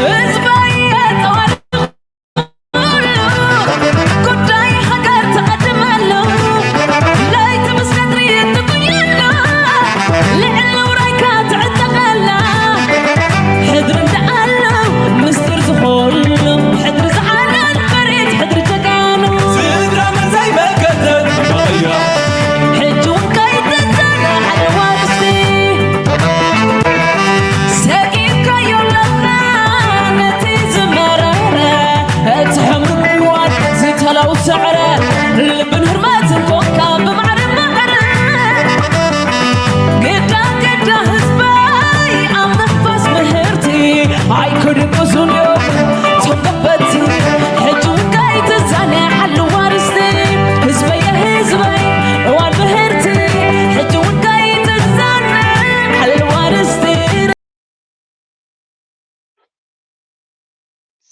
ህዝባይ የጠዋል ኩሉ ጉዳይ ሃገር ትቐድመሉ። ለይቲ ምስ ቀትሪ ትጉየሉ። ልዕሊ ውራይካ ትዕጠቐላ። ሕድሪ እንተኣሉ ምስጢር ዝኾሉ። ሕድሪ ዝሓለል መሬት ሕድሪ ጀጋኑ። ስድራ መን ዘይመከተት ባያ። ሕጂ እውን ከይትዘናዕ ኣለዋ ርስቲ። ሰጊእካዮ ኣለኻ ነቲ ዝመረረ። እቲ ሕምሩ ምንዋድ ዝተለው ስዕረ። ልብን ህርመትን ኮንካ ብማዕረ ማዕረ። ግዳ ግዳ ህዝበይ ኣብ ምፍፋስ ምህርቲ ኣይክድቅሱን እዮም ተጎበቲ። ሕጂ እውን ከይትዛነ ሓለዋ ርስቲ። ህዝበየ ህዝበይ እዋን ምህርቲ። ሕጂ እውን ከይትዛነ ሓለዋ ርስቲ።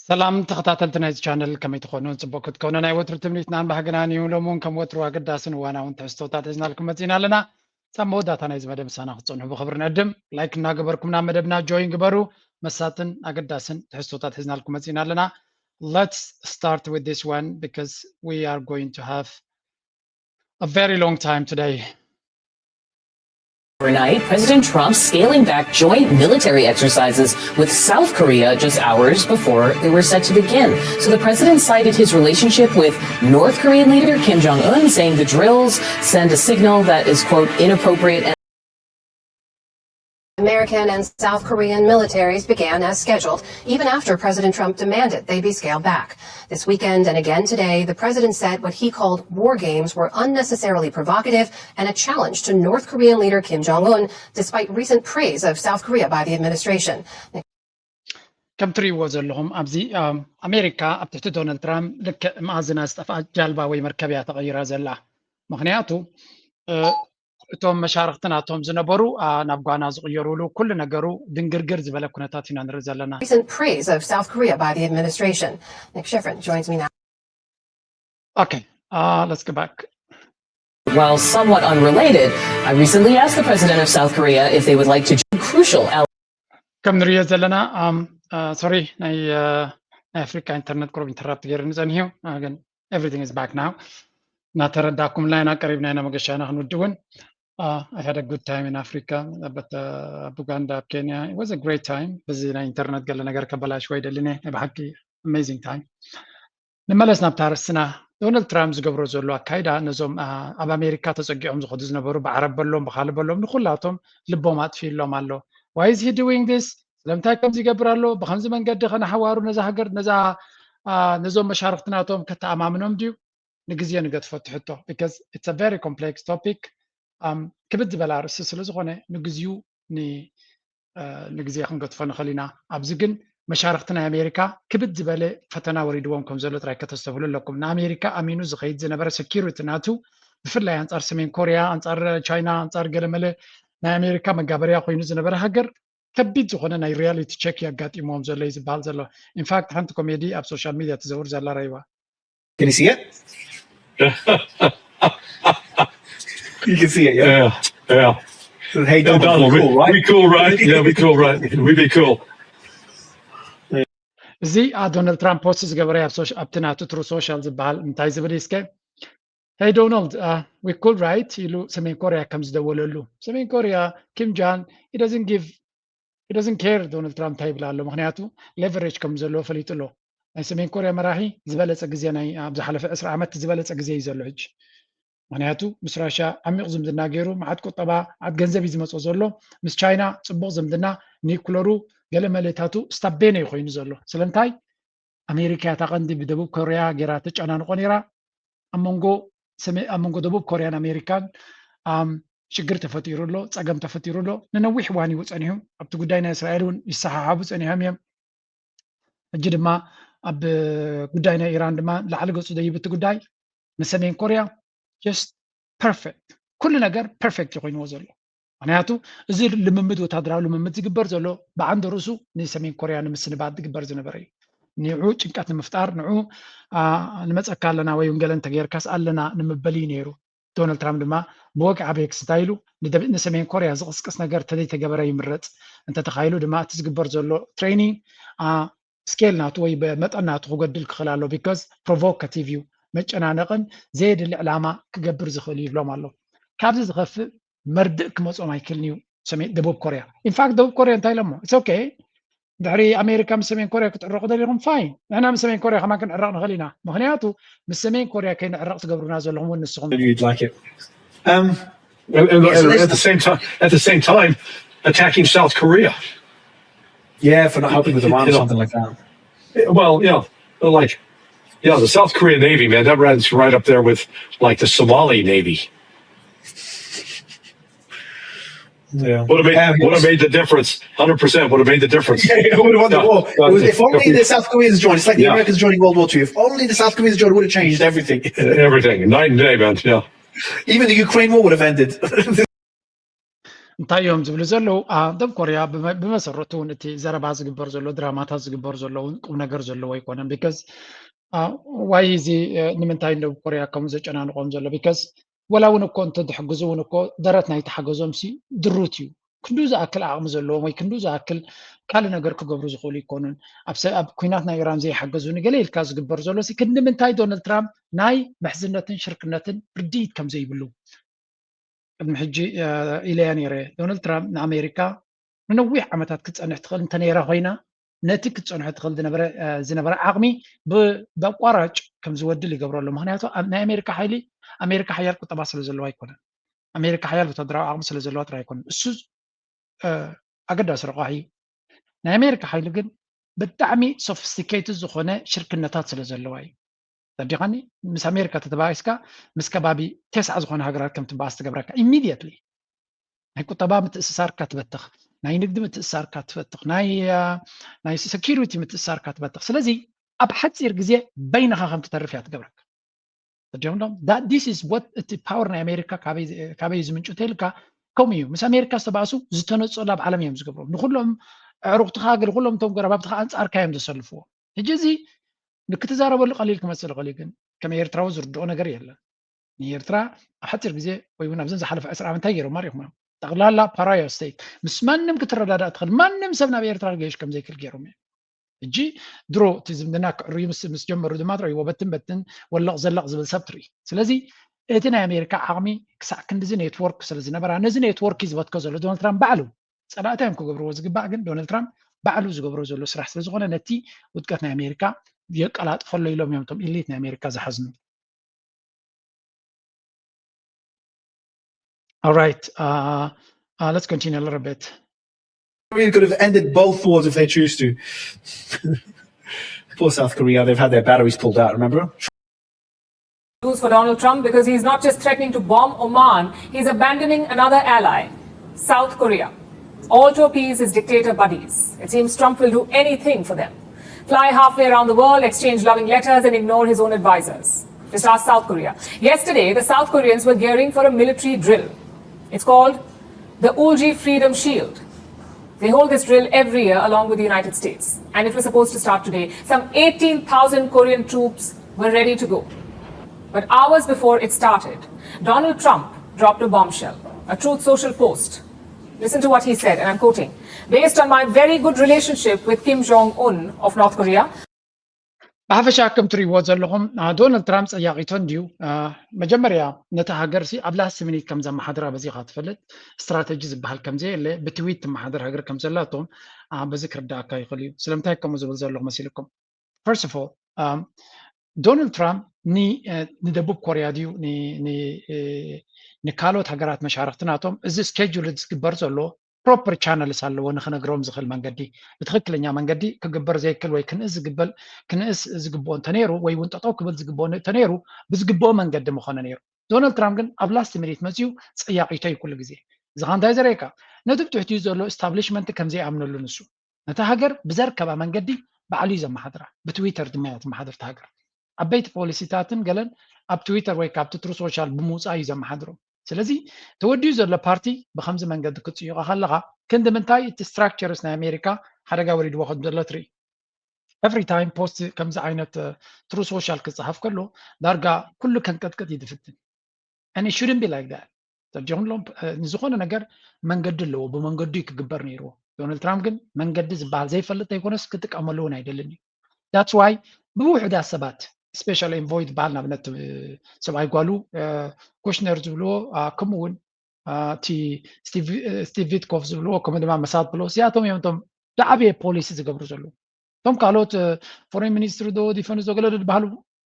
ሰላም ተኸታተልቲ ናይዚ ቻነል፣ ከመይ ትኾኑ? ጽቡቕ ክትኮኑ ናይ ወትሩ ትምኒትናን ባህግናን እዩ። ሎሚ እውን ከም ወትሩ ኣገዳስን እዋናውን ትሕዝቶታት ሒዝናልኩም መጺና ኣለና። ሳብ መወዳእታ ናይዚ መደብ ምሳና ክትጸንሑ ብኽብሪ ንዕድም። ላይክ እናገበርኩም ናብ መደብና ጆይን ግበሩ። መሳጥን ኣገዳስን ትሕዝቶታት ሒዝናልኩም መጺና ኣለና። Let's start with this one because we are going to have a very long time today. Overnight, President Trump scaling back joint military exercises with South Korea just hours before they were set to begin. So the president cited his relationship with North Korean leader Kim Jong un, saying the drills send a signal that is, quote, inappropriate. And American and South Korean militaries began as scheduled, even after President Trump demanded they be scaled back. This weekend and again today, the president said what he called war games were unnecessarily provocative and a challenge to North Korean leader Kim Jong un, despite recent praise of South Korea by the administration. ከም ትርእይዎ ዘለኹም ኣብዚ ኣሜሪካ ኣብ ትሕቲ ዶናልድ ትራምፕ ልክዕ መኣዝና ዝጠፍኣ ጃልባ ወይ መርከብ እያ ተቐይራ ዘላ። ምኽንያቱ እቶም መሻርኽቲ ናቶም ዝነበሩ ናብ ጓና ዝቕየሩሉ ኩሉ ነገሩ ድንግርግር ዝበለ ኩነታት ኢና ንርኢ ዘለና። Recent praise of South Korea by the administration. Nick Schifrin joins me now. Okay, uh, let's go back. While somewhat unrelated, I recently asked the president of South Korea if they would like to join crucial ከም ንሪኦ ዘለና ሶሪ ናይ ናይ ኣፍሪካ ኢንተርነት ቁሩብ ኢንተራፕት ገይሩ ንፀኒሑ ግን everything is back now። እናተረዳኩም ላይና ቀሪብና ኢና መገሻና ክንውድእ እውን I had a good time in Africa but ኣብ ኡጋንዳ ኣብ ኬንያ was a great time። በዚ ናይ ኢንተርነት ገለ ነገር ከበላሽዎ ኣይደልን እየ። ናይ ብሓቂ amazing time። ንመለስ ናብታ ኣርእስትና። ዶናልድ ትራምፕ ዝገብሮ ዘሎ ኣካይዳ ነዞም ኣብ ኣሜሪካ ተፀጊዖም ዝኸዱ ዝነበሩ ብዓረብ በሎም ብካልእ በሎም ንኩላቶም ልቦም ኣጥፊእሎም ኣሎ። Why is he doing this? ስለምንታይ ከምዚ ይገብር ኣሎ? ብከምዚ መንገዲ ከ ንሓዋሩ ነዛ ሃገር ነዛ ነዞም መሻርክቲ ናቶም ከተኣማምኖም ድዩ? ንግዜ ንገድፎ እቲ ሕቶ because it's a very complex topic። ክብድ ዝበለ ኣርእስቲ ስለዝኾነ ንግዚኡ ንግዜ ክንገድፎ ንኽእል ኢና። ኣብዚ ግን መሻርክቲ ናይ ኣሜሪካ ክብድ ዝበለ ፈተና ወሪድዎም ከም ዘሎ ጥራይ ከተስተብህሉ ኣለኩም። ንኣሜሪካ ኣሚኑ ዝኸይድ ዝነበረ security ናቱ ብፍላይ ኣንፃር ሰሜን ኮርያ፣ ኣንፃር ቻይና፣ ኣንፃር ገለመለ ናይ ኣሜሪካ መጋበርያ ኮይኑ ዝነበረ ሃገር ከቢድ ዝኾነ ናይ reality check የጋጢምዎም ዘሎ እዩ ዝበሃል ዘሎ። In fact ሓንቲ ኮሜዲ ኣብ social media ትዘውር ዘላ ረይዋ። Can you see it? You can see it, yeah. Yeah, yeah. Hey, Donald, cool, right? We cool, right? Yeah, we cool, right? We be cool. እዚ ዶናልድ ትራምፕ ፖስት ዝገበረ ኣብቲ ናቱ ትሩ ሶሻል ዝበሃል እንታይ ዝብል እስከ? Hey Donald, uh, we cool, right? ኢሉ ሰሜን ኮርያ ከም ዝደወለሉ። ሰሜን ኮርያ ኪም ጃን he doesn't care ዶናልድ ትራምፕ እንታይ ይብል ኣሎ። ምክንያቱ leverage ከም ዘለዎ ፈሊጡ ኣሎ። ናይ ሰሜን ኮርያ መራሒ ዝበለፀ ግዜ ናይ ኣብ ዝሓለፈ ዕስራ ዓመት ዝበለፀ ግዜ እዩ ዘሎ ሕጂ። ምክንያቱ ምስ ራሽያ ዓሚቕ ዝምድና ገይሩ መዓት ቁጠባ መዓት ገንዘብ እዩ ዝመፆ ዘሎ። ምስ ቻይና ፅቡቕ ዝምድና ኒኩለሩ ገለ መለታቱ ስታቤነ እዩ ኮይኑ ዘሎ። ስለምንታይ ኣሜሪካ እያ እታ ቀንዲ ብደቡብ ኮርያ ገይራ ተጨናንቆ ነይራ። ኣብ መንጎ ሰሜ ኣብ መንጎ ደቡብ ኮርያን ኣሜሪካን ኣም ሽግር ተፈጢሩ ኣሎ፣ ፀገም ተፈጢሩ ኣሎ። ንነዊሕ እዋን እዩ ፀኒሑ። ኣብቲ ጉዳይ ናይ እስራኤል እውን ይሰሓሓቡ ፀኒሖም እዮም። ሕጂ ድማ ኣብ ጉዳይ ናይ ኢራን ድማ ላዕሊ ገፁ ደይብ እቲ ጉዳይ ንሰሜን ኮርያ just perfect ኩሉ ነገር perfect እዩ ኮይንዎ ዘሎ። ምክንያቱ እዚ ልምምድ ወታደራዊ ልምምድ ዝግበር ዘሎ ብዓንደ ርእሱ ንሰሜን ኮርያ ንምስንባት ዝግበር ዝነበረ እዩ። ንዑ ጭንቀት ንምፍጣር ንዑ ንመፀካ ኣለና ወይ እውን ገለ እንተገይርካስ ኣለና ንምበል እዩ ነይሩ። ዶናልድ ትራምፕ ድማ ብወግዒ ኣበይ ክስታይ ኢሉ ንሰሜን ኮርያ ዝቕስቅስ ነገር እንተዘይተገበረ ይምረፅ። እንተተኻይሉ ድማ እቲ ዝግበር ዘሎ training scale ናቱ ወይ መጠን ናቱ ክጎድል ክኽእል ኣሎ። Because provocative እዩ፣ መጨናነቕን ዘየድሊ ዕላማ ክገብር ዝኽእል እዩ ይብሎም ኣሎ። ካብዚ ዝኸፍእ መርድእ ክመፅኦም ኣይክእልን እዩ ደቡብ ኮርያ። In fact ደቡብ ኮርያ እንታይ ኢሎሞ? It's okay፣ ድሕሪ ኣሜሪካ ምስ ሰሜን ኮርያ ክትዕረቑ ደሊኹም fine፣ ንሕና ምስ ሰሜን ኮርያ ከማን ክንዕረቕ ንኽእል ኢና። ምኽንያቱ ምስ ሰሜን ኮርያ ከይንዕረቕ ትገብሩና ዘለኹም እውን ንስኹም You'd like it. Um, and, and, and at the same time, at the same time, attacking South Korea. Yeah, for not helping with Iran or something like that. Well, yeah, like, yeah, the South Korean Navy, man, that runs right up there with like the Somali Navy. Yeah. Would have made, Um, would have made the difference. Hundred percent would have made the difference. Yeah, it would have won the Yeah. war. It was, if only Yeah. the South Koreans joined. It's like the Yeah. Americans joining World War Two. If only the South Koreans joined, would have changed everything. Everything, night and day, man. Yeah. Even the Ukraine war would have ended. እንታይ እዮም ዝብሉ ዘለዉ? ደቡብ ኮርያ ብመሰረቱ እውን እቲ ዘረባ ዝግበር ዘሎ ድራማታት ዝግበር ዘለዉ ቁም ነገር ዘለዎ ኣይኮነን። Because ዋይ እዚ ንምንታይ ደቡብ ኮርያ ከምኡ ዘጨናንቆም ዘሎ? Because ወላ እውን እኮ እንተ ዝሕግዙ እውን እኮ ደረት ናይ ተሓገዞም ሲ ድሩት እዩ። ክንዱ ዝኣክል ዓቕሚ ዘለዎም ወይ ክንዱ ዝኣክል ካልእ ነገር ክገብሩ ዝኽእሉ ይኮኑን። ኣብ ኩናት ናይ ኢራን ዘይሓገዙ ንገለ ኢልካ ዝግበር ዘሎ ሲ ክንዲ ምንታይ ዶናልድ ትራምፕ ናይ ምሕዝነትን ሽርክነትን ርድኢት ከም ዘይብሉ ቅድሚ ሕጂ ኢለያ ነይረ። ዶናልድ ትራምፕ ንኣሜሪካ ንነዊሕ ዓመታት ክትፀንሕ ትኽእል እንተነይራ ኮይና ነቲ ክትፀንሖ ትኽእል ዝነበረ ዓቕሚ ብኣቋራጭ ከም ዝወድል ይገብሮ ኣሎ። ምክንያቱ ናይ ኣሜሪካ ሓይሊ ኣሜሪካ ሓያል ቁጠባ ስለ ዘለዋ ኣይኮነን። ኣሜሪካ ሓያል ወታደራዊ ዓቕሚ ስለ ዘለዋ ጥራይ ኣይኮነን። እሱ ኣገዳሲ ረቋሒ እዩ። ናይ ኣሜሪካ ሓይሊ ግን ብጣዕሚ sophisticated ዝኾነ ሽርክነታት ስለ ዘለዋ እዩ። ተዲኻኒ ምስ ኣሜሪካ ተተባኢስካ ምስ ከባቢ ቴስዓ ዝኾነ ሃገራት ከም ትበኣስ ትገብረካ immediately። ናይ ቁጠባ ምትእስሳርካ ትበትኽ፣ ናይ ንግዲ ምትእስሳርካ ትበትኽ፣ ናይ ናይ security ምትእስሳርካ ትበትኽ። ስለዚ ኣብ ሓፂር ግዜ በይንኻ ከም ትተርፍ እያ ትገብረካ። ተዲኹም ዶ this is what እቲ power ናይ ኣሜሪካ ካበይ ዝምንጩ ተልካ ከምኡ እዩ። ምስ ኣሜሪካ ዝተባእሱ ዝተነፀሉ ኣብ ዓለም እዮም ዝገብሮም። ንኩሎም ኣዕሩኽትኻ ግን ኩሎም እቶም ጎረባብትኻ ኣንፃርካ እዮም ዘሰልፍዎ። ሕጂ እዚ ንክትዛረበሉ ቀሊል ክመስል ይኽእል እዩ፣ ግን ከም ኤርትራዊ ዝርድኦ ነገር የለን። ንኤርትራ ኣብ ሓፂር ግዜ ወይ እውን ኣብዘን ዝሓለፈ ዕስራ ዓመት እንታይ ገይሮም ኣሪኹም እዮም። ጠቕላላ pariah state፣ ምስ ማንም ክትረዳዳእ ትኽእል ማንም ሰብ ናብ ኤርትራ ክገይሽ ከም ዘይክእል ገይሮም እዮም። ሕጂ ድሮ እቲ ዝምድና ክዕርዩ ምስ ምስ ጀመሩ ድማ ትርእይዎ በትን በትን ወለቕ ዘለቕ ዝብል ሰብ ትርኢ። ስለዚ እቲ ናይ ኣሜሪካ ዓቕሚ ክሳዕ ክንድዚ network ስለ ዝነበራ ነዚ network እዩ ዝበትኮ ዘሎ ዶናልድ ትራምፕ ባዕሉ። ፀላእታ እዮም ክገብርዎ ዝግባእ፣ ግን ዶናልድ ትራምፕ ባዕሉ ዝገብሮ ዘሎ ስራሕ ስለ ዝኾነ ነቲ ውድቀት ናይ ኣሜሪካ የቀላጥፈሎ ኢሎም እዮም እቶም elite ናይ ኣሜሪካ ዝሓዝኑ። All right, uh, uh, let's continue a little bit. Korea could have ended both wars if they choose to. Poor South Korea, they've had their batteries pulled out, remember? News for Donald Trump because he's not just threatening to bomb Oman, he's abandoning another ally, South Korea, all to appease his dictator buddies. It seems Trump will do anything for them. Fly halfway around the world, exchange loving letters, and ignore his own advisors. Just ask South Korea. Yesterday, the South Koreans were gearing for a military drill. It's called the Ulji Freedom Shield. They hold this drill every year along with the United States, and it was supposed to start today. Some eighteen thousand Korean troops were ready to go. But hours before it started, Donald Trump dropped a bombshell, a Truth Social post. Listen to what he said, and I'm quoting: "Based on my very good relationship with Kim Jong Un of North Korea, ብሓፈሻ ከም ትርእይዎ ዘለኹም ዶናልድ ትራምፕ ፀያቒቶ እንድዩ። መጀመርያ ነቲ ሃገር ሲ ኣብ last minute ከም ዘመሓድራ በዚ ኢኻ ትፈልጥ። ስትራተጂ ዝበሃል ከም ዘየለ ብትዊት ትመሓደር ሃገር ከም ዘላቶም በዚ ክርዳእካ ይኽእል እዩ። ስለምንታይ ከምኡ ዝብል ዘለኹ መሲልኩም? First of all ዶናልድ ትራምፕ ንደቡብ ኮርያ ድዩ ንካልኦት ሃገራት መሻርክቲ ናቶም እዚ schedule ዝግበር ዘሎ proper channels ኣለዎ ንክነግሮም ዝኽእል መንገዲ ብትኽክለኛ መንገዲ ክግበር ዘይክል ወይ ክንእስ ዝግበል ክንእስ ዝግብኦ እንተነይሩ ወይ እውን ጠጠው ክብል ዝግብኦ እንተነይሩ ብዝግብኦ መንገዲ ምኾነ ነይሩ። ዶናልድ ትራምፕ ግን ኣብ last minute መፅዩ ፀያቒቶ እዩ ኩሉ ግዜ። እዚ ኸ እንታይ ዘርእየካ? ነቲ ብትሕቲኡ ዘሎ establishment ከም ዘይኣምነሉ ንሱ ነታ ሃገር ብዘርከባ መንገዲ ባዕሉ እዩ ዘመሓድራ። ብትዊተር ድማ እያ ትመሓደር እታ ሃገር። ዓበይቲ ፖሊሲታትን ገለን ኣብ ትዊተር ወይ ካብቲ ትሩ ሶሻል ብምውፃእ እዩ ዘመሓድሮም። ስለዚ ተወዲኡ ዘሎ ፓርቲ ብከምዚ መንገዲ ክትፅይቆ ከለካ ክንዲ ምንታይ እቲ structures ናይ ኣሜሪካ ሓደጋ ወሪድዎ ከም ዘሎ ትርኢ። Every time post ከምዚ ዓይነት ትሩ ሶሻል ክፀሃፍ ከሎ ዳርጋ ኩሉ ከንቀጥቀጥ እዩ ዝፍትን። And it shouldn't be like that። ተረዲኹም ሎም ንዝኾነ ነገር መንገዲ ኣለዎ፣ ብመንገዱ እዩ ክግበር ነይርዎ። ዶናልድ ትራምፕ ግን መንገዲ ዝበሃል ዘይፈልጥ ዘይኮነስ ክጥቀመሉ እውን ኣይደልን እዩ። That's why ብውሕዳት ሰባት special envoy ዝበሃል ንኣብነት ሰብኣይ ጓሉ ኩሽነር ዝብልዎ ከምኡ እውን እቲ ስቲቭ ቪትኮፍ ዝብልዎ ከምኡ ድማ መሳድ ብሎ እዚኣቶም እዮም እቶም ዝዓበየ ፖሊሲ ዝገብሩ ዘለዉ። እቶም ካልኦት ፎሬን ሚኒስትሪ ዶ ዲፈንስ ዶ ገለ ዝበሃሉ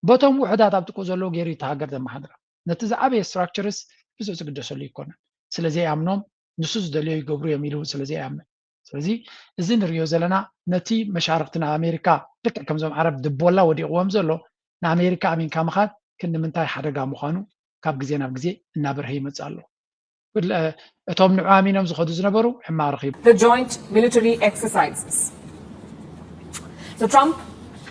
በቶም ውሕዳት ኣብ ጥቁ ዘለዉ ገይሩ እቲ ሃገር ዘመሓድራ። ነቲ ዝዓበየ ስትራክቸርስ ብዙሕ ዝግደሰሉ ኣይኮነን። ስለ ዘይኣምኖም ንሱ ዝደልዮ ይገብሩ እዮም ኢሉ ስለ ዘይኣምን። ስለዚ እዚ ንሪኦ ዘለና ነቲ መሻርክቲ ናይ ኣሜሪካ ልክዕ ከምዞም ዓረብ ድቦላ ወዲቕዎም ዘሎ ንኣሜሪካ ኣሚንካ ምኻድ ክንዲ ምንታይ ሓደጋ ምዃኑ ካብ ግዜ ናብ ግዜ እናበርሀ ይመፅእ ኣሎ። እቶም ንዑ ኣሚኖም ዝኸዱ ዝነበሩ ሕማቕ ረኺቡ። The joint military exercises. So Trump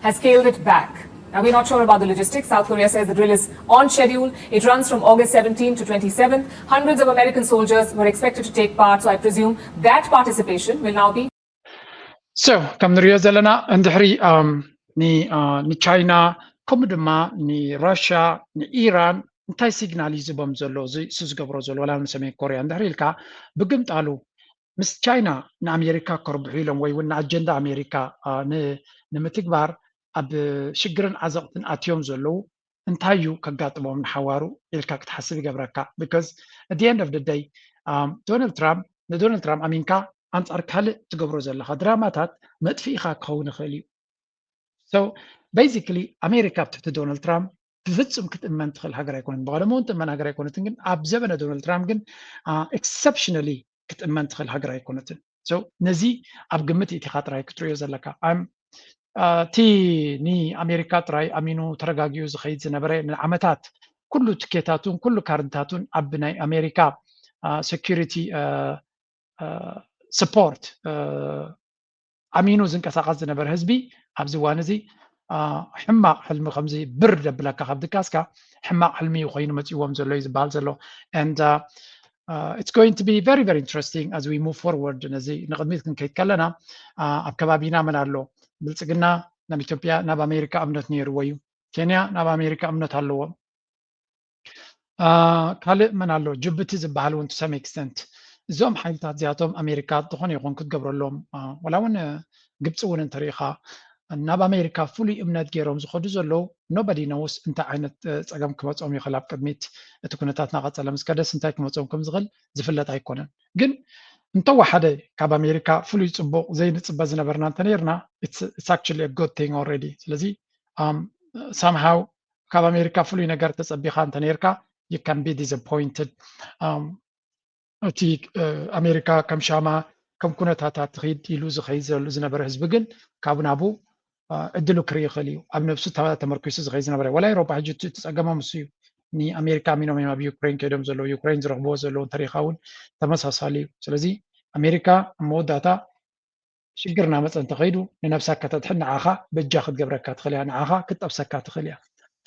has scaled it back. Now, we're not sure about the logistics. South Korea says the drill is on schedule. It runs from August seventeen to twenty-seven. Hundreds of American soldiers were expected to take part, so I presume that participation will now be. So ከም ንሪኦ ዘለና እንድሕሪ ንቻይና ከምኡ ድማ ንራሽያ ንኢራን እንታይ ሲግናል እዩ ዝቦም ዘሎ እሱ ዝገብሮ ዘሎ ዋላ ንሰሜን ኮርያ እንድሕሪ ኢልካ ብግምጣሉ ምስ ቻይና ንኣሜሪካ ከርብሑ ኢሎም ወይ እውን ንኣጀንዳ ኣሜሪካ ንምትግባር ኣብ ሽግርን ዓዘቕትን ኣትዮም ዘለዉ እንታይ እዩ ከጋጥሞም ንሓዋሩ ኢልካ ክትሓስብ ይገብረካ። Because at the end of the day ዶናልድ ትራምፕ ንዶናልድ ትራምፕ ኣሚንካ ኣንፃር ካልእ ትገብሮ ዘለካ ድራማታት መጥፍኢኻ ክኸውን ይኽእል እዩ። So basically ኣሜሪካ ኣብ ትሕቲ ዶናልድ ትራምፕ ብፍፁም ክትእመን ትኽእል ሃገር ኣይኮነትን። ብቐደሙ እውን ትእመን ሃገር ኣይኮነትን፣ ግን ኣብ ዘበነ ዶናልድ ትራምፕ ግን exceptionally ክትእመን ትኽእል ሃገር ኣይኮነትን። So ነዚ ኣብ ግምት ኢትኻ ጥራይ ክትሪኦ ዘለካ። እቲ ንኣሜሪካ ጥራይ ኣሚኑ ተረጋጊኡ ዝኸይድ ዝነበረ ንዓመታት ኩሉ ትኬታቱን ኩሉ ካርድታቱን ኣብ ናይ ኣሜሪካ security support ኣሚኑ ዝንቀሳቐስ ዝነበረ ህዝቢ ኣብዚ እዋን እዚ ሕማቕ ሕልሚ ከምዚ ብር ደብለካ ካብ ድቃስካ ሕማቕ ሕልሚ እዩ ኮይኑ መፂዎም ዘሎ እዩ ዝበሃል ዘሎ። And it's going to be very very interesting as we move forward። ነዚ ንቕድሚት ክንከይድ ከለና ኣብ ከባቢና መን ኣሎ? ብልፅግና ናብ ኢትዮጵያ ናብ ኣሜሪካ እምነት ነይርዎ እዩ። ኬንያ ናብ ኣሜሪካ እምነት ኣለዎም። ካልእ መን ኣሎ? ጅቡቲ ዝበሃል እውን to some extent። እዞም ሓይልታት እዚኣቶም ኣሜሪካ ዝኾነ ይኹን ክትገብረሎም ዋላ እውን ግብፂ እውን እንተሪኢኻ ናብ ኣሜሪካ ፍሉይ እምነት ገይሮም ዝኸዱ ዘለዉ nobody knows እንታይ ዓይነት ፀገም ክመፆም ይኽእል ኣብ ቅድሚት። እቲ ኩነታት እናቐፀለ ምስ ከደስ እንታይ ክመፆም ከም ዝኽእል ዝፍለጥ ኣይኮነን። ግን እንተወሓደ ካብ ኣሜሪካ ፍሉይ ፅቡቕ ዘይንፅበ ዝነበርና እንተነይርና it's actually good thing already። ስለዚ somehow ካብ ኣሜሪካ ፍሉይ ነገር ተፀቢኻ እንተነይርካ you can be disappointed። እቲ ኣሜሪካ ከም ሻማ ከም ኩነታታት ትኺድ ኢሉ ዝኸይድ ዘሉ ዝነበረ ህዝቢ ግን ካብ ናቡ እድሉ ክርኢ ይኽእል እዩ። ኣብ ነብሱ ተመርኪሱ ዝኸይድ ዝነበረ ወላ ኤሮፓ ሕጂ እቲ ፀገሞም እሱ እዩ። ንኣሜሪካ ኣሚኖም እዮም ኣብ ዩክሬን ከይዶም ዘለዉ። ዩክሬን ዝረኽብዎ ዘለዉ እንተሪኢኻ እውን ተመሳሳሊ እዩ። ስለዚ ኣሜሪካ ኣብ መወዳእታ ሽግር እናመፀ እንተኸይዱ ንነብሳ ከተድሕን ንዓኻ በጃ ክትገብረካ ትኽእል እያ፣ ንዓኻ ክትጠብሰካ ትኽእል እያ።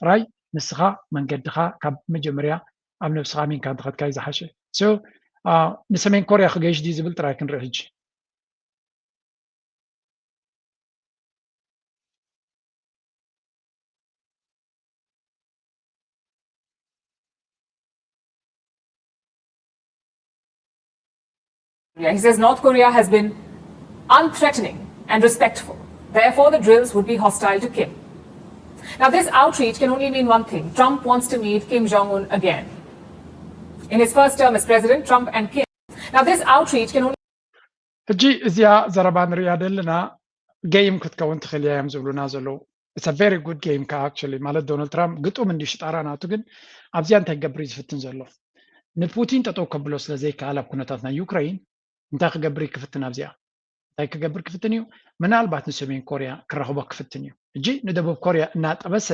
ጥራይ ንስኻ መንገድኻ ካብ መጀመርያ ኣብ ነብስኻ ኣሚንካ እንተኸድካ እዩ ዝሓሸ። So ንሰሜን ኮርያ ክገይሽ ድዩ ዝብል ጥራይ ክንርኢ ሕጂ። He says North Korea has been unthreatening and respectful. Therefore, the drills would be hostile to Kim. Now, this outreach can only mean one thing. Trump wants to meet Kim Jong-un again. In his first term as president, Trump and Kim. Now, this outreach can only ሕጂ እዚኣ ዘረባ ንሪኣ ዘለና game ክትከውን ትኽእል እያ እዮም ዝብሉና ዘለዉ። It's a very good game ከዓ actually። ማለት ዶናልድ ትራምፕ ግጡም እንዲ ሽጣራ ናቱ፣ ግን ኣብዚኣ እንታይ ክገብር እዩ ዝፍትን ዘሎ? ንፑቲን ጠጠው ከብሎ ስለ ዘይከኣል ኣብ ኩነታት ናይ ዩክሬን እንታይ ክገብር እዩ ክፍትን ኣብዚኣ? እንታይ ክገብር ክፍትን እዩ? ምናልባት ንሰሜን ኮርያ ክራኽቦ ክፍትን እዩ። ሕጂ ንደቡብ ኮርያ እናጠበሰ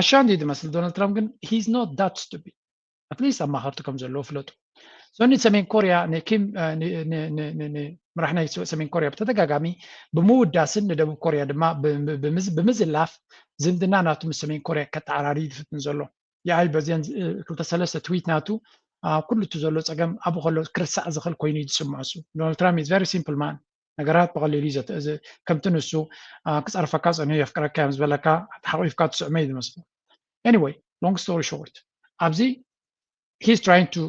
ዓሻ እንዲ ዝመስል ዶናልድ ትራምፕ ግን he's not that stupid። At least ኣማኸርቲ ከም ዘለዎ ፍለጡ። So ንሰሜን ኮርያ ንኪም ምራሕ ናይ ሰሜን ኮርያ ብተደጋጋሚ ብምውዳስን ንደቡብ ኮርያ ድማ ብምዝላፍ ዝምድና ናቱ ምስ ሰሜን ኮርያ ከተዓራሪ ዝፍትን ዘሎ። የኣይ በዚአን ክልተ ሰለስተ ትዊት ናቱ ኩሉ እቲ ዘሎ ፀገም ኣብኡ ከሎ ክርሳዕ ዝኽእል ኮይኑ እዩ ዝስምዖ። እሱ ዶናልድ ትራምፕ is very simple man። ነገራት ብቐሊሉ እዩ ከምቲ ንሱ ክፀርፈካ ፀኒሑ የፍቅረካ እዮም ዝበለካ ተሓቂፍካ ትስዕሞ እዩ ዝመስሉ። Anyway, long story short ኣብዚ he's trying to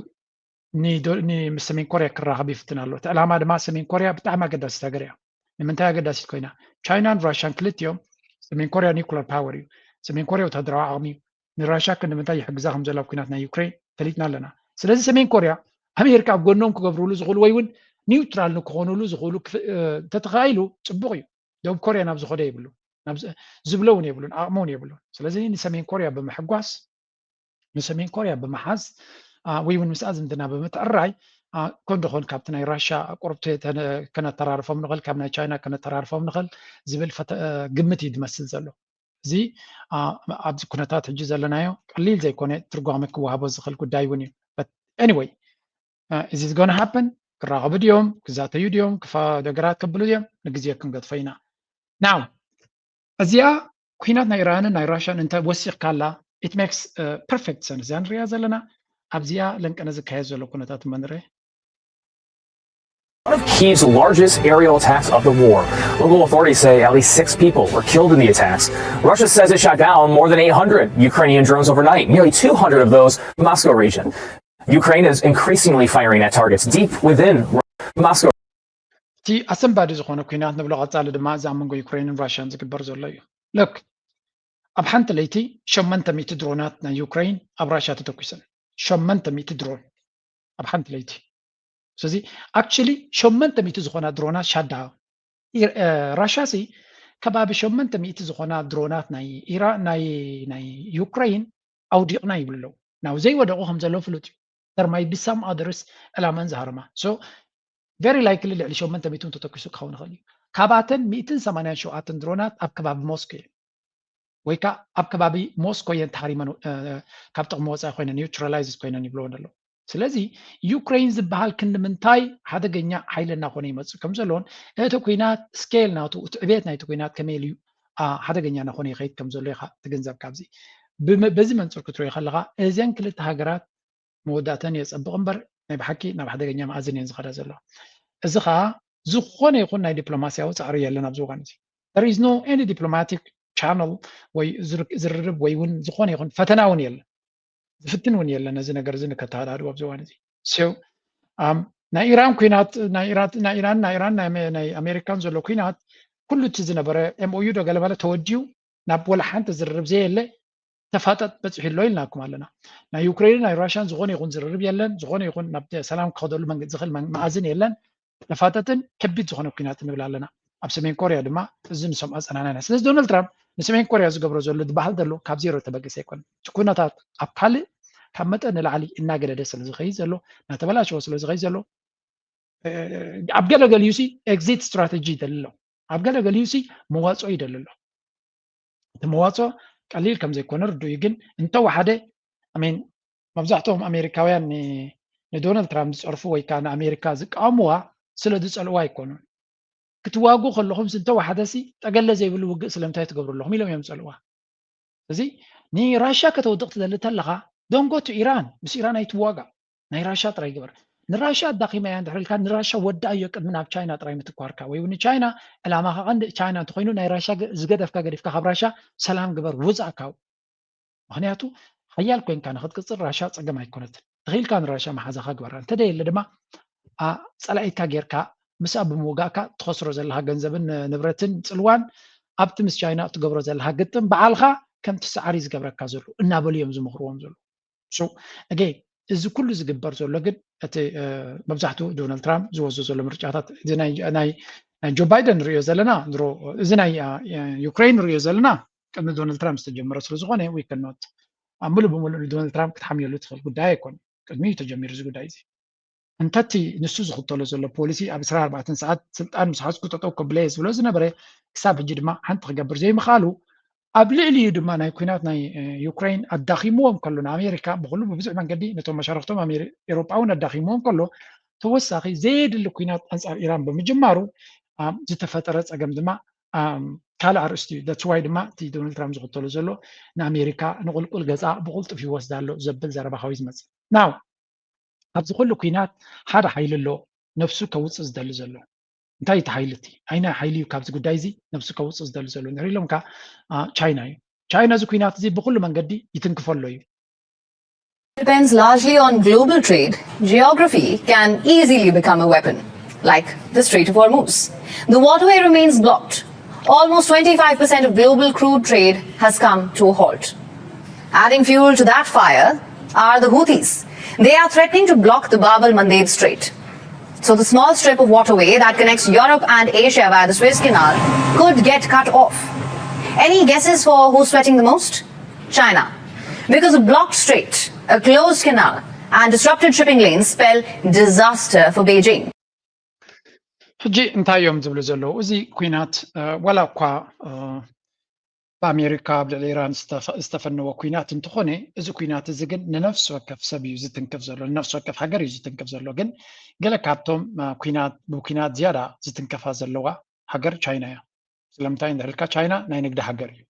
ንሰሜን ኮርያ ክራኸብ ይፍትን ኣሎ። እቲ ዕላማ ድማ ሰሜን ኮርያ ብጣዕሚ ኣገዳሲት ሃገር እያ። ንምንታይ ኣገዳሲት ኮይና? ቻይናን ራሽያን ክልቲኦም ሰሜን ኮርያ ኒኩለር ፓወር እዩ። ሰሜን ኮርያ ወታደራዊ ዓቕሚ እዩ። ንራሽያ ክንዲ ምንታይ ይሕግዛ ከም ዘሎ ኣብ ኩናት ናይ ዩክሬን ፈሊጥና ኣለና። ስለዚ ሰሜን ኮርያ ኣሜሪካ ኣብ ጎኖም ክገብሩሉ ዝኽእሉ ወይ እውን ኒውትራል ንክኾኑሉ ዝኽእሉ እንተተኻኢሉ ፅቡቕ እዩ። ደቡብ ኮርያ ናብ ዝኸደ የብሉ ዝብሎ እውን የብሉን፣ ዓቕሚ እውን የብሉን። ስለዚ ንሰሜን ኮርያ ብምሕጓስ ንሰሜን ኮርያ ብምሓዝ ወይ እውን ምስኣ ዝምድና ብምትዕራይ ኮን ደኾን ካብቲ ናይ ራሻ ቁርብቲ ከነተራርፎም ንኽእል፣ ካብ ናይ ቻይና ከነተራርፎም ንኽእል ዝብል ግምት እዩ ዝመስል ዘሎ። እዚ ኣብዚ ኩነታት ሕጂ ዘለናዮ ቀሊል ዘይኮነ ትርጓመ ክወሃቦ ዝኽእል ጉዳይ እውን እዩ። Anyway, is it gonna happen? ክራኸቡ ድዮም? ክዛተዩ ድዮም? ክፋ ነገራት ከብሉ ድዮም? ንግዜ ክንገድፎ ኢና። ናው እዚኣ ኩናት ናይ ኢራንን ናይ ራሽያን እንተ ወሲኽካላ it makes perfect sense። እዚኣ ንሪኣ ዘለና ኣብዚኣ ለንቀነ ዝካየድ ዘሎ ኩነታት እማ ንርአ። One of Kyiv's largest aerial attacks of the war. Local authorities say at least six people were killed in the attacks. Russia says it shot down more than eight hundred Ukrainian drones overnight, nearly two hundred of those in the Moscow region. Ukraine is increasingly firing at targets deep within Moscow. እቲ ኣሰንባዲ ዝኾነ ኩናት ንብሎ ቀፃሊ ድማ እዚ ኣብ መንጎ ዩክሬንን ራሽያን ዝግበር ዘሎ እዩ። Look፣ ኣብ ሓንቲ ለይቲ ሸመንተ ሚእቲ ድሮናት ናይ ዩክሬን ኣብ ራሽያ ተተኩሰን። ሸመንተ ሚእቲ ድሮን ኣብ ሓንቲ ለይቲ። ስለዚ actually ሸመንተ ሚእቲ ዝኾና ድሮናት ሻዳ ራሽያ ሲ ከባቢ ሸመንተ ሚእቲ ዝኾና ድሮናት ናይ ኢራ ናይ ናይ ዩክሬን ኣውዲቕና ይብሉ ኣለዉ። ናው ዘይወደቑ ከም ዘለዉ ፍሉጥ እዩ። There might be some others ዕላማን ዝሃረማ። So very likely ልዕሊ ሸመንተ ሚእቲ ተተኪሱ ክኸውን ይኽእል እዩ። ካብኣተን ሚእትን ሰማንያን ሸውዓተን ድሮናት ኣብ ከባቢ ሞስኮ እየን ወይ ከዓ ኣብ ከባቢ ሞስኮ እየን ተሃሪመን ካብ ጥቕሚ ወፃኢ ኮይነን neutralized ኮይነን ይብልዎ ኣለዉ። ስለዚ ዩክሬን ዝበሃል ክንዲ ምንታይ ሓደገኛ ሓይሊ እናኾነ ይመፅእ ከም ዘለዎን እቲ ኩናት scale ናቱ እቲ ዕቤት ናይቲ ኩናት ከመይ ኢሉ ሓደገኛ እናኾነ ይኸይድ ከም ዘሎ ኢኻ ትግንዘብ። ካብዚ በዚ መንፅር ክትሪኦ ከለኻ እዘን ክልተ ሃገራት መወዳእተን የፀብቕ እምበር ናይ ብሓቂ ናብ ሓደገኛ መኣዝን እየን ዝኸዳ ዘለዋ። እዚ ከዓ ዝኾነ ይኹን ናይ ዲፕሎማሲያዊ ፃዕሪ የለን ኣብዚ እዋን እዚ። There is no any diplomatic channel ወይ ዝርርብ ወይ እውን ዝኾነ ይኹን ፈተና እውን የለን። ዝፍትን እውን የለን ነዚ ነገር እዚ ንከተሃዳድቦ ኣብዚ እዋን እዚ። ናይ ኢራን ኩናት ናይ ኢራን ናይ ኢራን ናይ ኣሜሪካን ዘሎ ኩናት ኩሉ እቲ ዝነበረ MOU ዶ ገለመለ ተወዲኡ ናብ ወላ ሓንቲ ዝርርብ ዘየለ ተፋጠጥ በፂሑ ኣሎ ኢልናኩም ኣለና። ናይ ዩክሬንን ናይ ራሽያን ዝኾነ ይኹን ዝርርብ የለን። ዝኾነ ይኹን ናብ ሰላም ክኸደሉ ዝኽእል መኣዝን የለን። ተፋጠጥን ከቢድ ዝኾነ ኩናት ንብል ኣለና። ኣብ ሰሜን ኮርያ ድማ እዚ ንሰምዖ ፀናሕና ኢና። ስለዚ ዶናልድ ትራምፕ ንሰሜን ኮርያ ዝገብሮ ዘሎ ዝበሃል ዘሎ ካብ ዜሮ ተበገሰ ኣይኮነን። እቲ ኩነታት ኣብ ካልእ ካብ መጠን ንላዕሊ እናገደደ ስለ ዝኸይድ ዘሎ እናተበላሸወ ስለ ዝኸይድ ዘሎ ኣብ ገለ ገሊኡ ሲ exit strategy ይደሊ ኣሎ። ኣብ ገለ ገሊኡ ሲ መዋፅኦ ይደሊ ኣሎ። እቲ መዋፅኦ ቀሊል ከም ዘይኮነ ርዱእ እዩ። ግን እንተወሓደ I mean መብዛሕትኦም ኣሜሪካውያን ንዶናልድ ትራምፕ ዝፀርፉ ወይ ከዓ ንኣሜሪካ ዝቃወምዋ ስለ ዝፀልእዋ ኣይኮኑን። ክትዋጉ ከለኹም ሲ እንተወሓደ ሲ ጠገለ ዘይብሉ ውግእ ስለምንታይ ትገብሩ ኣለኹም ኢሎም እዮም ዝፀልእዋ። እዚ ንራሽያ ከተውድቕ ትደሊ ተለኻ don't go to ኢራን፣ ምስ ኢራን ኣይትዋጋእ፣ ናይ ራሽያ ጥራይ ግበር። ንራሽያ ኣዳኺማ እያ እንድሕር ኢልካ ንራሽያ ወዳእዮ ቅድሚ ናብ ቻይና ጥራይ ምትኳርካ ወይ እውን ንቻይና ዕላማኻ ቀንዲ ቻይና እንተኾይኑ ናይ ራሽያ ዝገደፍካ ገዲፍካ ካብ ራሽያ ሰላም ግበር ውፃእ ካብኡ። ምኽንያቱ ሓያል ኮይንካ ንክትቅፅል ራሻ ፀገም ኣይኮነትን። ተኽኢልካ ንራሻ መሓዛኻ ግበራ፣ እንተደየለ ድማ ፀላኢካ ጌርካ ምስኣ ብምውጋእካ ትኸስሮ ዘለካ ገንዘብን ንብረትን ፅልዋን ኣብቲ ምስ ቻይና እትገብሮ ዘለካ ግጥም በዓልካ ከምቲ ሳዕሪ ዝገብረካ ዘሎ እናበሉ እዮም ዝምኽርዎም ዘሎ። So again እዚ ኩሉ ዝግበር ዘሎ ግን እቲ መብዛሕትኡ ዶናልድ ትራምፕ ዝወስዶ ዘሎ ምርጫታት ናይ ጆ ባይደን ንሪኦ ዘለና ድሮ እዚ ናይ ዩክሬን ንሪኦ ዘለና ቅድሚ ዶናልድ ትራምፕ ዝተጀመረ ስለ ዝኾነ we cannot ኣብ ምሉእ ብምሉእ ንዶናልድ ትራምፕ ክትሓምየሉ ትኽእል ጉዳይ ኣይኮነ። ቅድሚ እዩ ተጀሚሩ እዚ ጉዳይ እዚ። እንተቲ ንሱ ዝኽተሎ ዘሎ ፖሊሲ ኣብ ዕስራን ኣርባዕተን ሰዓት ስልጣን ምስ ሓዝኩ ጠጠው ከብለ እየ ዝብሎ ዝነበረ ክሳብ ሕጂ ድማ ሓንቲ ክገብር ዘይምኽኣሉ ኣብ ልዕሊኡ ድማ ናይ ኩናት ናይ ዩክሬን ኣዳኺምዎም ከሎ ንኣሜሪካ ብኩሉ ብብዙሕ መንገዲ ነቶም መሻርክቶም ኤሮጳ እውን ኣዳኺምዎም ከሎ ተወሳኺ ዘየድሊ ኩናት ኣንፃር ኢራን ብምጅማሩ ዝተፈጠረ ፀገም ድማ ካልእ ኣርእስቲ እዩ። That's why ድማ እቲ ዶናልድ ትራምፕ ዝኽተሎ ዘሎ ንኣሜሪካ ንቁልቁል ገፃ ብቁልጡፍ ይወስዳ ኣሎ ዘብል ዘረባ ካብ ዝመፅእ ናው ኣብዚ ኩሉ ኩናት ሓደ ሓይሊ ኣሎ ነብሱ ከውፅእ ዝደሊ ዘሎ። እንታይ እቲ ሓይሊ እቲ ኣይናይ ሓይሊ እዩ ካብዚ ጉዳይ እዚ ነብሱ ከውፅእ ዝደሊ ዘሎ ንሪኢ ኢሎም ከዓ ቻይና እዩ። ቻይና እዚ ኩናት እዚ ብኩሉ መንገዲ ይትንክፈሎ እዩ። depends largely on global trade, geography can easily become a weapon, like the Strait of Hormuz. The waterway remains blocked. Almost twenty-five percent of global crude trade has come to a halt. Adding fuel to that fire are the Houthis. They are threatening to block the Bab al Mandeb Strait. So the small strip of waterway that connects Europe and Asia via the Suez Canal could get cut off. Any guesses for who's sweating the most? China. Because a blocked strait, a closed canal, and disrupted shipping lanes spell disaster for Beijing. ሕጂ እንታይ እዮም ዝብሉ ዘለዉ? እዚ ኩናት ዋላ እኳ ብኣሜሪካ ኣብ ልዕሊ ኢራን ዝተፈነወ ኩናት እንተኾነ፣ እዚ ኩናት እዚ ግን ንነፍሲ ወከፍ ሰብ እዩ ዝትንክፍ ዘሎ፣ ንነፍሲ ወከፍ ሃገር እዩ ዝትንክፍ ዘሎ። ግን ገለ ካብቶም ኩናት ብኩናት ዝያዳ ዝትንከፋ ዘለዋ ሃገር ቻይና እያ። ስለምንታይ እንድሕልካ ቻይና ናይ ንግዲ ሃገር እዩ።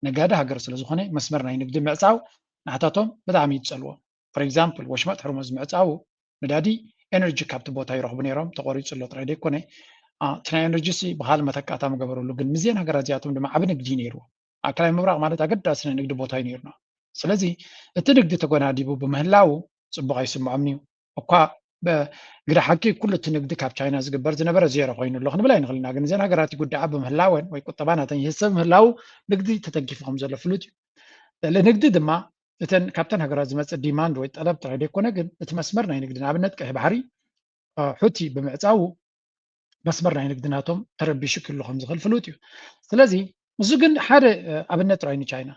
ነጋዲ ሃገር ስለ ዝኾነ መስመር ናይ ንግዲ ምዕፃው ንዓታቶም ብጣዕሚ እዩ ዝፀልዎም። For example ወሽመጥ ሕርሙዝ ምዕፃው ነዳዲ ኤነርጂ ካብቲ ቦታ ይረኽቡ ነይሮም፣ ተቆሪፁ ኣሎ ጥራይ ዘይኮነ እቲ ናይ ኤነርጂ ሲ ብካል መተካእታ ምገበረሉ። ግን ምስዚአን ሃገራት እዚኣቶም ድማ ዓብ ንግዲ ነይርዎ። ኣከላይ ምብራቕ ማለት ኣገዳሲ ናይ ንግዲ ቦታ እዩ ነይሩና። ስለዚ እቲ ንግዲ ተጎናዲቡ ብምህላው ፅቡቕ ኣይስምዖምን እዩ። እኳ ብግዳ ሓቂ ኩሉ እቲ ንግዲ ካብ ቻይና ዝግበር ዝነበረ ዜሮ ኮይኑ ኣሎ ክንብል ኣይንኽእልና። ግን እዘን ሃገራት ይጉዳዓ ብምህላወን ወይ ቁጠባ ናተን ይህሰብ ምህላው ንግዲ ተተንኪፉ ከም ዘሎ ፍሉጥ እዩ። ልዕሊ ንግዲ ድማ እተን ካብተን ሃገራት ዝመፅእ ዲማንድ ወይ ጠለብ ጥራይ ዘይኮነ ግን እቲ መስመር ናይ ንግዲ ንኣብነት ቀይሕ ባሕሪ ሑቲ ብምዕፃዉ መስመር ናይ ንግዲ ናቶም ተረቢሹ ክህሉ ከም ዝኽእል ፍሉጥ እዩ። ስለዚ እዚ ግን ሓደ ኣብነት ጥራይ ንቻይና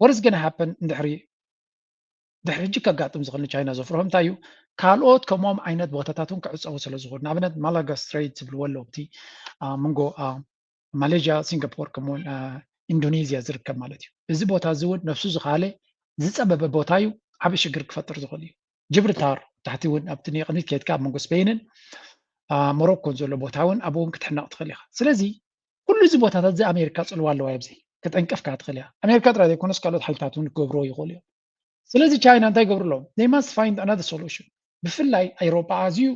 what is gonna happen እንድሕሪ ድሕሪ ሕጂ ከጋጥም ዝኽእል ንቻይና ዘፍርሆ እንታይ እዩ? ካልኦት ከምኦም ዓይነት ቦታታት እውን ክዕፀዉ ስለ ዝኽእሉ ንኣብነት ማላጋ ስትሬት ዝብልዎ ኣለዉ እቲ መንጎ ማሌዥያ፣ ሲንጋፖር ከምኡውን ኢንዶኔዝያ ዝርከብ ማለት እዩ። እዚ ቦታ እዚ እውን ነብሱ ዝኻለ ዝፀበበ ቦታ እዩ፣ ዓብ ሽግር ክፈጥር ዝኽእል እዩ። ጅብርታር ታሕቲ እውን ኣብቲ ንቕድሚት ከይድካ ኣብ መንጎ ስፔይንን ሞሮኮን ዘሎ ቦታ እውን ኣብኡ እውን ክትሕነቕ ትኽእል ኢኻ። ስለዚ ኩሉ እዚ ቦታታት እዚ ኣሜሪካ ፅልዋ ኣለዋ ኣብዚ ክጠንቀፍካ ትኽእል እያ። ኣሜሪካ ጥራይ ዘይኮነስ ካልኦት ሓይልታት እውን ክገብርዎ ይኽእሉ እዮም። ስለዚ ቻይና እንታይ ይገብሩ ኣለዎም? They must find another solution። ብፍላይ ኤውሮጳ ኣዝዩ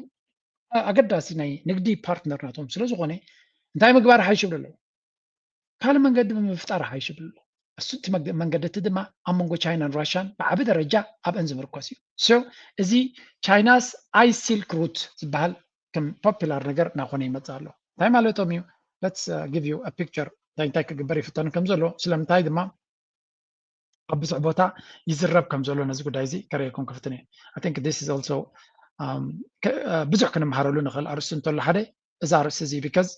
ኣገዳሲ ናይ ንግዲ ፓርትነር ናቶም ስለ ዝኾነ እንታይ ምግባር ሓይሽ ይብሉ ኣለዉ? ካልእ መንገዲ ብምፍጣር ሓይሽ ይብሉ ኣለዉ። እሱ እቲ መንገዲ እቲ ድማ ኣብ መንጎ ቻይናን ራሽያን ብዓቢ ደረጃ ኣብአን ዝምርኮስ እዩ። So እዚ ቻይናስ ኣይ ሲልክ ሩት ዝበሃል ከም ፖፑላር ነገር እናኾነ ይመፅእ ኣሎ። እንታይ ማለቶም እዩ? Let's give you a picture እንታይ እንታይ ክግበር ይፍተኑ ከም ዘሎ ስለምንታይ ድማ ኣብ ብዙሕ ቦታ ይዝረብ ከም ዘሎ ነዚ ጉዳይ እዚ ከርእየኩም ክፍትን እየ። I think this is also ብዙሕ ክንመሃረሉ ንኽእል ኣርእስቲ እንተሎ ሓደ እዚ ኣርእስቲ እዚ because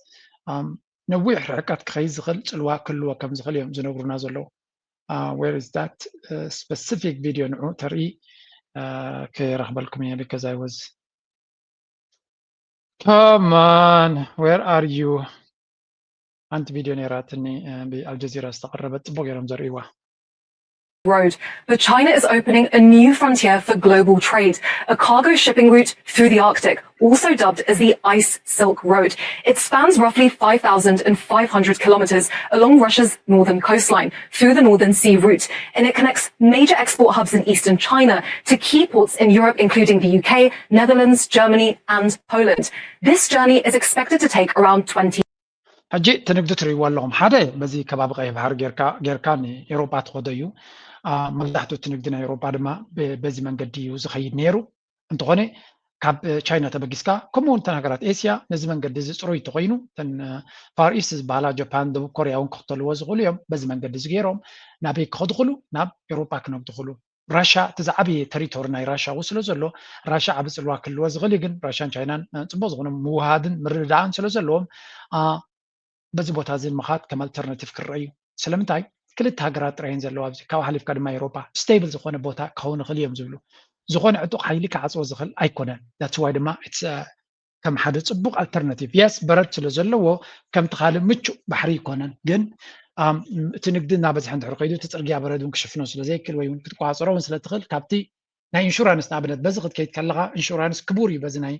ነዊሕ ርሕቀት ክኸይድ ዝኽእል ፅልዋ ክህልዎ ከም ዝኽእል እዮም ዝነግሩና ዘለዉ። Where is that specific video ንዑ ተርኢ ክረኽበልኩም እየ because I was Come on, where are you? ሓንቲ ቪድዮ ነይራትኒ ብኣልጀዚራ ዝተቐረበት ጽቡቅ ገይሮም ዘርእይዋ። Road, but China is opening a new frontier for global trade, a cargo shipping route through the Arctic, also dubbed as the Ice Silk Road. It spans roughly five thousand five hundred kilometers along Russia's northern coastline through the Northern Sea route, and it connects major export hubs in eastern China to key ports in Europe, including the U K, Netherlands, Germany, and Poland. This journey is expected to take around twenty ሕጂ እቲ ንግዲ ትርእይዎ ኣለኹም ሓደ በዚ ከባቢ ቀይሕ ባሕሪ ጌርካ ጌርካ ንኤውሮጳ ትኸዶ እዩ። መብዛሕትኡ እቲ ንግዲ ናይ ኤውሮጳ ድማ በዚ መንገዲ እዩ ዝኸይድ ነይሩ። እንተኾነ ካብ ቻይና ተበጊስካ ከምኡ እውን እተን ሃገራት ኤስያ ነዚ መንገዲ እዚ ፅሩይ እንተኾይኑ እተን ፋር ኢስት ዝበሃላ ጃፓን፣ ደቡብ ኮርያ እውን ክኽተልዎ ዝኽእሉ እዮም። በዚ መንገዲ እዚ ገይሮም ናበይ ክኸዱ ክእሉ? ናብ ኤውሮጳ ክነግዱ ክእሉ። ራሻ እቲ ዝዓበየ ተሪቶሪ ናይ ራሻ ው ስለ ዘሎ ራሻ ዓቢ ጽልዋ ክህልዎ ዝኽእል እዩ። ግን ራሻን ቻይናን ጽቡቕ ዝኾነ ምውሃድን ምርድዳእን ስለ ዘለዎም በዚ ቦታ እዚ ምኻድ ከም ኣልተርናቲቭ ክረአ እዩ። ስለምንታይ ክልተ ሃገራት ጥራይ እየን ዘለዋ ኣብዚ ካብኡ ሓሊፍካ ድማ ኤውሮጳ ስቴብል ዝኾነ ቦታ ክኸውን ይኽእል እዮም ዝብሉ ዝኾነ ዕጡቕ ሓይሊ ክዓጽዎ ዝኽእል ኣይኮነን። That's why ድማ ከም ሓደ ጽቡቕ ኣልተርናቲቭ የስ በረድ ስለ ዘለዎ ከምቲ ካልእ ምቹእ ባሕሪ ኣይኮነን። ግን እቲ ንግዲ እናበዝሐ እንድሕር ከይዱ እቲ ጽርግያ በረድ እውን ክሽፍኖ ስለ ዘይክእል ወይ እውን ክትቆጻጸሮ እውን ስለ ትኽእል ካብቲ ናይ ኢንሹራንስ ንኣብነት በዚ ክትከይድ ከለኻ ኢንሹራንስ ክቡር እዩ። በዚ ናይ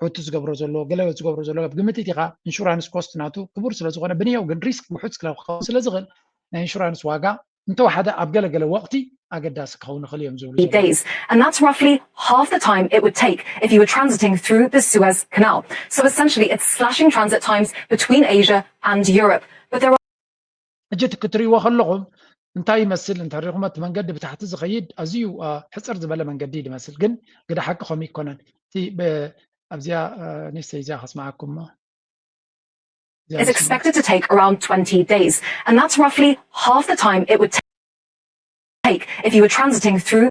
ሑቲ ዝገብሮ ዘሎ ገለ ዝገብሮ ዘሎ ኣብ ግምት ኢኻ ኢንሹራንስ ኮስት ናቱ ክቡር ስለ ዝኾነ ብንየው ግን ሪስክ ውሑድ ስለ ክኸውን ስለ ዝኽእል ናይ ኢንሹራንስ ዋጋ እንተወሓደ ኣብ ገለገለ ወቕቲ ኣገዳሲ ክኸውን ይኽእል እዮም ዝብሉ ዘለዉ። days, and that's roughly half the time it would take if you were transiting through the Suez Canal. So essentially, it's slashing transit times between Asia and Europe. But there are ሕጂ እቲ ክትርእይዎ ከለኹም እንታይ ይመስል እንተሪኹም እቲ መንገዲ ብታሕቲ ዝኸይድ ኣዝዩ ሕፅር ዝበለ መንገዲ እዩ ዝመስል፣ ግን ግደ ሓቂ ከምኡ ይኮነን። እቲ ኣብዚኣ ኒሰይ እዚኣ ከስማዓኩም is expected to take around twenty days, and that's roughly half the time it would take if you were transiting through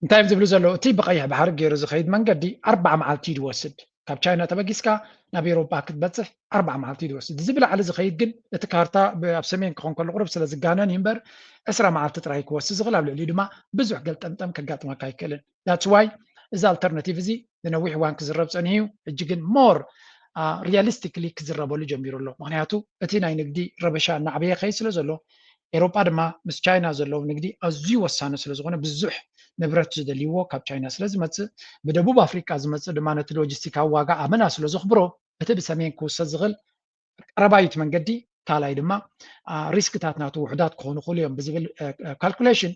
እንታይ እዮም ዝብሉ ዘለዉ? እቲ ብቐይሕ ባሕሪ ገይሩ ዝኸይድ መንገዲ ኣርባዓ መዓልቲ እዩ ዝወስድ። ካብ ቻይና ተበጊስካ ናብ ኤውሮጳ ክትበጽሕ ኣርባዓ መዓልቲ እዩ ዝወስድ። እዚ ብላዕሊ ዝኸይድ ግን እቲ ካርታ ኣብ ሰሜን ክኾን ከሎ ቁሩብ ስለ ዝጋነን እዩ እምበር ዕስራ መዓልቲ ጥራይ ክወስድ ዝኽእል፣ ኣብ ልዕሊኡ ድማ ብዙሕ ገልጠምጠም ከጋጥመካ ኣይክእልን። That's why እዚ ኣልተርናቲቭ እዚ ንነዊሕ እዋን ክዝረብ ጸኒሑ እዩ። ሕጂ ግን ሞር ሪያሊስቲክሊ ክዝረበሉ ጀሚሩ ኣሎ። ምክንያቱ እቲ ናይ ንግዲ ረበሻ እናዕበየ ከይድ ስለ ዘሎ ኤውሮጳ ድማ ምስ ቻይና ዘለዎም ንግዲ ኣዝዩ ወሳኒ ስለ ዝኾነ ብዙሕ ንብረት ዝደልይዎ ካብ ቻይና ስለ ዝመፅእ፣ ብደቡብ ኣፍሪቃ ዝመፅእ ድማ ነቲ ሎጂስቲካዊ ዋጋ ኣመና ስለ ዘኽብሮ እቲ ብሰሜን ክውሰድ ዝኽእል ቀረባዩት መንገዲ ካልኣይ ድማ ሪስክታት ናቱ ውሕዳት ክኾኑ ክኽእሉ እዮም ብዝብል ካልኩሌሽን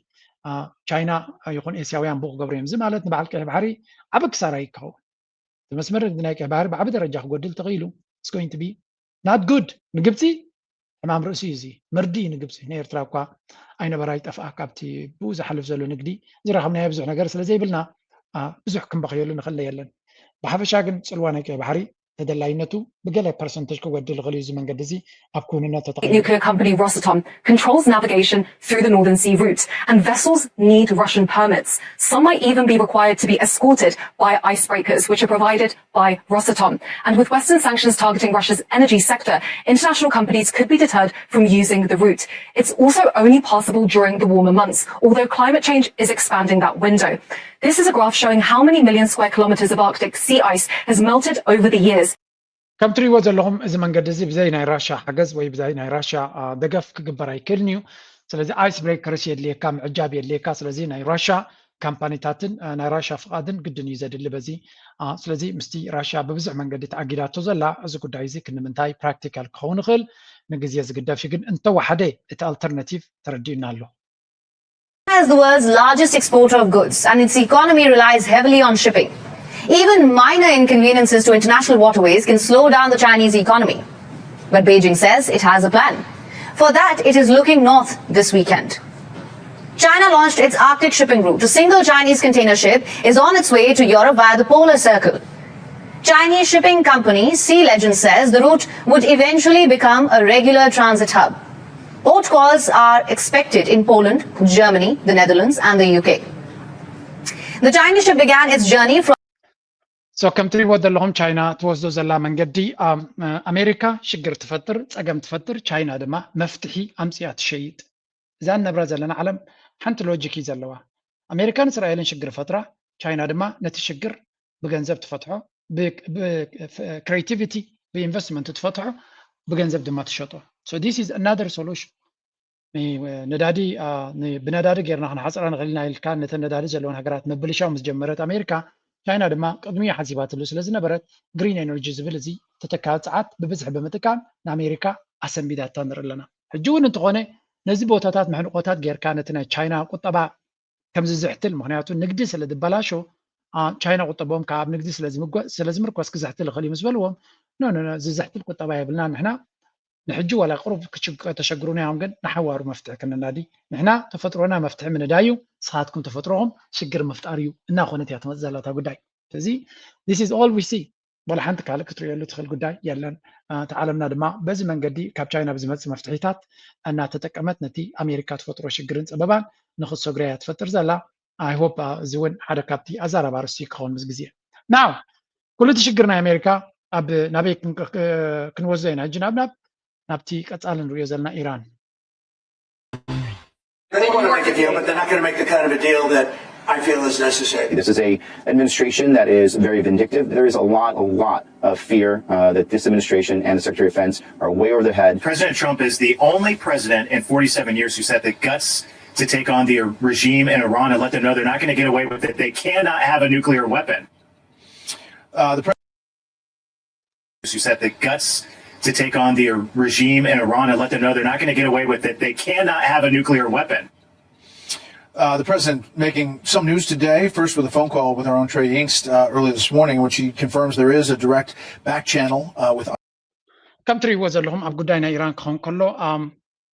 ቻይና ይኹን ኤስያውያን ብኡ ክገብሩ እዮም። እዚ ማለት ንበዓል ቀይሕ ባሕሪ ዓቢ ክሳራ ይከውን። እቲ መስመር ንግዲ ናይ ቀይሕ ባሕሪ ብዓቢ ደረጃ ክጎድል ተኽኢሉ it's going to be not good ንግብፂ ሕማም ርእሲ እዩ። እዚ መርዲ እዩ ንግብፂ። ንኤርትራ እኳ ኣይነበራ ይጠፍኣ ካብቲ ብኡ ዝሓልፍ ዘሎ ንግዲ ዝረኸብናዮ ብዙሕ ነገር ስለ ዘይብልና ብዙሕ ክንበኽየሉ ንኽእል የለን። ብሓፈሻ ግን ፅልዋ ናይ ቀይ ባሕሪ ተደላይነቱ ብገለ ፐርሰንተጅ ክጎድል ይኽእል እዩ። እዚ መንገዲ እዚ ኣብ ክውንነት ተጠቒሙ nuclear company Rosatom controls navigation through the Northern Sea route, and vessels need Russian permits. Some might even be required to be escorted by icebreakers, which are provided by Rosatom. And with Western sanctions targeting Russia's energy sector, international companies could be deterred from using the route. It's also only passable during the warmer months, although climate change is expanding that window. This is a graph showing how many million square kilometers of Arctic sea ice has melted over the years. ከም ትሪእዎ ዘለኹም እዚ መንገዲ እዚ ብዘይ ናይ ራሻ ሓገዝ ወይ ብዘይ ናይ ራሻ ደገፍ ክግበር ኣይክእልን እዩ። ስለዚ ice breakers የድልየካ፣ ምዕጃብ የድልየካ። ስለዚ ናይ ራሻ ካምፓኒታትን ናይ ራሻ ፍቓድን ግድን እዩ ዘድሊ በዚ። ስለዚ ምስቲ ራሻ ብብዙሕ መንገዲ ተኣጊዳቶ ዘላ እዚ ጉዳይ እዚ ክንምንታይ ፕራክቲካል ክኸውን ይኽእል ንግዜ ዝግደፍ እዩ። ግን እንተወሓደ እቲ ኣልተርናቲቭ ተረዲኡና ኣሎ። As the world's largest exporter of goods and its economy relies heavily on shipping, even minor inconveniences to international waterways can slow down the Chinese economy. But Beijing says it has a plan. For that, it is looking north this weekend. China launched its Arctic shipping route. A single Chinese container ship is on its way to Europe via the polar circle. Chinese shipping company Sea Legend says the route would eventually become a regular transit hub. Port calls are expected in Poland, Germany, the Netherlands, and the U K. The Chinese ship began its journey from so ከም ትሪእዎ ዘለኹም ቻይና ትወስዶ ዘላ መንገዲ ኣሜሪካ ሽግር ትፈጥር፣ ጸገም ትፈጥር፣ ቻይና ድማ መፍትሒ ኣምፅያ ትሸይጥ። እዛ ንነብራ ዘለና ዓለም ሓንቲ ሎጂክ እዩ ዘለዋ። ኣሜሪካን እስራኤልን ሽግር ፈጥራ፣ ቻይና ድማ ነቲ ሽግር ብገንዘብ ትፈትሖ፣ ብክሬቲቪቲ ብኢንቨስትመንት ትፈትሖ፣ ብገንዘብ ድማ ትሸጦ። So this is another solution። ነዳዲ ብነዳዲ ጌርና ክንሓፅራ ንኽእል ኢና ኢልካ ነተን ነዳዲ ዘለወን ሃገራት ምብልሻው ምስ ጀመረት ኣሜሪካ፣ ቻይና ድማ ቅድሚኡ ሓሲባትሉ ስለ ዝነበረት ግሪን ኤነርጂ ዝብል እዚ ተተካኢ ፀዓት ብብዝሒ ብምጥቃም ንኣሜሪካ ኣሰንቢዳታ ንርኢ ኣለና። ሕጂ እውን እንተኾነ ነዚ ቦታታት መሕንቆታት ጌርካ ነቲ ናይ ቻይና ቁጠባ ከም ዝዝሕትል፣ ምክንያቱ ንግዲ ስለ ዝበላሾ ቻይና ቁጠቦም ካብ ንግዲ ስለ ዝምርኮስ ክዝሕትል ይኽእል እዩ ምስ በልዎም፣ ኖ ኖ ዝዝሕትል ቁጠባ የብልና ንሕና ንሕጂ ዋላ ቅሩብ ከተሸግሩና እዮም፣ ግን ንሓዋሩ መፍትሒ ክንናዲ ንሕና ተፈጥሮና መፍትሒ ምንዳይ እዩ፣ ንስኻትኩም ተፈጥሮኹም ሽግር ምፍጣር እዩ እናኾነት እያ ትመፅእ ዘላ እታ ጉዳይ። ስለዚ this is all we see። ዋላ ሓንቲ ካልእ ክትርእየሉ ትኽእል ጉዳይ የለን። እቲ ዓለምና ድማ በዚ መንገዲ ካብ ቻይና ብዝመፅእ መፍትሒታት እናተጠቀመት ነቲ ኣሜሪካ ትፈጥሮ ሽግርን ፀበባን ንክትሰግሮ እያ ትፈጥር ዘላ። I hope እዚ እውን ሓደ ካብቲ ኣዛራቢ ኣርእስቲ ክኸውን ምስ ግዜ። Now ኩሉ እቲ ሽግር ናይ ኣሜሪካ ኣብ ናበይ ክንወስዶ ኢና ሕጂ ናብ ናብ ናብቲ ቀፃሊ ንሪኦ ዘለና ኢራን። They want to make a deal, but they're not going to make the kind of a deal that I feel is necessary. This is a administration that is very vindictive. There is a lot, a lot of fear uh, that this administration and the Secretary of Defense are way over their head. President Trump is the only president in forty-seven years who's had the guts to take on the regime in Iran and let them know they're not going to get away with it. They cannot have a nuclear weapon. Uh, the who's had the guts to take on the regime in Iran and let them know they're not going to get away with it. They cannot have a nuclear weapon. Uh, the president making some news today, first with a phone call with our own Trey Yingst uh, early this morning, which he confirms there is a direct back channel uh, with. ከም ትሪእዎ ዘለኹም ኣብ ጉዳይ ናይ ኢራን ክኸውን ከሎ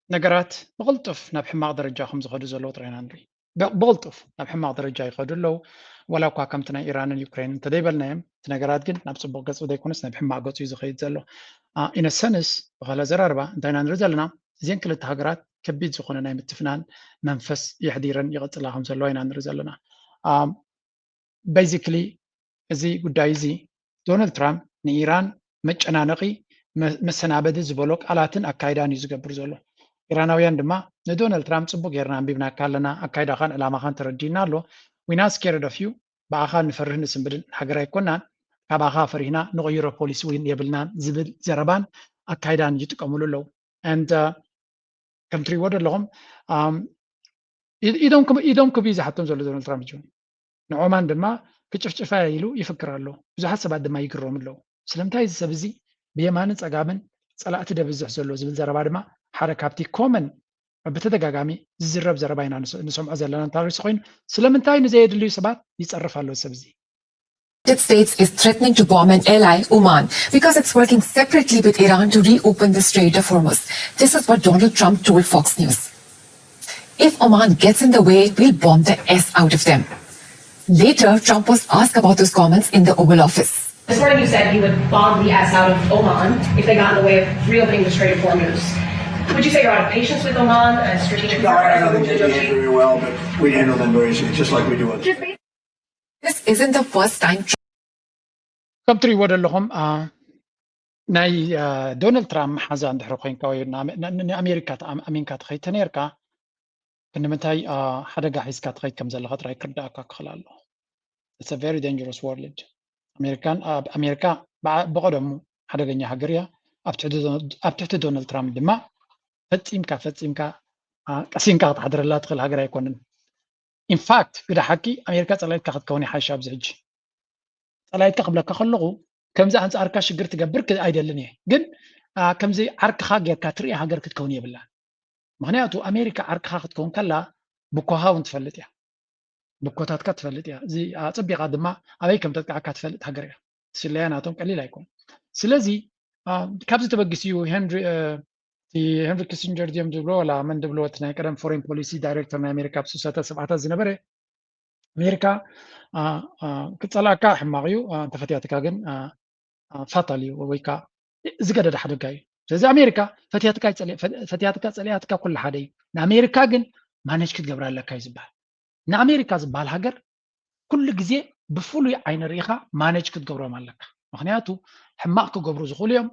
ነገራት ብቕልጡፍ ናብ ሕማቕ ደረጃ ከም ዝኸዱ ዘለዉ ጥራይ ኢና ንርኢ። ብ- ብቕልጡፍ ናብ ሕማቕ ደረጃ ይኸዱ ኣለዉ። ዋላ እኳ ከምቲ ናይ ኢራንን ዩክሬን እንተደይበልናዮም፣ እቲ ነገራት ግን ናብ ጽቡቕ ገጹ ዘይኮነስ ናብ ሕማቕ ገጹ እዩ ዝኸይድ ዘሎ። ኢነሰንስ ብኻልእ ኣዘራርባ እንታይ ኢና ንርኢ ዘለና? እዚን ክልተ ሃገራት ከቢድ ዝኾነ ናይ ምትፍናን መንፈስ የሕዲረን ይቐጽላ ከም ዘለዋ ኢና ንርኢ ዘለና። ቤዚክሊ እዚ ጉዳይ እዚ ዶናልድ ትራምፕ ንኢራን መጨናነቒ መሰናበዲ ዝበሎ ቃላትን ኣካይዳን እዩ ዝገብር ዘሎ። ኢራናውያን ድማ ንዶናልድ ትራምፕ ጽቡቅ ጌርና ኣንቢብናካ ኣለና፣ ኣካይዳኻን ዕላማኻን ተረዲእና ኣሎ፣ ዊና ስኬርድ ኦፍ ዩ፣ ብኣኻ ንፈርህ ንስንብድን ሃገር ኣይኮናን፣ ካባኻ ፈሪህና ንቕይሮ ፖሊሲ እውን የብልናን ዝብል ዘረባን ኣካይዳን ይጥቀምሉ ኣለዉ። And ከም ትሪእዎ ዘለኹም ኢዶም ክብ ኢዶም ክብ እዩ ዝሓቶም ዘሎ ዶናልድ ትራምፕ ጁን። ንኦማን ድማ ክጭፍጭፋ ኢሉ ይፍክር ኣሎ። ብዙሓት ሰባት ድማ ይግረሙ ኣለዉ። ስለምንታይ እዚ ሰብ እዚ ብየማንን ጸጋምን ጸላእቲ ደብዝሕ ዘሎ ዝብል ዘረባ ድማ ሓደ ካብቲ ኮመን ብተደጋጋሚ ዝዝረብ ዘረባ ኢና ንሰምዖ ዘለና እንታሪሲ ኮይኑ ስለምንታይ ንዘየድልዩ ሰባት ይጸርፍ ኣሎ ሰብ እዚ። United States is threatening to bomb an ally, Oman, because it's working separately with Iran to reopen the Strait of Hormuz. This is what Donald Trump told Fox News. If Oman gets in the way, we'll bomb the S out of them. Later, Trump was asked about those comments in the Oval Office. This morning you said you would bomb the S out of Oman if they got in the way of reopening the Strait of Hormuz. Would you say you're out of patience with Oman, a strategic partner? I don't think they behave very well, but we handle them very easily, just like we do others. This isn't the first time. ከም ትሪእዎ ዘለኹም ናይ ዶናልድ ትራምፕ መሓዛ እንድሕሪ ኮይንካ ወይ ንኣሜሪካ ኣሚንካ ትኸይድ ተነርካ ክንምንታይ ሓደጋ ሒዝካ ትኸይድ ከም ዘለኻ ጥራይ ክርዳእካ ክኽእል ኣሎ። It's a very dangerous world። ኣሜሪካን ኣሜሪካ ብቐደሙ ሓደገኛ ሃገር እያ። ኣብ ትሕቲ ዶናልድ ትራምፕ ድማ ፈጺምካ ፈጺምካ ቀሲንካ ክትሓድረላ ትኽእል ሃገር ኣይኮንን። ኢንፋክት ግዳ ሓቂ ኣሜሪካ ጸላኢትካ ክትከውን ይሓይሽ ኣብዚ ሕጂ። ጸላኢትካ ክብለካ ከለኹ ከምዚ ኣንጻርካ ሽግር ትገብር ኣይደልን እየ፣ ግን ከምዚ ዓርክኻ ጌርካ ትርኢ ሃገር ክትከውን የብላን። ምኽንያቱ ኣሜሪካ ዓርክኻ ክትከውን ከላ ብኮኻ እውን ትፈልጥ እያ፣ ብኮታትካ ትፈልጥ እያ። እዚ ኣጸቢቓ ድማ ኣበይ ከም ተጥቅዓካ ትፈልጥ ሃገር እያ። ስለያ ናቶም ቀሊል ኣይኮን። ስለዚ ካብዚ ተበጊሱ እዩ ሄንሪ ሄንሪ ኪሲንጀር ድዮም ዝብሎ ወላ መን ድብሎ እቲ ናይ ቀደም ፎሬን ፖሊሲ ዳይሬክተር ናይ ኣሜሪካ ኣብ ስሳታት ሰብዓታት ዝነበረ ኣሜሪካ ክፀላእካ ሕማቕ እዩ፣ እንተፈትያትካ ግን ፋታል እዩ ወይ ከዓ ዝገደደ ሓደጋ እዩ። ስለዚ ኣሜሪካ ፈትያትካ ፈትያትካ ፀሊኣትካ ኩሉ ሓደ እዩ። ንኣሜሪካ ግን ማነጅ ክትገብራ ኣለካ እዩ ዝበሃል። ንኣሜሪካ ዝበሃል ሃገር ኩሉ ግዜ ብፍሉይ ዓይነ ርኢኻ ማነጅ ክትገብሮም ኣለካ። ምክንያቱ ሕማቕ ክገብሩ ዝኽእሉ እዮም።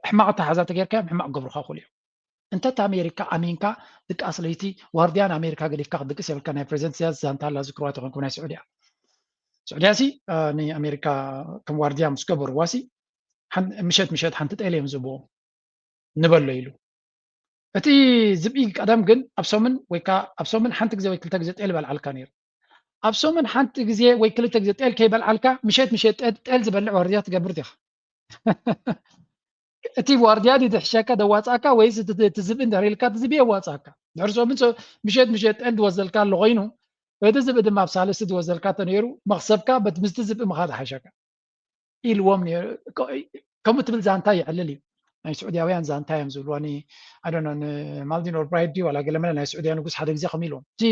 ሕማቕ ኣተሓዛ ተጌርካዮም ሕማቕ ክገብሩካ ይኽእሉ እዮም። እንተ ኣሜሪካ ኣሚንካ ድቃስ ለይቲ ዋርድያ ንኣሜሪካ ገዲፍካ ክትድቅስ የብልካ። ናይ ፕሬዚደንት ኢሳያስ ዛንታ ኣላ ዝክርዋ ተኮንኩም ናይ ስዑድያ ስዑድያ ሲ ንኣሜሪካ ከም ዋርድያ ምስ ገበርዋ ሲ ምሸት ምሸት ሓንቲ ጤል እዮም ዝህብዎም ንበሎ ኢሉ። እቲ ዝብኢ ቀደም ግን ኣብ ሰሙን ወይ ከዓ ኣብ ሰሙን ሓንቲ ግዜ ወይ ክልተ ግዜ ጤል ይበልዓልካ ነይሩ። ኣብ ሰሙን ሓንቲ ግዜ ወይ ክልተ ግዜ ጤል ከይበልዓልካ ምሸት ምሸት ጤል ዝበልዕ ዋርድያ ትገብር ዲኻ? እቲ ዋርድያ ድዩ ዝሕሸካ ደዋፃእካ ወይስ እቲ ዝብኢ እንድሕር ኢልካ እቲ ዝብኢ የዋፃእካ? ድሕሪ ሰሙን ምሸት ምሸት ጤል ዝወዘልካ ኣሎ ኮይኑ እቲ ዝብኢ ድማ ኣብ ሳልስቲ ዝወዘልካ ተነይሩ መኽሰብካ በቲ ምስቲ ዝብኢ ምኻድ ሓሸካ ኢልዎም። ከምኡ ትብል ዛንታ ይዕልል እዩ። ናይ ስዑድያውያን ዛንታ እዮም ዝብልዋ። ኣዶኖ ንማልዲን ኦልብራይት ድዩ ዋላ ገለመለ ናይ ስዑድያ ንጉስ ሓደ ግዜ ከም ኢልዎም እቲ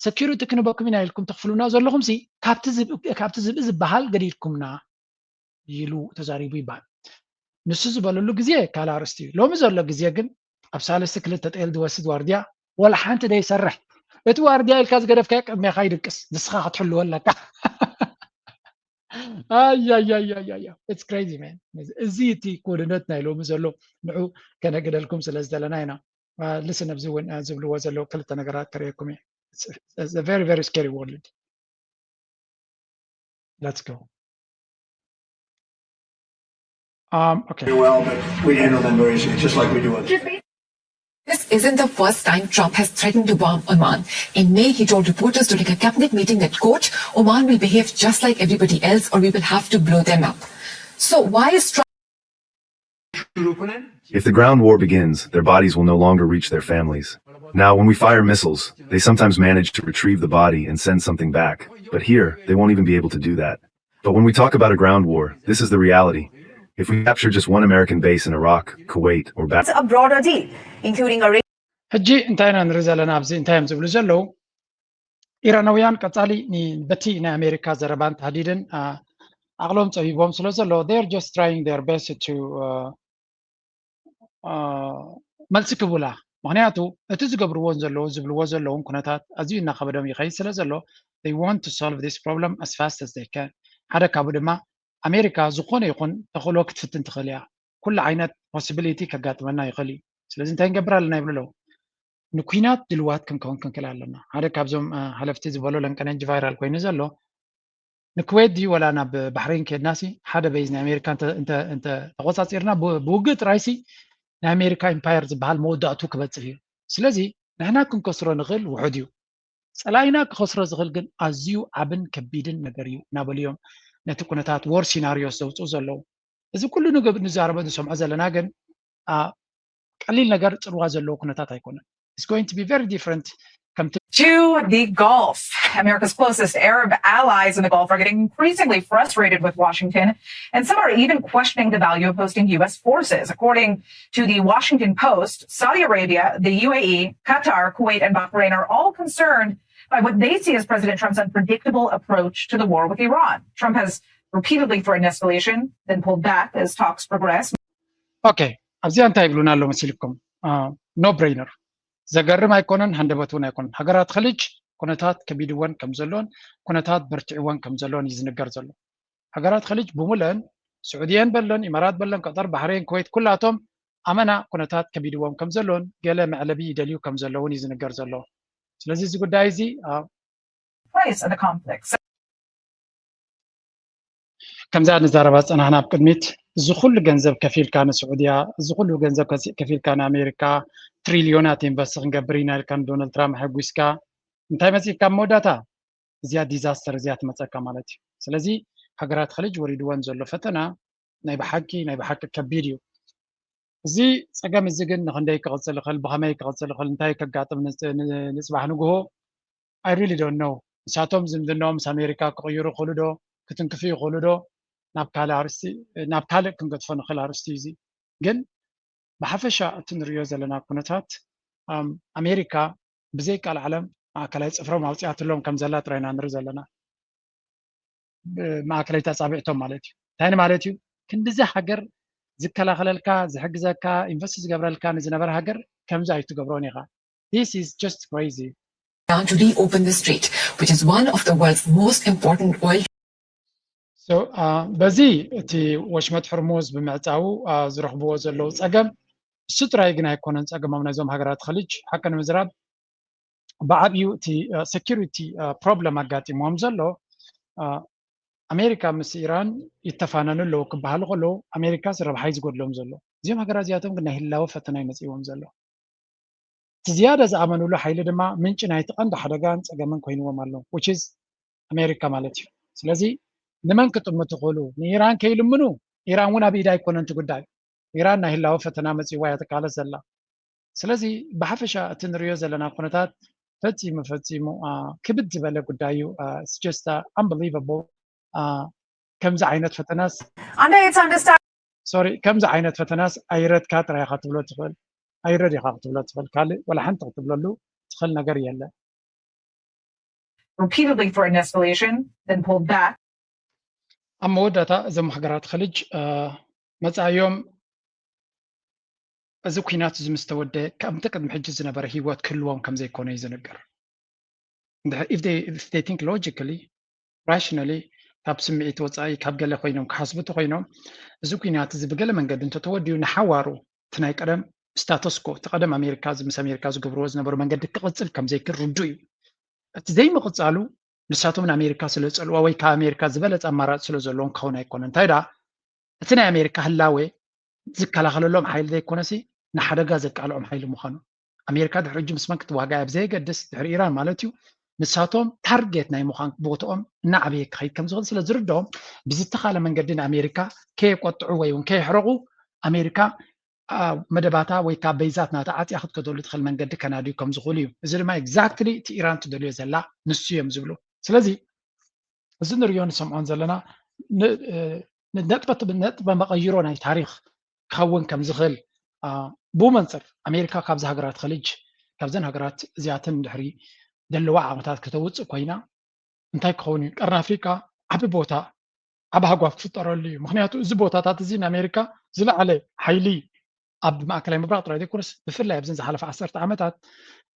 ሰኪሪቲ ክንበኩም ኢና ኢልኩም ተኽፍሉና ዘለኹም ሲ ካብቲ ዝብኢ ዝበሃል ገዲድኩምና ኢሉ ተዛሪቡ ይበሃል። ንሱ ዝበለሉ ግዜ ካልእ ኣርእስቲ እዩ። ሎሚ ዘሎ ግዜ ግን ኣብ ሳልስቲ ክልተ ጤል ዝወስድ ዋርድያ ወላ ሓንቲ ደይሰርሕ። እቲ ዋርድያ ኢልካ ዝገደፍካዮ ቅድሜኻ ይድቅስ፣ ንስኻ ክትሕልዎ ኣለካ። ኣያያያያያ it's crazy man። እዚ እቲ ኩልነት ናይ ሎሚ ዘሎ ንዑ ከነግደልኩም ስለ ዝደለና ኢና። ልስን ኣብዚ እውን ዝብልዎ ዘለዉ ክልተ ነገራት ከርእየኩም እየ። It's a very very scary world. Let's go. Um, okay. Well, but we handle them very easily, just like we do others. This isn't the first time Trump has threatened to bomb Oman. In May, he told reporters during a cabinet meeting that, quote, Oman will behave just like everybody else or we will have to blow them up. So why is Trump If the ground war begins, their bodies will no longer reach their families. Now, when we fire missiles, they sometimes manage to retrieve the body and send something back. But here, they won't even be able to do that. But when we talk about a ground war, this is the reality. If we capture just one American base in Iraq, Kuwait, or Baghdad, a broader deal, including a ሕጂ እንታይ ኢና ንርኢ ዘለና ኣብዚ እንታይ እዮም ዝብሉ ዘለዉ? ኢራናውያን ቀጻሊ በቲ ናይ ኣሜሪካ ዘረባን ታህዲድን ዓቕሎም ጸቢቦም ስለ ዘሎ they're just trying their best to መልሲ ክቡላ። ምክንያቱ እቲ ዝገብርዎን ዘለዉ ዝብልዎ ዘለዉን ኩነታት ኣዝዩ እናኸበዶም ይኸይድ ስለ ዘሎ they want to solve this problem as fast as they can። ሓደ ካብኡ ድማ ኣሜሪካ ዝኾነ ይኹን ተኽእሎ ክትፍትን ትኽእል እያ። ኩሉ ዓይነት possibility ከጋጥመና ይኽእል እዩ። ስለዚ እንታይ ንገብር ኣለና ይብሉ ኣለዉ። ንኩናት ድልዋት ክንከውን ክንክእል ኣለና። ሓደ ካብዞም ሃለፍቲ ዝበሎ ለንቀነንጅ viral ኮይኑ ዘሎ ንኩዌት ድዩ ወላ ናብ ባሕሬን ከድናሲ ሓደ base ናይ ኣሜሪካ እንተ ተቆፃፂርና ብውግእ ጥራይሲ ናይ ኣሜሪካ empire ዝበሃል መወዳእቱ ክበፅሕ እዩ። ስለዚ ንሕና ክንከስሮ ንኽእል ውሑድ እዩ። ፀላኢና ክኸስሮ ዝኽእል ግን ኣዝዩ ዓብን ከቢድን ነገር እዩ እናበሉ እዮም ነቲ ኩነታት war scenarios ዘውፅኡ ዘለዉ። እዚ ኩሉ ንዛረቦ ንሰምዖ ዘለና ግን ቀሊል ነገር ፅልዋ ዘለዎ ኩነታት ኣይኮነን። It's going to be very different ከምቲ To the Gulf. America's closest Arab allies in the Gulf are getting increasingly frustrated with Washington, and some are even questioning the value of hosting U S forces. According to the Washington Post, Saudi Arabia, the U A E, Qatar, Kuwait, and Bahrain are all concerned by what they see as President Trump's unpredictable approach to the war with Iran. Trump has repeatedly threatened escalation, then pulled back as talks progress. Okay, ኣብዚኣ እንታይ ይብሉና ኣሎ መሲልኩም? No brainer። ዘገርም ኣይኮነን፣ ሃንደበት እውን ኣይኮነን። ሃገራት ኸሊጅ ኩነታት ከቢድወን ከም ዘሎን ኩነታት በርቲዕወን ከም ዘሎን እዩ ዝንገር ዘሎ። ሃገራት ኸሊጅ ብምሉአን ስዑድየን በለን፣ ኢማራት በለን፣ ቀጠር፣ ባሕሬን፣ ኩዌት ኩላቶም ኣመና ኩነታት ከቢድዎም ከም ዘሎን ገለ መዕለቢ ይደልዩ ከም ዘለውን እዩ ዝንገር ዘሎ። ስለዚ እዚ ጉዳይ እዚ place of the conflict. ከምዛ ንዛረባ ዝፀናሕና ኣብ ቅድሚት እዚ ኩሉ ገንዘብ ከፊልካ ንስዑድያ፣ እዚ ኩሉ ገንዘብ ከፊልካ ንኣሜሪካ፣ ትሪልዮናት ኢንቨስት ክንገብር ኢና ኢልካ ንዶናልድ ትራምፕ ኣሐጒስካ እንታይ መፂእካ ኣብ መወዳእታ? እዚኣ ዲዛስተር እዚኣ ትመፀካ ማለት እዩ። ስለዚ ሃገራት ኸሊጅ ወሪድወን ዘሎ ፈተና ናይ ብሓቂ ናይ ብሓቂ ከቢድ እዩ። እዚ ፀገም እዚ ግን ንክንደይ ክቕፅል ይኽእል፣ ብኸመይ ክቕፅል ይኽእል፣ እንታይ ከጋጥም ንፅባሕ ንግሆ I really don't know። ንሳቶም ዝምድናኦም ምስ ኣሜሪካ ክቕይሩ ይኽእሉ ዶ፣ ክትንክፉ ይኽእሉ ዶ፣ ናብ ካልእ ኣርስቲ ናብ ካልእ ክንገድፎ ንኽእል ኣርስቲ እዩ። እዚ ግን ብሓፈሻ እቲ ንሪኦ ዘለና ኩነታት ኣሜሪካ ብዘይ ቃል ዓለም ማእከላይ ፅፍሮም ኣውፂኣትሎም ከም ዘላ ጥራይ ኢና ንርኢ ዘለና። ማእከለይቲ ኣፃብዕቶም ማለት እዩ። እንታይ ማለት እዩ? ክንድዚ ሃገር ዝከላኸለልካ፣ ዝሕግዘካ፣ ኢንቨስት ዝገብረልካ ንዝነበረ ሃገር ከምዚ ኣይትገብሮን ኢኻ። This is just crazy. Now to reopen the strait, which is one of the world's most important oil So በዚ እቲ ወሽመጥ ሕርሙዝ ብምዕፃዉ ዝረኽብዎ ዘለዉ ፀገም እሱ ጥራይ ግን ኣይኮነን ፀገሞም ናይዞም ሃገራት ኸሊጅ። ሓቂ ንምዝራብ ብዓብዩ እቲ security problem ኣጋጢምዎም ዘሎ ኣሜሪካ ምስ ኢራን ይተፋነኑ ኣለዉ ክበሃሉ ከለዉ ኣሜሪካስ ረብሓ እዩ ዝጎድሎም ዘሎ። እዚኦም ሃገራት እዚኣቶም ግን ናይ ህላወ ፈተና እዩ መፅእዎም ዘሎ። እቲ ዝያዳ ዝኣመንሉ ሓይሊ ድማ ምንጪ ናይቲ ቀንዲ ሓደጋን ፀገምን ኮይንዎም ኣሎ which is ኣሜሪካ ማለት እዩ። ስለዚ ንመን ክጥምቱ ክእሉ ንኢራን ከይልምኑ ኢራን እውን ኣብ ኢዳ ኣይኮነን እቲ ጉዳይ። ኢራን ናይ ህላወ ፈተና መፂእዋ እያ ትቃለስ ዘላ። ስለዚ ብሓፈሻ እቲ ንሪኦ ዘለና ኩነታት ፈፂሙ ፈፂሙ ክብድ ዝበለ ጉዳይ እዩ። It's just unbelievable። ከምዚ ዓይነት ፈተናስ Under its understanding ሶሪ ከምዚ ዓይነት ፈተናስ ኣይረድካ ጥራይ ኢኻ ክትብሎ ትኽእል። ኣይረድ ኢኻ ክትብሎ ትኽእል። ካልእ ወላ ሓንቲ ክትብለሉ ትኽእል ነገር የለን። repeatedly threatened escalation, then pulled back. ኣብ መወዳእታ እዞም ሃገራት ኸሊጅ መፃዮም እዚ ኩናት እዚ ምስ ተወደ ከምቲ ቅድሚ ሕጂ ዝነበረ ህይወት ክህልዎም ከም ዘይኮነ እዩ ዝንገር። If they, if they think logically, rationally ካብ ስምዒት ወፃኢ ካብ ገለ ኮይኖም ክሓስቡ እንተኮይኖም እዚ ኩናት እዚ ብገለ መንገዲ እንተተወዲኡ ንሓዋሩ እቲ ናይ ቀደም status quo እቲ ቀደም ኣሜሪካ ምስ ኣሜሪካ ዝገብርዎ ዝነበሩ መንገዲ ክቕፅል ከም ዘይክእል ርዱእ እዩ። እቲ ዘይምቕፃሉ ንሳቶም ንኣሜሪካ ስለ ዝፀልዋ ወይ ካብ ኣሜሪካ ዝበለፀ ኣማራፂ ስለ ዘለዎም ክኸውን ኣይኮነን። እንታይ ደኣ እቲ ናይ ኣሜሪካ ህላዌ ዝከላኸለሎም ሓይሊ ዘይኮነሲ ንሓደጋ ዘቃልዖም ሓይሊ ምዃኑ ኣሜሪካ ድሕሪ ሕጂ ምስ መን ክትዋጋእ እያ ብዘየገድስ ድሕሪ ኢራን ማለት እዩ ንሳቶም ታርጌት ናይ ምዃን ቦትኦም እናዓበየ ክኸይድ ከም ዝኽእል ስለ ዝርድኦም ብዝተኻለ መንገዲ ንኣሜሪካ ከየቆጥዑ ወይ እውን ከየሕረቑ ኣሜሪካ መደባታ ወይ ካብ በይዛት ናታ ዓፅያ ክትከደሉ ትኽእል መንገዲ ከናድዩ ከም ዝኽእሉ እዩ። እዚ ድማ exactly እቲ ኢራን ትደልዮ ዘላ ንሱ እዮም ዝብሉ። ስለዚ እዚ ንሪኦ ንሰምዖን ዘለና ነጥበ መቐይሮ ናይ ታሪኽ ክኸውን ከም ዝኽእል፣ ብኡ መንፅር ኣሜሪካ ካብዚ ሃገራት ኸልጅ፣ ካብዘን ሃገራት እዚኣተን ድሕሪ ዘለዋ ዓቕምታት ከተውፅእ ኮይና፣ እንታይ ክኸውን እዩ? ቀርኒ ኣፍሪካ ዓቢ ቦታ፣ ዓቢ ሃጓፍ ክፍጠረሉ እዩ። ምክንያቱ እዚ ቦታታት እዚ ንኣሜሪካ ዝለዓለ ሓይሊ ኣብ ማእከላይ ምብራቕ ጥራይ ዘይኮነስ፣ ብፍላይ ኣብዘን ዝሓለፈ ዓሰርተ ዓመታት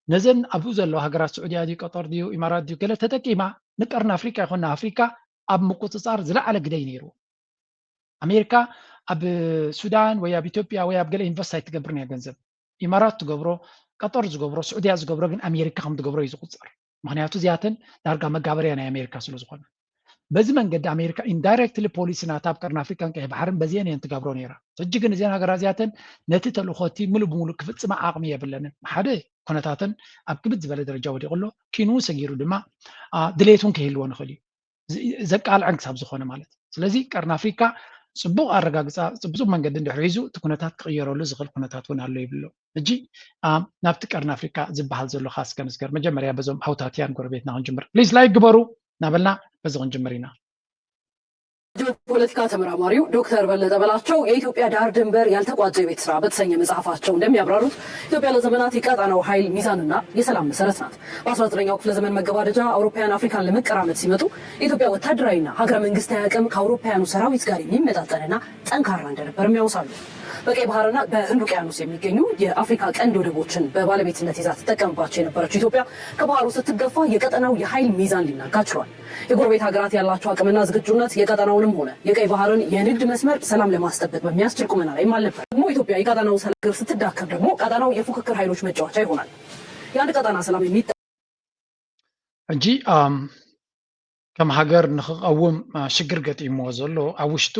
ነዘን ኣብኡ ዘለዋ ሃገራት፣ ስዑድያ ድዩ፣ ቀጠር ድዩ፣ ኢማራት ድዩ፣ ገለ ተጠቂማ ንቀርኒ ኣፍሪካ ይኹን ንኣፍሪካ ኣብ ምቁፅፃር ዝለዓለ ግደይ ነይሩ። ኣሜሪካ ኣብ ሱዳን ወይ ኣብ ኢትዮጵያ ወይ ኣብ ገለ ኢንቨስት ኣይትገብርን እያ ገንዘብ። ኢማራት ትገብሮ፣ ቀጠር ዝገብሮ፣ ስዑድያ ዝገብሮ ግን ኣሜሪካ ከም ትገብሮ እዩ ዝቁፀር። ምክንያቱ እዚኣተን ዳርጋ መጋበርያ ናይ ኣሜሪካ ስለ ዝኾነ። በዚ መንገዲ ኣሜሪካ ኢንዳይረክትሊ ፖሊሲ ናታ ኣብ ቀርኒ ኣፍሪካን ቀይሕ ባሕርን በዚአን እየን ትጋብሮ ነይራ። ሕጂ ግን እዚአን ሃገራት እዚኣተን ነቲ ተልእኾ እቲ ሙሉእ ብሙሉእ ክፍፅማ ዓቕሚ የብለንን። ሓደ ኩነታተን ኣብ ክብድ ዝበለ ደረጃ ወዲቑ ኣሎ። ኪኑ እውን ሰጊሩ ድማ ድሌት እውን ክህልዎ ንኽእል እዩ። ዘቃልዐን ክሳብ ዝኾነ ማለት። ስለዚ ቀርኒ ኣፍሪካ ፅቡቕ ኣረጋግፃ፣ ፅቡቕ መንገዲ እንድሕር ሒዙ እቲ ኩነታት ክቕየረሉ ዝኽእል ኩነታት እውን ኣሎ ይብሎ። ሕጂ ናብቲ ቀርኒ ኣፍሪካ ዝበሃል ዘሎ ካስ ከንስገር፣ መጀመርያ በዞም ሃውታትያን ጎረቤትና ክንጅምር። ፕሊዝ ላይክ ግበሩ እናበልና በዚ ክንጅምር ኢና። ፖለቲካ ተመራማሪው ዶክተር በለጠ በላቸው የኢትዮጵያ ዳር ድንበር ያልተቋጨ የቤት ስራ በተሰኘ መጽሐፋቸው እንደሚያብራሩት ኢትዮጵያ ለዘመናት የቀጣናው ኃይል ሚዛንና የሰላም መሰረት ናት። በ19ኛው ክፍለ ዘመን መገባደጃ አውሮፓውያን አፍሪካን ለመቀራመት ሲመጡ የኢትዮጵያ ወታደራዊና ሀገረ መንግስታዊ አቅም ከአውሮፓውያኑ ሰራዊት ጋር የሚመጣጠንና ጠንካራ እንደነበርም ያውሳሉ። በቀይ ባህርና በህንድ ውቅያኖስ የሚገኙ የአፍሪካ ቀንድ ወደቦችን በባለቤትነት ይዛ ትጠቀምባቸው የነበረችው ኢትዮጵያ ከባህሩ ስትገፋ የቀጠናው የኃይል ሚዛን ሊናጋ ችሏል። የጎረቤት ሀገራት ያላቸው አቅምና ዝግጁነት የቀጠናውንም ሆነ የቀይ ባህርን የንግድ መስመር ሰላም ለማስጠበቅ በሚያስችል ቁመና ላይም አልነበር። ደግሞ ኢትዮጵያ የቀጠናው ሰላም ስትዳከም ደግሞ ቀጠናው የፉክክር ኃይሎች መጫወቻ ይሆናል። የአንድ ቀጠና ሰላም የሚጠ ሕጂ ከም ሃገር ንክቐውም ሽግር ገጢምዎ ዘሎ ኣብ ውሽጡ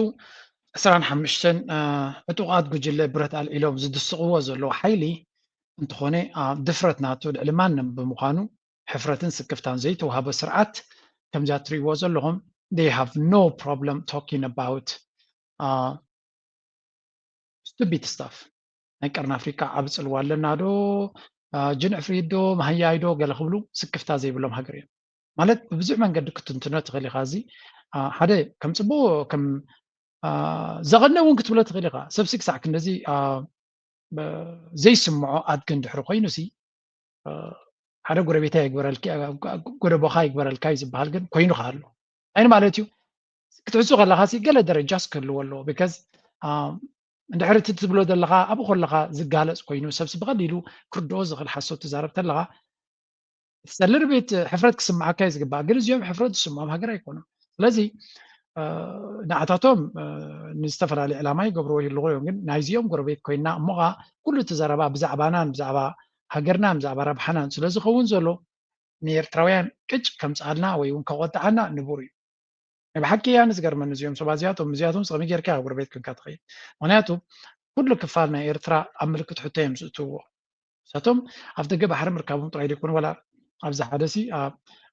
ዕስራን ሓሙሽተን ዕጡቓት ጉጅለ ብረት ኣልዒሎም ዝድስቕዎ ዘለዉ ሓይሊ እንተኾነ፣ ድፍረት ናቱ ልዕሊ ማንም ብምዃኑ፣ ሕፍረትን ስክፍታን ዘይተዋህቦ ስርዓት ከምዚኣ ትርእይዎ ዘለኹም፣ they have no problem talking about stupid stuff። ናይ ቀርኒ ኣፍሪካ ዓቢ ጽልዋ ኣለና ዶ፣ ጅንዕ ፍሪድ ዶ፣ መሃያይ ዶ ገለ ክብሉ ስክፍታ ዘይብሎም ሃገር እዮም። ማለት ብብዙሕ መንገዲ ክትንትኖ ትኽእል ኢኻ። እዚ ሓደ ከም ጽቡቕ ከም ዘቐነ እውን ክትብሎ ትኽእል ኢኻ። ሰብሲ ክሳዕ ክንደዚ ዘይስምዖ ኣድጊ እንድሕሪ ኮይኑ ሲ ሓደ ጎረቤታ ይግበረልኪ፣ ጎደቦኻ ይግበረልካ እዩ ዝበሃል ግን ኮይኑ ከ ኣሎ። እንታይ ማለት እዩ? ክትሕሱ ከለኻ ሲ ገለ ደረጃስ ክህልዎ ኣለዎ። ቢካዝ እንድሕሪ እቲ ትብሎ ዘለኻ ኣብኡ ከለኻ ዝጋለፅ ኮይኑ ሰብሲ ብቐሊሉ ክርድኦ ዝኽእል ሓሶት ትዛረብ ተለኻ ሰልር ቤት ሕፍረት ክስምዓካ እዩ ዝግባእ። ግን እዚኦም ሕፍረት ዝስምዖም ሃገር ኣይኮኑም። ስለዚ ንዓታቶም ንዝተፈላለየ ዕላማ ይገብርዎ ይህልዎ እዮም። ግን ናይዚኦም ጎረቤት ኮይና እሞ ኸዓ ኩሉ እቲ ዘረባ ብዛዕባናን ብዛዕባ ሃገርናን ብዛዕባ ረብሓናን ስለ ዝኸውን ዘሎ ንኤርትራውያን ቅጭ ከምፅኣልና ወይ እውን ከቆጥዓና ንቡር እዩ። ናይ ብሓቂ እያ ንዝገርመኒ እዚኦም ሰባት እዚኣቶም እዚኣቶም ከመይ ጌርካ ጎረቤት ክንካ ትኽእል? ምክንያቱ ኩሉ ክፋል ናይ ኤርትራ ኣብ ምልክት ሕቶ እዮም ዝእትውዎ። እሳቶም ኣብ ደገ ባሕሪ ምርካቦም ጥራይ ዘይኮኑ ዋላ ኣብዚ ሓደ ሲ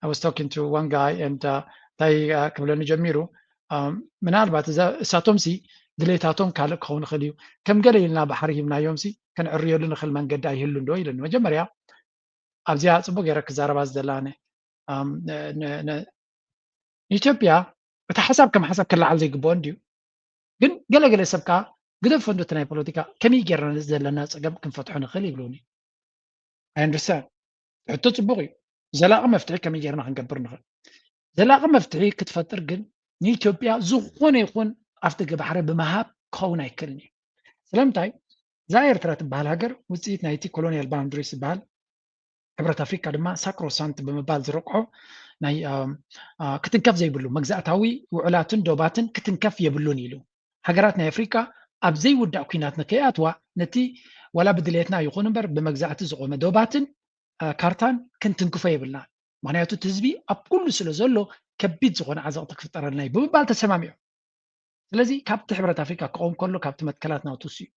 I was talking to one guy and እንታይ ክብለኒ ጀሚሩ ምናልባት እሳቶም ሲ ድሌታቶም ካልእ ክኸውን ይኽእል እዩ። ከም ገለ ኢልና ባሕሪ ሂብናዮም ሲ ክንዕርየሉ ንኽእል መንገዲ ኣይህሉን ዶ ኢለኒ። መጀመርያ ኣብዚኣ ጽቡቅ ገይረ ክዛረባ ዝደላነ ንኢትዮጵያ እቲ ሓሳብ ከም ሓሳብ ክለዓል ዘይግብኦ እንድዩ። ግን ገለገለ ሰብ ከዓ ግደፎ እንዶ እቲ ናይ ፖለቲካ ከመይ ጌርና ነዚ ዘለና ፀገም ክንፈትሖ ንኽእል ይብሉኒ። I understand። ሕቶ ጽቡቅ እዩ። ዘላቂ መፍትሒ ከመይ ጌርና ክንገብር ንኽእል? ዘላቂ መፍትሒ ክትፈጥር ግን ንኢትዮጵያ ዝኾነ ይኹን ኣፍደገ ባሕሪ ብምሃብ ክኸውን ኣይክእልን እዩ። ስለምንታይ? እዛ ኤርትራ ትበሃል ሃገር ውፅኢት ናይቲ ኮሎኒያል ባውንድሪስ ዝበሃል ሕብረት ኣፍሪካ ድማ ሳክሮሳንት ብምባል ዝረቅሖ ናይ ክትንከፍ ዘይብሉ መግዛእታዊ ውዕላትን ዶባትን ክትንከፍ የብሉን ኢሉ። ሃገራት ናይ ኣፍሪካ ኣብ ዘይውዳእ ኲናት ንከይኣትዋ ነቲ ዋላ ብድሌትና ይኹን እምበር ብመግዛእቲ ዝቆመ ዶባትን ካርታን ክንትንክፎ የብልና። ምክንያቱ እቲ ህዝቢ ኣብ ኩሉ ስለ ዘሎ ከቢድ ዝኾነ ዓዘቕቲ ክፍጠረልና እዩ ብምባል ተሰማሚዖም። ስለዚ ካብቲ ሕብረት ኣፍሪካ ክቐውም ከሎ ካብቲ መትከላት ናቱ እሱ እዩ።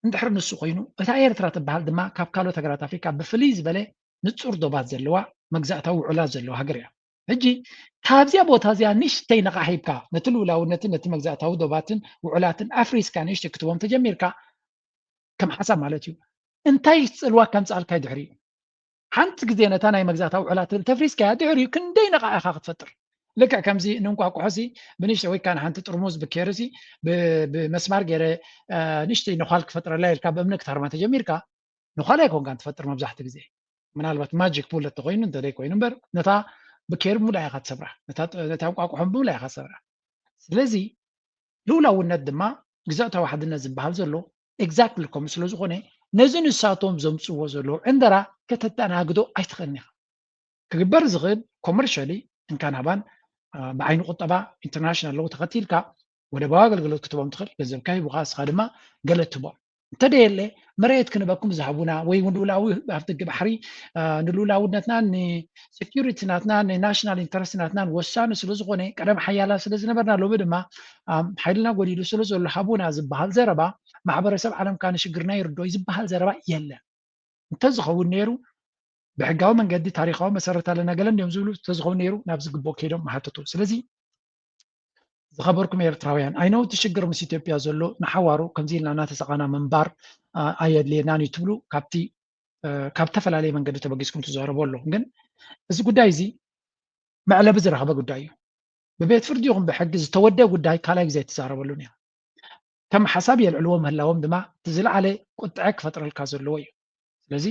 እንድሕር ንሱ ኮይኑ እታ ኤርትራ ትበሃል ድማ ካብ ካልኦት ሃገራት ኣፍሪካ ብፍልይ ዝበለ ንጹር ዶባት ዘለዋ መግዛእታዊ ውዕላት ዘለዋ ሃገር እያ። ሕጂ ካብዚኣ ቦታ እዚኣ ንእሽተይ ነቓሕ ሂብካ ነቲ ልኡላውነትን ነቲ መግዛእታዊ ዶባትን ውዕላትን ኣፍሪስካ ንእሽተይ ክትቦም ተጀሚርካ ከም ሓሳብ ማለት እዩ። እንታይ ጽልዋ ከምጽኣልካ ድሕሪ ሓንቲ ግዜ ነታ ናይ መግዛእታዊ ውዕላት ተፍሪስካያ ድሕሪኡ ክንደይ ነቓ ኢኻ ክትፈጥር? ልክዕ ከምዚ ንንቋቁሖ ሲ ብንሽተ ወይ ከዓ ንሓንቲ ጥርሙዝ ብኬሪ ሲ ብመስማር ገይረ ንሽተይ ነዃል ክፈጥረላ ኢልካ ብእምነ ክትሃርማ ተጀሚርካ፣ ነዃል ኣይኮንካን ትፈጥር መብዛሕትኡ ግዜ። ምናልባት ማጂክ ቡለት ተኮይኑ እንተዘይኮይኑ እምበር ነታ ብኬሪ ሙላ ኢኻ ትሰብራ፣ ነታ እንቋቁሖ ሙላ ኢኻ ትሰብራ። ስለዚ ልኡላውነት ድማ ግዝኣታዊ ሓድነት ዝበሃል ዘሎ ኤግዛክትሊ ከምኡ ስለ ዝኾነ ነዚ ንሳቶም ዘምፅዎ ዘለዉ ዕንደራ ከተተኣናግዶ ኣይትኽእልን ኢኻ። ክግበር ዝኽእል ኮመርሻሊ እንካን ሃባን ብዓይኒ ቁጠባ ኢንተርናሽናል ኣለዉ ተኸቲልካ ወደባዊ ኣገልግሎት ክትቦም ትኽእል፣ ገንዘብካ ሂቡካ እስኻ ድማ ገለ ትቦም። እንተደየለ መሬት ክንበኩም ዝሃቡና ወይ እውን ልኡላዊ ኣፍደገ ባሕሪ ንልኡላውነትና ንሴኪሪቲ ናትና ንናሽናል ኢንተረስት ናትናን ወሳኒ ስለ ዝኾነ ቀደም ሓያላ ስለ ዝነበርና ሎሚ ድማ ሓይልና ጎዲሉ ስለ ዘሎ ሃቡና ዝበሃል ዘረባ ማሕበረሰብ ዓለም ከዓ ንሽግርና ይርዶ ዝበሃል ዘረባ የለን። እንተዝኸውን ነይሩ ብሕጋዊ መንገዲ ታሪካዊ መሰረት ኣለና ገለ እንዲዮም ዝብሉ እንተዝኸውን ነይሩ ናብ ዝግብኦ ከይዶም መሓተቱ። ስለዚ ዝኸበርኩም ኤርትራውያን ኣይነውቲ ሽግር ምስ ኢትዮጵያ ዘሎ ንሓዋሩ ከምዚ ኢልና እናተሰቃና ምንባር ኣየድልየናን እዩ ትብሉ ካብቲ ካብ ዝተፈላለየ መንገዲ ተበጊስኩም ትዛረቡ ኣለኹም። ግን እዚ ጉዳይ እዚ መዕለቢ ዝረኸበ ጉዳይ እዩ። ብቤት ፍርዲ ይኹን ብሕጊ ዝተወደ ጉዳይ ካልኣይ ግዜ ኣይትዛረበሉን ኢኻ። ከም ሓሳብ የልዕልዎ ምህላዎም ድማ እቲ ዝለዓለ ቁጥዐ ክፈጥረልካ ዘለዎ እዩ። ስለዚ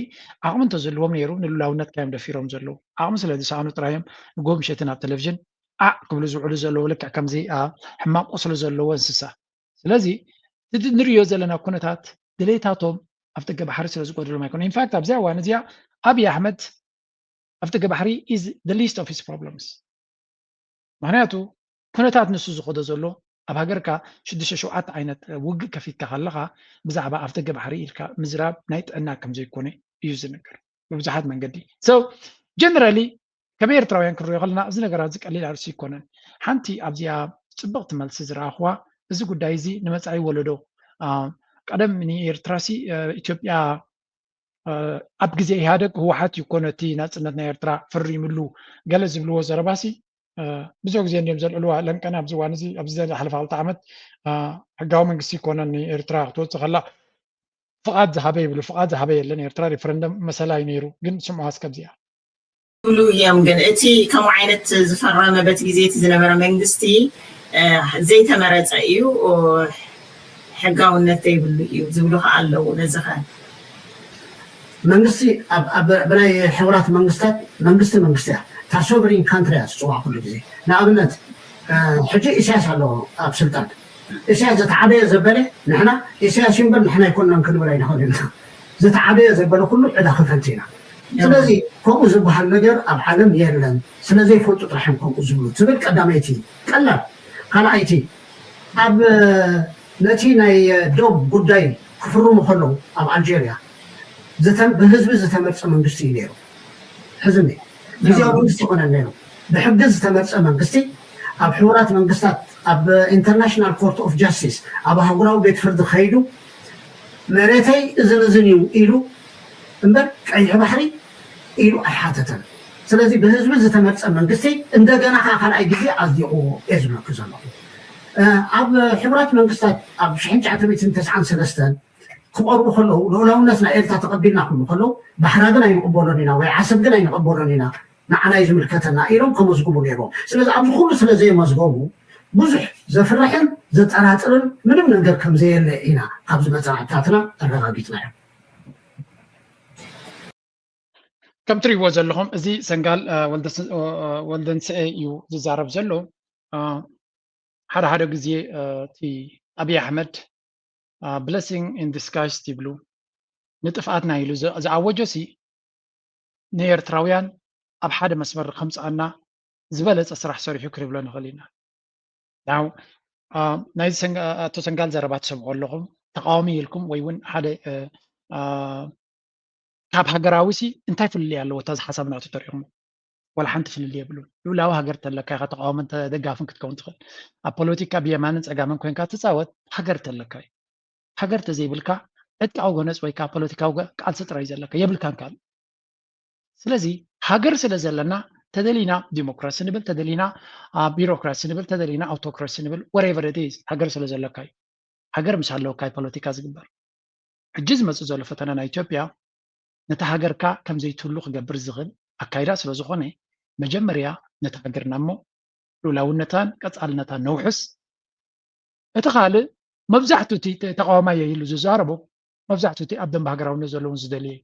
ዓቕሚ እንተዘለዎም ነይሩ ንልኡላውነትካ እዮም ደፊሮም ዘለዉ። ዓቕሚ ስለ ዝሰኣኑ ጥራይ እዮም ንጎ ምሸትን ኣብ ቴሌቪዥን ዓዕ ክብሉ ዝውዕሉ ዘለዉ፣ ልክዕ ከምዚ ሕማቕ ቁስሊ ዘለዎ እንስሳ። ስለዚ እቲ ንሪኦ ዘለና ኩነታት ድሌታቶም ኣፍደገ ባሕሪ ስለ ዝጎደሎም ኣይኮነ። ኢንፋክት ኣብዚኣ እዋን እዚኣ ኣብይ ኣሕመድ ኣፍደገ ባሕሪ is the least of his problems። ምክንያቱ ኩነታት ንሱ ዝኸዶ ዘሎ ኣብ ሃገርካ ሽዱሽተ ሸውዓተ ዓይነት ውግእ ከፊትካ ከለኻ ብዛዕባ ኣፍደገ ባሕሪ ኢልካ ምዝራብ ናይ ጥዕና ከም ዘይኮነ እዩ ዝነገር ብብዙሓት መንገዲ። So generally ከም ኤርትራውያን ክንሪኦ ከለና እዚ ነገራት እዚ ቀሊል ኣርእስቲ ይኮነን። ሓንቲ ኣብዚኣ ፅብቕቲ መልሲ ዝረኣኽዋ እዚ ጉዳይ እዚ ንመፃኢ ወለዶ ቀደም ንኤርትራ ሲ ኢትዮጵያ ኣብ ግዜ ኢህኣደግ ህወሓት ይኮነ እቲ ናፅነት ናይ ኤርትራ ፈሪምሉ ገለ ዝብልዎ ዘረባሲ ብዙሕ ግዜ እንዲዮም ዘልዕልዋ። ለንቀን ኣብዚ እዋን እዚ ኣብዚ ዝሓለፈ ክልተ ዓመት ሕጋዊ መንግስቲ ይኮነን ንኤርትራ ክትወፅእ ከላ ፍቓድ ዝሃበ ይብሉ። ፍቓድ ዝሃበ የለን። ኤርትራ ሪፈረንደም መሰላ እዩ ነይሩ። ግን ስምዑ እስከ ኣብዚኣ። ይብሉ እዮም። ግን እቲ ከምኡ ዓይነት ዝፈረመ በቲ ግዜ እቲ ዝነበረ መንግስቲ ዘይተመረፀ እዩ፣ ሕጋውነት ዘይብሉ እዩ ዝብሉ ከዓ ኣለዉ። ነዚ ኸ? መንግስቲ ብናይ ሕቡራት መንግስታት መንግስቲ መንግስቲ እያ። እታ ሶቨሪን ካንትሪ እያ ትፅዋዕ ኩሉ ግዜ። ንኣብነት ሕጂ ኢሳያስ ኣሎ ኣብ ስልጣን። ኢሳያስ ዝተዓበየ ዘበለ ንሕና ኢሳያስ እዩ እምበር ንሕና ኣይኮንናን ክንብል ኣይንኽእል ኢና። ዝተዓበየ ዘበለ ኩሉ ዕዳ ከፈልቲ ኢና። ስለዚ ከምኡ ዝበሃል ነገር ኣብ ዓለም የለን። ስለዘይፈልጡ ጥራሕ እዮም ከምኡ ዝብሉ ትብል ቀዳመይቲ ቀላል። ካልኣይቲ ኣብ ነቲ ናይ ዶብ ጉዳይ ክፍርሙ ከለዉ ኣብ ኣልጀርያ ብህዝቢ ዝተመርፀ መንግስቲ እዩ ነይሩ። ሕዝኒ ግዜያዊ መንግስቲ ይኮነን ነይሩ። ብሕጊ ዝተመርፀ መንግስቲ ኣብ ሕቡራት መንግስታት ኣብ ኢንተርናሽናል ኮርት ኦፍ ጃስቲስ ኣብ ኣህጉራዊ ቤት ፍርዲ ከይዱ መሬተይ እዝን እዝን እዩ ኢሉ እምበር ቀይሕ ባሕሪ ኢሉ ኣይሓተተን። ስለዚ ብህዝቢ ዝተመርፀ መንግስቲ እንደገና ከዓ ካልኣይ ግዜ ኣጽዲቕዎ እየ ዝብለኪ ዘለኹ። ኣብ ሕቡራት መንግስታት ኣብ ሽሕን ትሽዓተ ሚእትን ተስዓን ሰለስተን ክቐርቡ ከለዉ ልኡላውነት ናይ ኤርትራ ተቐቢልና ክብሉ ከለዉ ባሕራ ግን ኣይንቕበሎን ኢና ወይ ዓሰብ ግን ኣይንቕበሎን ኢና ንዓና እዩ ዝምልከተና ኢሎም ከመዝግቡ ነይሮም። ስለዚ ኣብዚ ኩሉ ስለ ዘየመዝገቡ ብዙሕ ዘፍርሕን ዘጠራጥርን ምንም ነገር ከም ዘየለ ኢና ካብዚ መፅናዕትታትና ኣረጋጊፅናዮ። ከም ትሪእዎ ዘለኹም እዚ ሰንጋል ወልደንስኤ እዩ ዝዛረብ ዘሎ። ሓደ ሓደ ግዜ እቲ ኣብይ ኣሕመድ blessing in disguise ይብሉ ንጥፍኣትና ኢሉ ዝኣወጆ ሲ ንኤርትራውያን ኣብ ሓደ መስመር ከምፅኣና ዝበለፀ ስራሕ ሰሪሑ ክንብሎ ንኽእል ኢና። ናይዚ ኣቶ ሰንጋል ዘረባ ትሰምዑ ኣለኹም ተቃዋሚ ኢልኩም ወይ እውን ሓደ ካብ ሃገራዊ ሲ እንታይ ፍልልይ ኣለዎ? እታ ዝሓሳብ ናቱ ተሪኹም ዋላ ሓንቲ ፍልልይ የብሉን። ልኡላዊ ሃገር ተለካ ኢኻ ተቃዋምን ደጋፍን ክትከውን ትኽእል። ኣብ ፖለቲካ ብየማንን ፀጋምን ኮይንካ ትፃወት ሃገር ተለካ እዩ። ሃገር ተዘይብልካ ዕጥቃዊ ጎነፅ ወይ ከዓ ፖለቲካዊ ቃልሲ ጥራይ ዘለካ የብልካን ካልእ። ስለዚ ሃገር ስለ ዘለና ተደሊና ዲሞክራሲ ንብል፣ ተደሊና ቢሮክራሲ ንብል፣ ተደሊና ኣውቶክራሲ ንብል፣ whatever it is ሃገር ስለ ዘለካ እዩ። ሃገር ምስ ሃለወካ እዩ ፖለቲካ ዝግበር። ሕጂ ዝመፅእ ዘሎ ፈተና ናይ ኢትዮጵያ ነቲ ሃገርካ ከም ዘይትህሉ ክገብር ዝኽእል ኣካይዳ ስለ ዝኾነ መጀመርያ ነቲ ሃገርና እሞ ልኡላውነታን ቀጻልነታን ነውሕስ። እቲ ካልእ መብዛሕትኡ እቲ ተ- ተቃዋማይ ኢሉ ዝዛረቦ መብዛሕትኡ እቲ ኣብ ደንበ ሃገራውነት ዘለውን ዝደልየ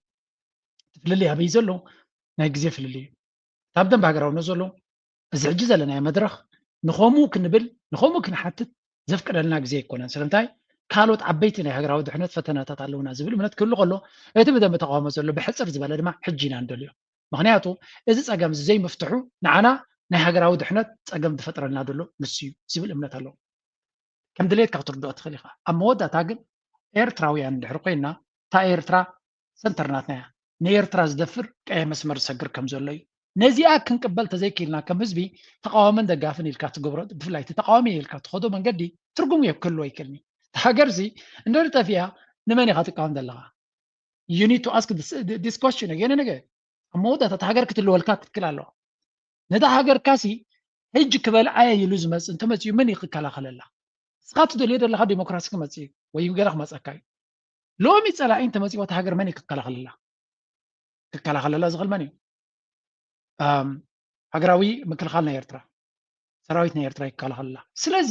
ፍልልይ ኣበይ ዘሎ ናይ ግዜ ፍልልይ እዩ። ኣብ ደንበ ሃገራውነት ዘሎ እዚ ሕጂ ዘለናዮ መድረኽ ንኸምኡ ክንብል ንኸምኡ ክንሓትት ዘፍቅደልና ግዜ ኣይኮነን። ስለምንታይ ካልኦት ዓበይቲ ናይ ሃገራዊ ድሕነት ፈተናታት ኣለውና ዝብል እምነት ክህሉ ከሎ እቲ ብደንበ ተቃውሞ ዘሎ ብሕፅር ዝበለ ድማ ሕጂ ኢና ንደልዮ። ምክንያቱ እዚ ፀገም እዚ ዘይምፍትሑ ንዓና ናይ ሃገራዊ ድሕነት ፀገም ዝፈጥረልና ዘሎ ንሱ እዩ ዝብል እምነት ኣለዎ። ከም ድሌትካ ክትርድኦ ትኽእል ኢኻ። ኣብ መወዳእታ ግን ኤርትራውያን እንድሕር ኮይና እታ ኤርትራ ሰንተር ናትና እያ። ንኤርትራ ዝደፍር ቀይሕ መስመር ዝሰግር ከም ዘሎ እዩ። ነዚኣ ክንቅበል ተዘይክኢልና ከም ህዝቢ ተቃዋምን ደጋፍን ኢልካ ትገብሮ ብፍላይ እቲ ተቃዋሚ ኢልካ ትኸዶ መንገዲ ትርጉም እየ ክህልዎ ኣይክእልኒ። እታ ሃገርሲ እንድሕር ጠፊኣ ንመን ኢኻ ትቃወም ዘለኻ? You need to ask this, this question again and again። ኣብ መወዳእታ እታ ሃገር ክትልወልካ ክትክል ኣለዋ። ነታ ሃገርካሲ ሕጂ ክበልዓየ ኢሉ ዝመፅእ እንተመፅኡ መን እዩ ክከላኸለላ? ንስኻ ትደልዮ ዘለኻ ዲሞክራሲ ክመፅእ እዩ ወይ ገለ ክመፀካ እዩ። ሎሚ ፀላኢ እንተመፂኡ እታ ሃገር መን እዩ ክከላኸለላ? ክከላኸለላ ዝኽእል መን እዩ? ኣም፣ ሃገራዊ ምክልኻል ናይ ኤርትራ፣ ሰራዊት ናይ ኤርትራ ይከላኸለላ። ስለዚ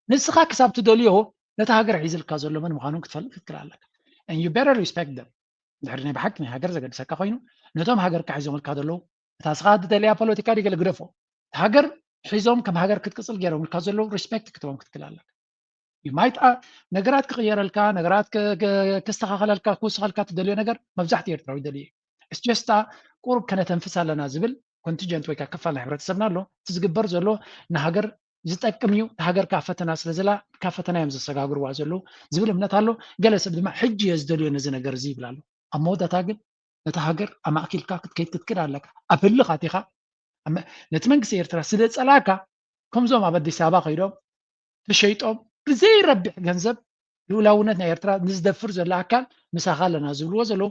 ንስኻ ክሳብ ትደልዮ ነታ ሃገር ሒዝልካ ዘሎ መን ምዃኑ ክትፈልጥ ክትክእል ኣለካ። And you better respect them። እንድሕር ናይ ብሓቂ ናይ ሃገር ዘገድሰካ ኮይኑ ነቶም ሃገርካ ሒዞምልካ ዘለዉ እታ ንስኻ ትደልያ ፖለቲካ ድገለ ግደፎ። እታ ሃገር ሒዞም ከም ሃገር ክትቅፅል ገይሮምልካ ዘለዉ ሪስፔክት ክትቦም ክትክእል ኣለካ። You might ነገራት ክቕየረልካ ነገራት ክስተኻኸለልካ ክውስኸልካ ትደልዮ ነገር መብዛሕትኡ ኤርትራዊ ደልዩ እዩ። It's just ቁሩብ ከነተንፍስ ኣለና ዝብል ኮንቲንጀንት ወይ ከዓ ክፋል ናይ ሕብረተሰብና ኣሎ። እቲ ዝግበር ዘሎ ንሃገር ዝጠቅም እዩ። እቲ ሃገር ካብ ፈተና ስለ ዘላ ካብ ፈተና እዮም ዘሰጋግርዋ ዘለዉ ዝብል እምነት ኣሎ። ገለ ሰብ ድማ ሕጂ እየ ዝደልዮ ነዚ ነገር እዚ ይብል ኣሎ። ኣብ መወዳእታ ግን ነታ ሃገር ኣማእኪልካ ክትከይድ ክትክእል ኣለካ። ኣብ ህልኽ ኣቲኻ ነቲ መንግስቲ ኤርትራ ስለ ጸላእካ ከምዞም ኣብ ኣዲስ ኣበባ ከይዶም ተሸይጦም ብዘይረብሕ ገንዘብ ልኡላውነት ናይ ኤርትራ ንዝደፍር ዘሎ ኣካል ምሳኻ ኣለና ዝብልዎ ዘለዉ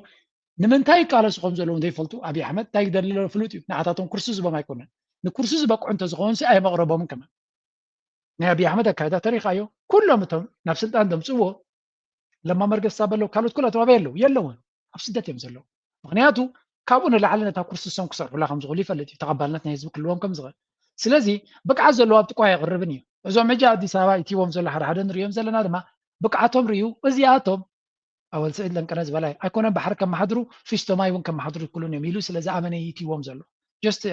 ንምንታይ ይቃለሱ ከም ዘለዉ ዘይፈልጡ ኣብይ ኣሕመድ እንታይ ይደሊ ፍሉጥ እዩ። ንዓታቶም ኩርሲ ዝቦም ኣይኮነን። ንኩርሲ ዝበቅዑ እንተዝኸውን ሲ ኣይመቕረቦምን ከማን። ናይ ኣብይ ኣሕመድ ኣካይዳ ተሪኻዮ። ኩሎም እቶም ናብ ስልጣን ዘምፅዎ ለማ መርገሳ በለው ካልኦት ኩላቶም ኣበይ ኣለዉ? የለውን። ኣብ ስደት እዮም ዘለዉ። ምክንያቱ ካብኡ ንላዕሊ ነታ ኩርሲ እሶም ክሰርሑላ ከም ዝኽእሉ ይፈልጥ እዩ። ተቐባልነት ናይ ህዝቢ ክህልዎም ከም ዝኽእል። ስለዚ ብቅዓት ዘለዎ ኣብ ጥቋ የቕርብን እዩ። እዞም ሕጂ ኣዲስ ኣበባ ኢትዎም ዘሎ ሓደ ሓደ ንሪኦም ዘለና ድማ ብቅዓቶም ርእዩ እዚኣቶም ኣወል ስዒድ ለንቀነ ዝበላይ ኣይኮነን ባሕሪ ከመሓድሩ ፊስቶ ማይ እውን ከመሓድሩ ይክእሉን እዮም ኢሉ ስለ ዝኣመነ እዩ ኢትዎም ዘሎ። Just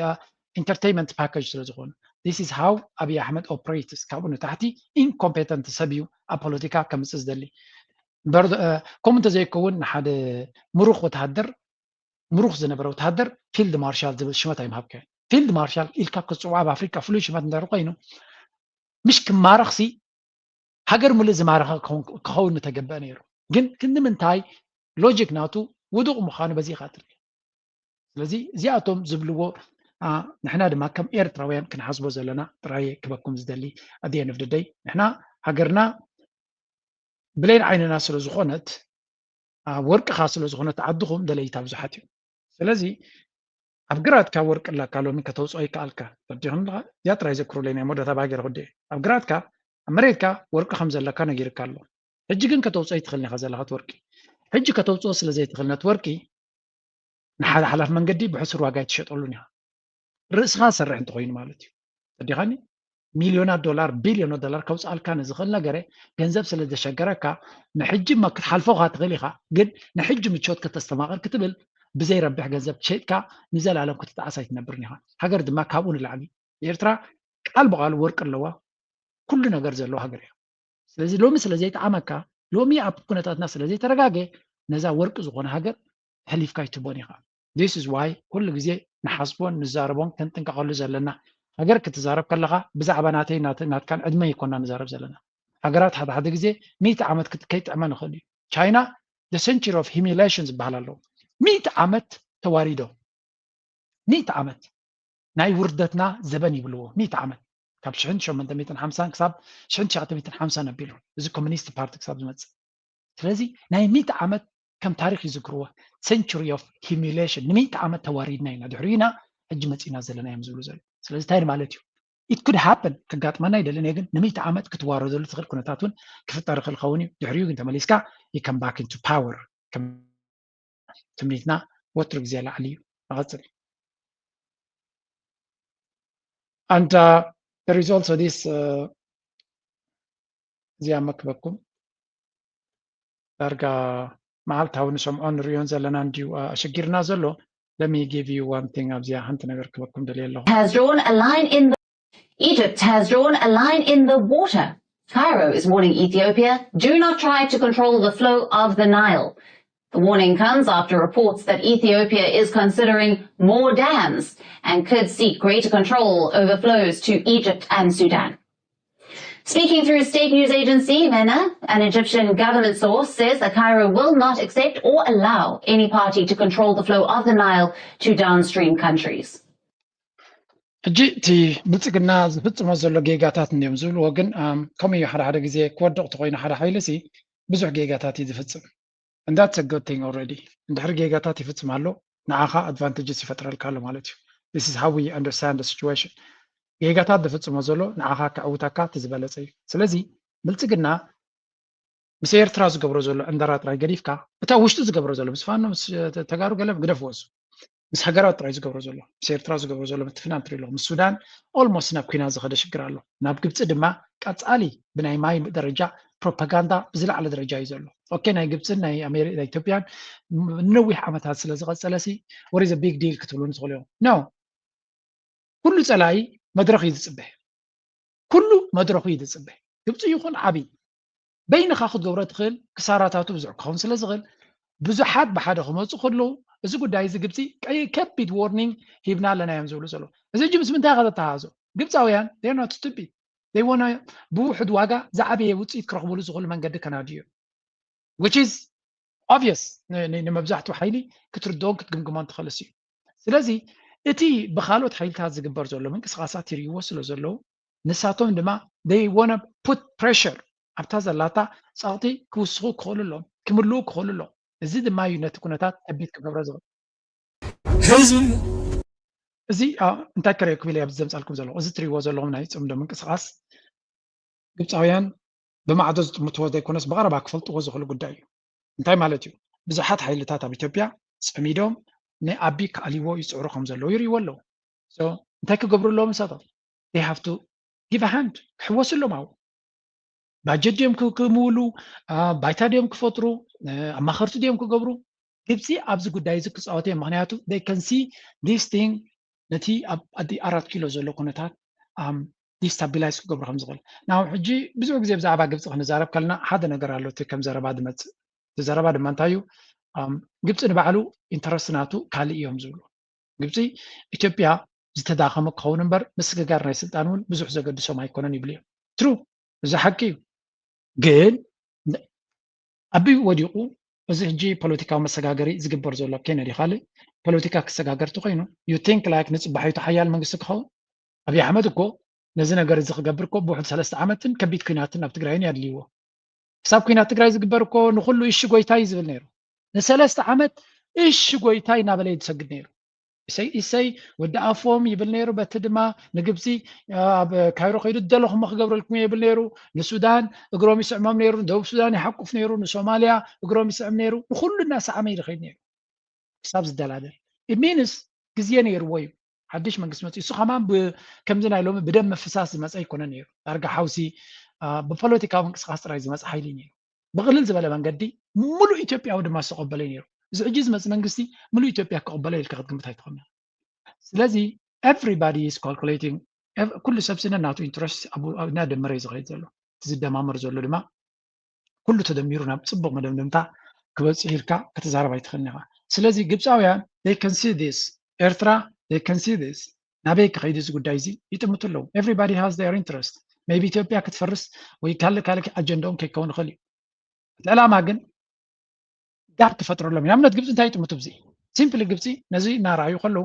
entertainment package ስለ ዝኾኑ this is how ኣብይ ኣሕመድ operates። ካብኡ ንታሕቲ ኢንኮምፔተንት ሰብ እዩ ኣብ ፖለቲካ ከምፅእ ዝደሊ። ከምኡ እንተዘይከውን ንሓደ ምሩኽ ወተሃደር ምሩኽ ዝነበረ ወተሃደር ፊልድ ማርሻል ዝብል ሽመት ኣይምሃብካዮን። ፊልድ ማርሻል ኢልካ ክትፅውዖ ኣብ ኣፍሪቃ ፍሉይ ሽመት እንድሕር ኮይኑ ምሽ ክማረኽሲ ሃገር ሙሉእ ዝማረኸ ክኸውን ምተገበአ ነይሩ። ግን ክንዲ ምንታይ ሎጂክ ናቱ ውዱቕ ምዃኑ በዚ ኢኻ ትርኢ። ስለዚ እዚኣቶም ዝብልዎ ንሕና ድማ ከም ኤርትራውያን ክንሓስቦ ዘለና ጥራይ ክበኩም ዝደሊ። ኣድየንፍ ድደይ ንሕና ሃገርና ብሌን ዓይንና ስለ ዝኾነት ወርቅኻ ስለ ዝኾነት ዓድኹም ደለይታ ብዙሓት እዮም። ስለዚ ኣብ ግራትካ ወርቂ ኣለካ ሎሚ ከተውፅኦ ይከኣልካ። ተረዲኹም ኣለኻ? እዚኣ ጥራይ ዘክሩለይ ናይ መወዳእታ ባገር ጉዳይ ኣብ ግራትካ ኣብ መሬትካ ወርቂ ከም ዘለካ ነጊርካ ኣሎ። ሕጂ ግን ከተውፅኦ ይትኽእል ኢኻ ዘለኻት ወርቂ። ሕጂ ከተውፅኦ ስለ ዘይትኽእል ነቲ ወርቂ ንሓደ ሓላፍ መንገዲ ብሕሱር ዋጋ ኣይትሸጠሉን ኢኻ። ርእስኻ ዝሰርሕ እንተኾይኑ ማለት እዩ። ተረዲኻኒ? ሚልዮናት ዶላር ቢልዮናት ዶላር ከውፅኣልካ ንዝኽእል ነገረ ገንዘብ ስለ ዘሸገረካ ንሕጂ እማ ክትሓልፎ ካ ትኽእል ኢኻ። ግን ንሕጂ ምቾት ከተስተማቕር ክትብል ብዘይረብሕ ገንዘብ ሸጥካ ንዘለኣለም ክትጠዓስ ኣይትነብርን ኢኻ። ሃገር ድማ ካብኡ ንላዕሊ ኤርትራ ቃል ብቓል ወርቂ ኣለዋ። ኩሉ ነገር ዘለዎ ሃገር እያ። ስለዚ ሎሚ ስለ ዘይጠዓመካ ሎሚ ኣብ ኩነታትና ስለ ዘይተረጋገ ነዛ ወርቂ ዝኾነ ሃገር ሕሊፍካ ኣይትቦን ኢኻ። This is why ኩሉ ግዜ ንሓስቦን ንዛረቦን ክንጥንቀቐሉ ዘለና። ሃገር ክትዛረብ ከለኻ ብዛዕባ ናተይ ናትካን ዕድመ ይኮና ንዛረብ ዘለና። ሃገራት ሓደ ሓደ ግዜ ሚእቲ ዓመት ከይጥዕመ ንኽእል እዩ። ቻይና the century of humiliation ዝበሃል ኣለዉ። ሚእቲ ዓመት ተዋሪዶም ሚእቲ ዓመት ናይ ውርደትና ዘበን ይብልዎ። ሚእቲ ዓመት ካብ ሽሕን ሸሞንተ ሚእትን ሓምሳን ክሳብ ሽሕን ትሽዓተ ሚእትን ሓምሳን ኣቢሉ እዚ ኮሚኒስት ፓርቲ ክሳብ ዝመፅእ። ስለዚ ናይ ሚእቲ ዓመት ከም ታሪክ ይዝክርዎ። Century of humiliation ንሚእቲ ዓመት ተዋሪድና ኢና ድሕሪኡ ኢና ሕጂ መፂና ዘለና እዮም ዝብሉ ዘሎ። ስለዚ እንታይ ማለት እዩ? It could happen ከጋጥመና ይደልን እየ ግን ንሚእቲ ዓመት ክትዋረደሉ ትኽእል ኩነታት እውን ክፍጠር ይኽእል ኸውን እዩ። ድሕሪኡ ግን ተመሊስካ you come back into power ትምኒትና ወትሩ ግዜ ላዕሊ እዩ። ንቐፅል። ኣንታ there is also this እዚኣ መክበኩም ዳርጋ መዓልታዊ ንሰምዖ ንሪኦን ዘለና እንድዩ ኣሸጊርና ዘሎ። Let me give you one thing ኣብዚኣ ሓንቲ ነገር ክበኩም ደልየ ኣለኹ። has drawn a line in the Egypt has drawn a line in the water. Cairo is warning Ethiopia, do not try to control the flow of the Nile. The warning comes after reports that Ethiopia is considering more dams and could seek greater control over flows to Egypt and Sudan. Speaking through a state news agency, MENA, an Egyptian government source says that Cairo will not accept or allow any party to control the flow of the Nile to downstream countries. ሕጂ እቲ ብልፅግና ዝፍፅሞ ዘሎ ጌጋታት እንዲዮም ዝብልዎ፣ ግን ከምኡ እዩ። ሓደ ሓደ ግዜ ክወድቕ ተኮይኑ ሓደ ሓይሊ ሲ ብዙሕ ጌጋታት እዩ ዝፍፅም። And that's a good thing already። እንድሕር ጌጋታት ይፍፅም ኣሎ፣ ንዓኻ advantages ይፈጥረልካ ኣሎ ማለት እዩ። This is how we understand the situation። ጌጋታት ዝፍፅሞ ዘሎ ንዓኻ ከዕውተካ እቲ ዝበለፀ እዩ። ስለዚ ብልፅግና ምስ ኤርትራ ዝገብሮ ዘሎ ዕንደራ ጥራይ ገዲፍካ፣ እታ ውሽጡ ዝገብሮ ዘሎ ምስ ፋኖ ምስ ተጋሩ ገለ ግደፍዎ፣ እሱ ምስ ሃገራት ጥራይ ዝገብሮ ዘሎ፣ ምስ ኤርትራ ዝገብሮ ዘሎ ምትፍናን ትርኢ ኣለኹ። ምስ ሱዳን almost ናብ ኲናት ዝኸደ ሽግር ኣሎ። ናብ ግብፂ ድማ ቀፃሊ ብናይ ማይ ደረጃ ፕሮፓጋንዳ ብዝለዓለ ደረጃ እዩ ዘሎ። ኦኬ፣ ናይ ግብፅን ናይ ኣሜሪ ናይ ኢትዮጵያን ንነዊሕ ዓመታት ስለ ዝቐፀለ ሲ what is a big deal ክትብሉ ንትኽእሉ እዮም። No፣ ኩሉ ፀላኢ መድረኽ እዩ ዝፅበ፣ ኩሉ መድረኹ እዩ ዝፅበ። ግብፂ ይኹን ዓብዪ በይንኻ ክትገብሮ ትኽእል ክሳራታቱ ብዙሕ ክኸውን ስለ ዝኽእል ብዙሓት ብሓደ ክመፁ ከለዉ እዚ ጉዳይ እዚ ግብፂ ቀይ ከቢድ warning ሂብና ኣለና እዮም ዝብሉ ዘለዉ። እዚ ሕጂ ምስ ምንታይ ኢኻ ዘተሓሕዞ? ግብፃውያን they're not stupid። They wanna ብውሑድ ዋጋ ዝዓበየ ውፅኢት ክረኽብሉ ዝኽእሉ መንገዲ ከናድዩ እዮም። Which is obvious ንመብዛሕትኡ ሓይሊ ክትርድኦን ክትግምግሞን ትኽእልስ እዩ። ስለዚ እቲ ብካልኦት ሓይልታት ዝግበር ዘሎ ምንቅስቃሳት ይርእይዎ ስለ ዘለዉ ንሳቶም ድማ they wanna put pressure ኣብታ ዘላታ ጸቕጢ ክውስኹ ክኽእሉ ኣለዎም፣ ክምልኡ ክኽእሉ ኣለዎም። እዚ ድማ እዩ ነቲ ኩነታት ከቢድ ክገብሮ ዝኽእል። ህዝቢ እዚ እንታይ ከርእየኩም ኢለ ኣብዚ ዘምጻልኩም ዘለኹ፣ እዚ ትርእይዎ ዘለኹም ናይ ጽምዶ ምንቅስቃስ ግብፃውያን ብማዕዶ ዝጥምትዎ ዘይኮነስ ብቐረባ ክፈልጥዎ ዝኽእሉ ጉዳይ እዩ። እንታይ ማለት እዩ? ብዙሓት ሓይልታት ኣብ ኢትዮጵያ ጸሚዶም ንኣቢ ክኣልይዎ ይጽዕሩ ከም ዘለዉ ይርእይዎ ኣለዉ። So እንታይ ክገብሩ ኣለዎም ንሳቶም? They have to give a hand፣ ክሕወሱ ኣለዎም። ኣብኡ ባጀት ድዮም ክምውሉ፣ ባይታ ድዮም ክፈጥሩ፣ ኣማኸርቲ ድዮም ክገብሩ? ግብፂ ኣብዚ ጉዳይ እዚ ክፃወት እዮም። ምክንያቱ they can see this thing ነቲ ኣብ ኣዲ ኣራት ኪሎ ዘሎ ኩነታት destabilize ክገብሩ ከም ዝኽእል። ናው ሕጂ ብዙሕ ግዜ ብዛዕባ ግብፂ ክንዛረብ ከለና ሓደ ነገር ኣሎ፣ እቲ ከም ዘረባ ዝመፅእ። እቲ ዘረባ ድማ እንታይ እዩ? ግብፂ ንባዕሉ interest ናቱ ካልእ እዮም ዝብሉ። ግብፂ ኢትዮጵያ ዝተዳኸመ ክኸውን እምበር ምስግጋር ናይ ስልጣን እውን ብዙሕ ዘገድሶም ኣይኮነን ይብሉ እዮም። True፣ እዚ ሓቂ እዩ። ግን ኣቢ ወዲቑ እዚ ሕጂ ፖለቲካዊ መሰጋገሪ ዝግበር ዘሎ ኬነዲ ካልእ ፖለቲካ ክሰጋገር ተኮይኑ you think like ንፅባሒቱ ሓያል መንግስቲ ክኸውን? ኣብይ ኣሕመድ እኮ ነዚ ነገር እዚ ክገብር እኮ ብውሕድ ሰለስተ ዓመትን ከቢድ ኩናትን ኣብ ትግራይን የድልይዎ። ክሳብ ኩናት ትግራይ ዝግበር እኮ ንኩሉ እሺ ጎይታይ ዝብል ነይሩ። ንሰለስተ ዓመት እሺ ጎይታይ እናበለ እዩ ዝሰግድ ነይሩ። እሰይ እሰይ ወዲ ኣፎም ይብል ነይሩ። በቲ ድማ ንግብፂ ኣብ ካይሮ ከይዱ ደለኹም ክገብረልኩም እየ ይብል ነይሩ። ንሱዳን እግሮም ይስዕሞም ነይሩ፣ ንደቡብ ሱዳን ይሓቁፍ ነይሩ፣ ንሶማልያ እግሮም ይስዕም ነይሩ። ንኩሉ እናሰዓመ እዩ ዝኸይድ ነይሩ ክሳብ ዝደላደል። It means ግዜ ነይርዎ እዩ። ሓድሽ መንግስቲ መፅኡ እሱ ከማን ከምዚ ናይ ሎሚ ብደም ምፍሳስ ዝመፀ ኣይኮነ ነይሩ። ዳርጋ ሓውሲ ብፖለቲካዊ ምንቅስቃስ ጥራይ ዝመፀ ሓይሊ ነይሩ። ብቕልል ዝበለ መንገዲ ሙሉእ ኢትዮጵያዊ ድማ ዝተቐበለ ነይሩ። እዚ ሕጂ ዝመፅእ መንግስቲ ሙሉእ ኢትዮጵያ ክቕበሎ ኢልካ ክትግምት ኣይትኽእልን። ስለዚ everybody is calculating፣ ኩሉ ሰብ ስነ ናቱ interest እናደመረ እዩ ዝኸይድ ዘሎ። እቲ ዝደማመር ዘሎ ድማ ኩሉ ተደሚሩ ናብ ፅቡቕ መደምደምታ ክበፅሕ ኢልካ ክትዛረብ ኣይትኽእልን ኢኻ። ስለዚ ግብፃውያን they can see this፣ ኤርትራ they can see this። ናበይ ክኸይድ እዚ ጉዳይ እዚ ይጥምቱ ኣለዉ። Everybody has their interest። Maybe ኢትዮጵያ ክትፈርስ ወይ ካልእ ካልእ ኣጀንዳኦም ከይከውን ይኽእል እዩ። እቲ ዕላማ ግን ጋፕ ክፈጥረሎም እዩ። ንኣብነት ግብፂ እንታይ ይጥምቱ? እዚ ሲምፕሊ ግብፂ ነዚ እናረኣዩ ከለዉ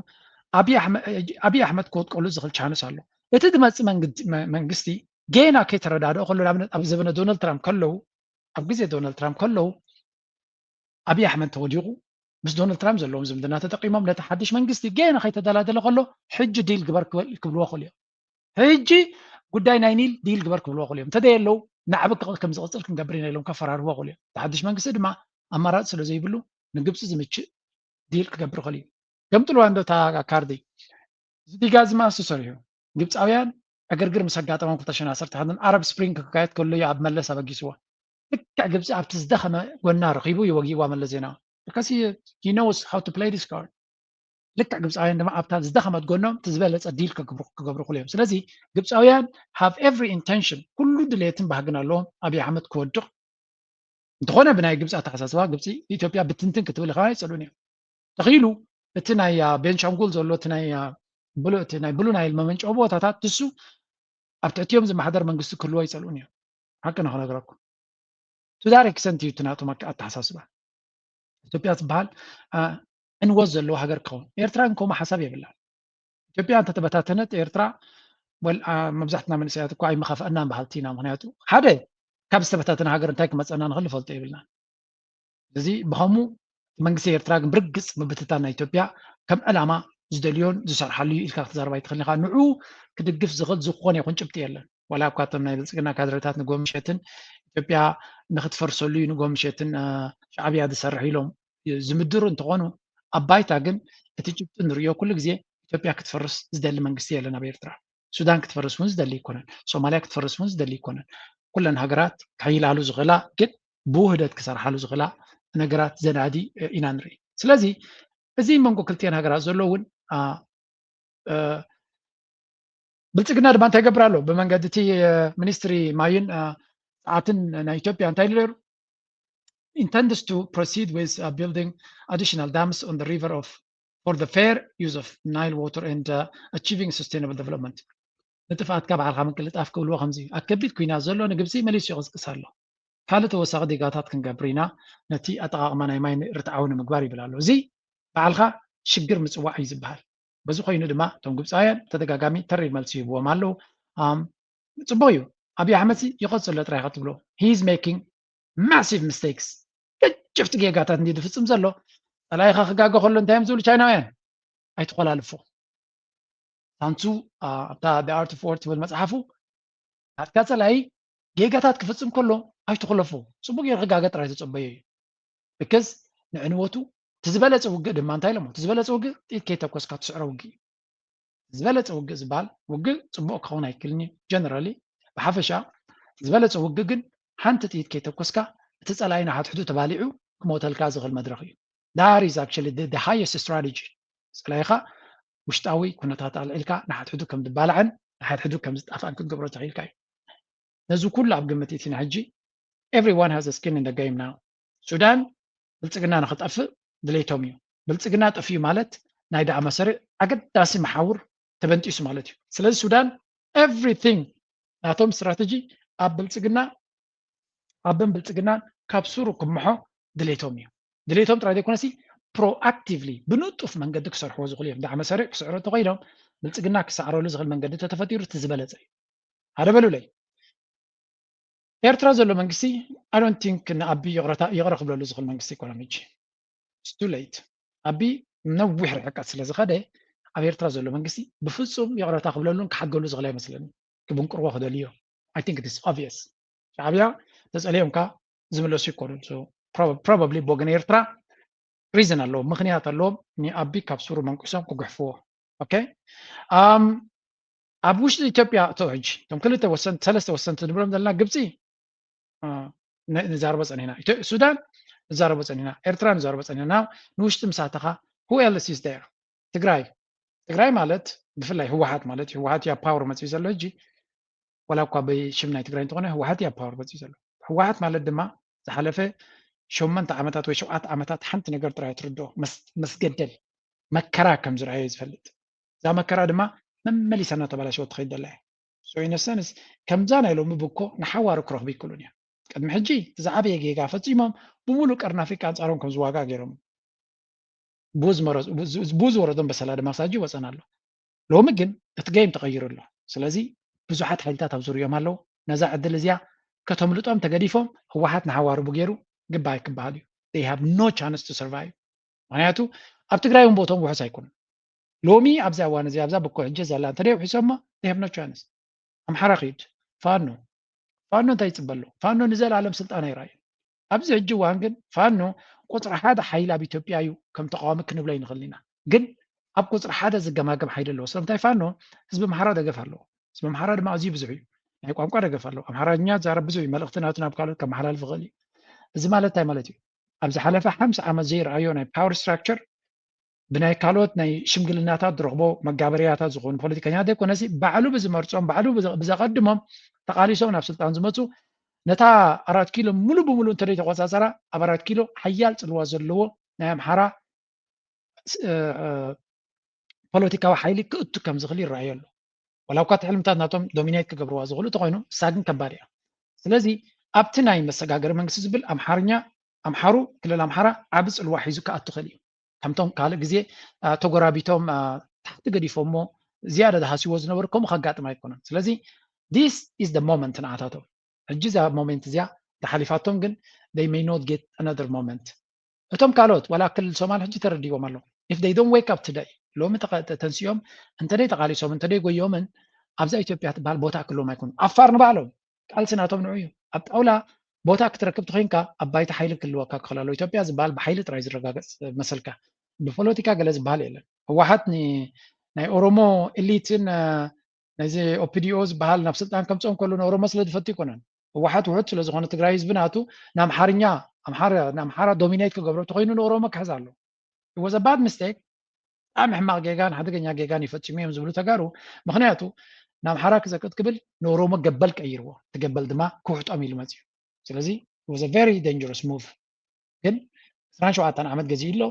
ኣብይ ኣሕመድ ክወድቀሉ ዝኽእል ቻንስ ኣሎ። እቲ ዝመፅእ መንግስቲ ጌና ከይተረዳድኦ ከሎ ንኣብነት ኣብ ዘበነ ዶናልድ ትራምፕ ከለዉ ኣብ ግዜ ዶናልድ ትራምፕ ከለዉ ኣብይ ኣሕመድ ተወዲቑ ምስ ዶናልድ ትራምፕ ዘለዎም ዝምድና ተጠቂሞም ነቲ ሓድሽ መንግስቲ ጌና ከይተደላደለ ከሎ ሕጂ ዲል ግበር ክብልዎ ክእሉ እዮም። ሕጂ ጉዳይ ናይ ኒል ዲል ግበር ክብልዎ ክእሉ እዮም። እንተዘየለዉ ናዕቢ ከም ዝቕፅል ክንገብር ኢና ኢሎም ከፈራርህዎ ክእሉ እዮም። እቲ ሓድሽ መንግስቲ ድማ ኣማራፂ ስለ ዘይብሉ ንግብፂ ዝምችእ ዲል ክገብር ክእል እዩ። ገምጥልዋ እንዶ እታ ካርዲ። እዚ ዲጋ እዚ መኣስ ተሰሪሑ? ግብፃውያን ዕግርግር ምስ ኣጋጠሞም ክልተ ሽሕን ዓሰርተ ሓደን ኣረብ ስፕሪንግ ክካየድ ከሎ እዩ ኣብ መለስ ኣበጊስዎ። ልክዕ ግብፂ ኣብቲ ዝደኸመ ጎና ረኺቡ ይወጊእዋ መለስ ዜናዊ። Because he knows how to play this card። ልክዕ ግብፃውያን ድማ ኣብታ ዝደኸመት ጎኖም እቲ ዝበለፀ ዲል ክገብሩ ክገብሩ ክሉ እዮም። ስለዚ ግብፃውያን have every intention፣ ኩሉ ድሌትን ባህግን ኣለዎም ኣብይ ኣሕመድ ክወድቕ። እንተኾነ ብናይ ግብፂ ኣተሓሳስባ ግብፂ ኢትዮጵያ ብትንትን ክትብል ከኣ ኣይፀልኡን እዮም። ተኽኢሉ እቲ ናይ ቤንሻንጉል ዘሎ እቲ ናይ ብሉ ናይል መመንጨዊ ቦታታት ንሱ ኣብ ትሕቲኦም ዝመሓደር መንግስቲ ክህልዎ ኣይፀልኡን እዮም። ሓቂ ንክነግረኩም ቱ ዳር ኤክሰንት እዩ እቲ ናቶም ኣተሓሳስባ። ኢትዮጵያ ዝበሃል ዕንወት ዘለዎ ሃገር ክኸውን። ኤርትራ ግን ከምኡ ሓሳብ የብላን። ኢትዮጵያ እንተተበታተነት ኤርትራ መብዛሕትና መንእሰያት እኳ ኣይመኻፈአናን በሃልቲ ኢና። ምክንያቱ ሓደ ካብ ዝተበታተነ ሃገር እንታይ ክመፀና ንኽእል ንፈልጦ የብልናን። እዚ ብኸምኡ መንግስቲ ኤርትራ ግን ብርግፅ ምብትታን ናይ ኢትዮጵያ ከም ዕላማ ዝደልዮን ዝሰርሓሉ እዩ ኢልካ ክትዛረብ ኣይትኽእልን ኢኻ። ንዑ ክድግፍ ዝኽእል ዝኾነ ይኹን ጭብጢ የለን። ዋላ እኳ እቶም ናይ ብልፅግና ካድረታት ንጎ ምሸትን ኢትዮጵያ ንክትፈርሰሉ እዩ ንጎ ምሸትን ሻዕብያ ዝሰርሕ ኢሎም ዝምድሩ እንተኾኑ፣ ኣብ ባይታ ግን እቲ ጭብጢ ንርእዮ ኩሉ ግዜ ኢትዮጵያ ክትፈርስ ዝደሊ መንግስቲ የለን ኣብ ኤርትራ። ሱዳን ክትፈርስ እውን ዝደሊ ኣይኮነን። ሶማልያ ክትፈርስ እውን ዝደሊ ኣይኮነን። ኩለን ሃገራት ክሕይላሉ ዝኽእላ ግን ብውህደት ክሰርሓሉ ዝኽእላ ነገራት ዘናዲ ኢና ንርኢ። ስለዚ እዚ መንጎ ክልቲአን ሃገራት ዘሎ እውን ብልፅግና ድማ እንታይ ይገብር ኣሎ? ብመንገዲ እቲ ሚኒስትሪ ማይን ፀዓትን ናይ ኢትዮጵያ እንታይ ኢሉ ነይሩ? Intends to proceed with building additional dams on the river of for the fair use of Nile water and achieving sustainable development። ንጥፍኣትካ ባዕልካ ምቅልጣፍ ክብልዎ ከምዚ ኣብ ከቢድ ኩናት ዘሎ ንግብፂ መሊሱ ይቕስቅስ ኣሎ። ካልእ ተወሳኺ ዲጋታት ክንገብር ኢና፣ ነቲ ኣጠቓቕማ ናይ ማይ ርትዓዊ ንምግባር ይብል ኣሎ። እዚ ባዕልካ ሽግር ምፅዋዕ እዩ ዝበሃል። በዚ ኮይኑ ድማ እቶም ግብፃውያን ተደጋጋሚ ተሪር መልሲ ይህብዎም ኣለዉ። ጽቡቕ እዩ። ኣብይ ኣሕመድ ይቐፅሎ ጥራይ ክትብሎ he is making massive mistakes። ገጀፍቲ ጌጋታት እንዲ ዝፍፅም ዘሎ ጸላኢኻ ክጋገ ከሎ እንታይ እዮም ዝብሉ ቻይናውያን? ኣይትኾላልፎ። ሳንሱ ኣብታ The Art of War ትብል መፅሓፉ ናትካ ጸላኢ ጌጋታት ክፍፅም ከሎ ኣይትኹለፎ፣ ፅቡቅ ገይሩ ክጋገ ጥራይ ተፀበዮ እዩ። ብክዝ ንዕንወቱ እቲ ዝበለፀ ውግእ ድማ እንታይ ኢሎሞ? እቲ ዝበለፀ ውግእ ጥይት ከይተኮስካ ትስዕሮ ውግእ እዩ። ዝበለፀ ውግእ ዝበሃል ውግእ ፅቡቅ ክኸውን ኣይክልን እዩ። ጀነራሊ ብሓፈሻ ዝበለፀ ውግእ ግን ሓንቲ ጥይት ከይተኮስካ እቲ ፀላኢ ንሓድሕዱ ተባሊዑ ክሞተልካ ዝኽእል መድረኽ እዩ። That is actually the highest strategy። ፀላኢኻ ውሽጣዊ ኩነታት ኣልዒልካ ንሓድሕዱ ከም ዝባላዕን ንሓድሕዱ ከም ዝጣፍኣን ክትገብሮ ተኽኢልካ እዩ። ነዚ ኩሉ ኣብ ግምት እቲና ሕጂ everyone has a skin in the game now። ሱዳን ብልፅግና ንክጠፍእ ድሌቶም እዩ። ብልፅግና ጠፊኡ ማለት ናይ ደኣ መሰሪ ኣገዳሲ መሓውር ተበንጢሱ ማለት እዩ። ስለዚ ሱዳን everything ናቶም ስትራተጂ ኣብ ብልፅግና ኣብን ብልፅግናን ካብ ሱሩ ክምሖ ድሌቶም እዩ። ድሌቶም ጥራይ ዘይኮነሲ ፕሮኣክቲቭሊ ብንጡፍ መንገዲ ክሰርሕዎ ዝኽእሉ እዮም። ደኣ መሰሪ ክስዕሩ እንተኮይኖም ብልፅግና ክሰዕረሉ ዝኽእል መንገዲ ተተፈጢሩ እቲ ዝበለፀ እዩ። ሓደ በሉለይ። ኤርትራ ዘሎ መንግስቲ I don't think ንኣቢ ይቕረ ክብለሉ ዝኽእል መንግስቲ ኣይኮነን። ሕጂ it's too late። ኣቢ ነዊሕ ርሕቀት ስለ ዝኸደ ኣብ ኤርትራ ዘሎ መንግስቲ ብፍጹም ይቕረታ ክብለሉን ክሓገሉ ዝኽእል ኣይመስለኒ። ክብንቅርዎ ክደልዮ I think it's obvious። ሻዕብያ ተጸልዮምካ ዝምለሱ ይኮኑን። Probably ብወገን ኤርትራ ሪዝን ኣለዎም፣ ምኽንያት ኣለዎም ንኣቢ ካብ ሱሩ መንቁሶም ክጉሕፍዎ። ኦኬ ኣብ ውሽጢ ኢትዮጵያ እቶ ሕጂ እቶም ክልተ ወሰንቲ ሰለስተ ወሰንቲ ንብሎም ዘለና ግብፂ ንዛረቦ ፀኒሕና፣ ሱዳን ንዛረቦ ፀኒሕና፣ ኤርትራ ንዛረቦ ፀኒሕና። ንውሽጢ ምሳተኻ who else is there? ትግራይ ትግራይ ማለት ብፍላይ ህወሓት ማለት ህወሓት ያ ፓወር መፅኡ ዘሎ ሕጂ ዋላ እኳ ብሽም ናይ ትግራይ እንተኾነ ህወሓት ያ ፓወር መፅኡ ዘሎ። ህወሓት ማለት ድማ ዝሓለፈ ሸመንተ ዓመታት ወይ ሸውዓተ ዓመታት ሓንቲ ነገር ጥራይ ትርድኦ መስገደል መከራ ከም ዝረኣየ ዝፈልጥ። እዛ መከራ ድማ መመሊሳ እናተበላሸወት ትኸይድ ዘላ እያ። So in a sense ከምዛ ናይ ሎሚ ብኮ ንሓዋሩ ክረኽቡ ይክእሉን እዮም። ቅድሚ ሕጂ እቲ ዝዓበየ ጌጋ ፈፂሞም ብምሉእ ቀርኒ ኣፍሪቃ ኣንፃሮም ከም ዝዋጋእ ገይሮም። ብኡ ዝወረዶም በሰላ ድማ ክሳብ ሕጂ ይወፀና ኣሎ። ሎሚ ግን እቲ ጌም ተቐይሩ ኣሎ። ስለዚ ብዙሓት ሓይልታት ኣብ ዙርዮም ኣለዉ። ነዛ ዕድል እዚኣ ከተምልጦም ተገዲፎም ህወሓት ንሓዋሩ ብገይሩ ግባይ ክበሃል እዩ። They have no chance to survive። ምክንያቱ ኣብ ትግራይ እውን ቦቶም ውሑስ ኣይኮኑን። ሎሚ ኣብዚ እዋን እዚ ኣብዛ ብኮ ሕጂ ዘላ እንተ ውሒሶሞ they have no chance። ኣምሓራ ኪድ ፋኖ ፋኖ እንታይ ይፅበ ኣሎ? ፋኖ ንዘለኣለም ስልጣን ኣይረኣዩ። ኣብዚ ሕጂ እዋን ግን ፋኖ ቁፅሪ ሓደ ሓይሊ ኣብ ኢትዮጵያ እዩ። ከም ተቃዋሚ ክንብሎ ኣይንኽእልን ኢና። ግን ኣብ ቁፅሪ ሓደ ዝገማገም ሓይሊ ኣለዎ። ስለምንታይ ፋኖ ህዝቢ ኣምሓራ ደገፍ ኣለዎ። ህዝቢ ኣምሓራ ድማ ኣዝዩ ብዙሕ እዩ። ናይ ቋንቋ ደገፍ ኣለዎ። ኣምሓራኛ ዝዛረብ ብዙሕ እዩ። መልእኽቲ ናቱ ናብ ካልኦት ከመሓላልፍ ይኽእል እዩ። እዚ ማለት እንታይ ማለት እዩ? ኣብ ዝሓለፈ ሓምሳ ዓመት ዘይረኣዮ ናይ power structure ብናይ ካልኦት ናይ ሽምግልናታት ዝረኽቦ መጋበርያታት ዝኾኑ ፖለቲከኛታት ዘይኮነሲ ባዕሉ ብዝመርጾም ባዕሉ ብዘ- ብዘቐድሞም ተቓሊሶም ናብ ስልጣን ዝመፁ ነታ ኣራት ኪሎ ሙሉ ብሙሉ እንተደይ ተቆፃፀራ ኣብ ኣራት ኪሎ ሓያል ፅልዋ ዘለዎ ናይ ኣምሓራ ስ- እ- እ- ፖለቲካዊ ሓይሊ ክእቱ ከም ዝኽእል ይረኣዮ ኣሎ። ዋላ እኳ እቲ ሕልምታት ናቶም ዶሚኔት ክገብርዋ ዝኽእሉ እንተኾይኑ ንሳ ግን ከባድ እያ። ስለዚ ኣብቲ ናይ መሰጋገሪ መንግስቲ ዝብል ኣምሓርኛ ኣምሓሩ ክልል ኣምሓራ ዓቢ ፅልዋ ሒዙ ክኣቱ ክእል እዩ። ከምቶም ካልእ ግዜ አ፣ ተጎራቢቶም አ፣ ታሕቲ ገዲፎሞ ዝያዳ ዝሃስዎ ዝነበሩ ከምኡ ከጋጥም ኣይኮነን። ስለዚ this is the moment ንዓታቶም ሕጂ እዛ ሞሜንት እዚኣ ተሓሊፋቶም ግን they may not get another moment። እቶም ካልኦት ዋላ ክልል ሶማል ሕጂ ተረዲዎም ኣሎ። If they don't wake up today ሎሚ ተቐ- ተንሲኦም እንተደይ ተቓሊሶም እንተደይ ጎዮምን ኣብዛ ኢትዮጵያ ትበሃል ቦታ ክህልዎም ኣይኮኑ። ዓፋር ንባዕሎም ቃልሲ ናቶም ንዑ እዩ። ኣብ ጣውላ ቦታ ክትረክብ ተኮይንካ ኣብ ባይታ ሓይሊ ክህልወካ ክኽእል ኣለዎ። ኢትዮጵያ ዝበሃል ብሓይሊ ጥራይ ዝረጋገፅ መሰልካ ብፖለቲካ ገለ ዝበሃል የለን። ህወሓት ን- ናይ ኦሮሞ ኤሊትን አ፣ ነዚ ኦፒዲኦ ዝበሃል ናብ ስልጣን ከምፅኦም ከሎ ንኦሮሞ ስለ ዝፈቱ ይኮነን። ህወሓት ውሑድ ስለ ዝኾነ ትግራይ ህዝቢ ናቱ ንኣምሓርኛ ኣምሓራ ንኣምሓራ ዶሚኔት ክገብሮ ተኮይኑ ንኦሮሞ ክሕዝ ኣሎ። It was a bad mistake። ብጣዕሚ ሕማቕ ጌጋን ሓደገኛ ጌጋን ይፈፂሙ እዮም ዝብሉ ተጋሩ። ምክንያቱ ንኣምሓራ ክዘቅጥ ክብል ንኦሮሞ ገበል ቀይርዎ። እቲ ገበል ድማ ክውሕጦም ኢሉ መፅዩ። ስለዚ it was a very dangerous move። ግን ዕስራን ሸውዓተን ዓመት ገዚኡ ኣሎ።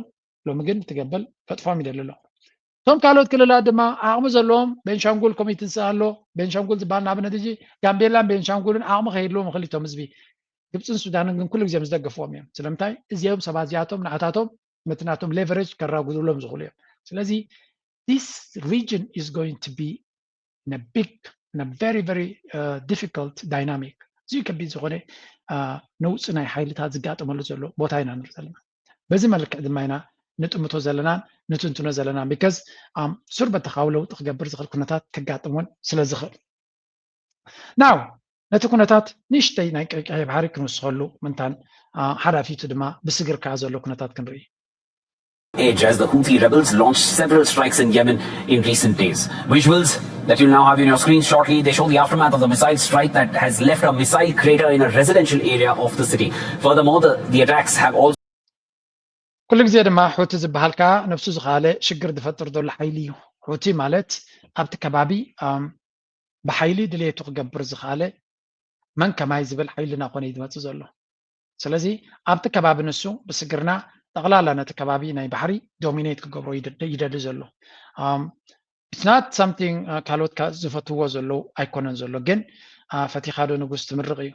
ሎሚ ግን እቲ ገበል ከጥፎም ይደሊ ኣሎ። እቶም ካልኦት ክልላት ድማ ዓቕሚ ዘለዎም ቤንሻንጉል ኮሚትንስ ኣሎ። ቤንሻንጉል ዝበሃል ንኣብነት እዚ ጋምቤላን ቤንሻንጉልን ዓቕሚ ከይድልዎም ይኽእል እቶም ህዝቢ ግብፅን ሱዳንን ግን ኩሉ ግዜ ምስ ደገፍዎም እዮም። ስለምንታይ እዚኦም ሰባት እዚኣቶም ንዓታቶም መትናቶም ሌቨሬጅ ከራጉድሎም ዝኽእሉ እዮም። ስለዚ this region is going to be in a big in a very very uh, difficult dynamic እዚዩ ከቢድ ዝኾነ uh, ነውፂ ናይ ሓይልታት ዝጋጠመሉ ዘሎ ቦታ ኢና ንርኢ ዘለና። በዚ መልክዕ ድማ ኢና ንጥምቶ ዘለናን ንትንትኖ ዘለናን because um, ሱር በተኻዊ ለውጢ ክገብር ዝኽእል ኩነታት ከጋጥም እውን ስለ ዝኽእል ናው ነቲ ኩነታት ንእሽተይ ናይ ቀይሕ ባሕሪ ክንውስኸሉ ምንታን ሓላፊቱ ድማ ብስግር ከኣ ዘሎ ኩነታት ክንርኢ edge as the Houthi rebels launched several strikes in Yemen in recent days. Visuals that you'll now have on your screen shortly, they show the aftermath of the missile strike that has left a missile crater in a residential area of the city. Furthermore, the, the attacks have also ኩሉ ግዜ ድማ ሑቲ ዝበሃል ከዓ ነብሱ ዝኸኣለ ሽግር ዝፈጥር ዘሎ ሓይሊ እዩ። ሑቲ ማለት ኣብቲ ከባቢ ብሓይሊ ድሌቱ ክገብር ዝኸኣለ መን ከማይ ዝብል ሓይሊ እናኾነ እዩ ዝመፅእ ዘሎ። ስለዚ ኣብቲ ከባቢ ንሱ ብስግርና ጠቕላላ ነቲ ከባቢ ናይ ባሕሪ ዶሚኔት ክገብሮ ይደሊ ዘሎ። It's not something ካልኦት ዝፈትዎ ዘለዉ ኣይኮነን ዘሎ ግን ፈቲኻ ዶ ንጉስ ትምርቕ እዩ።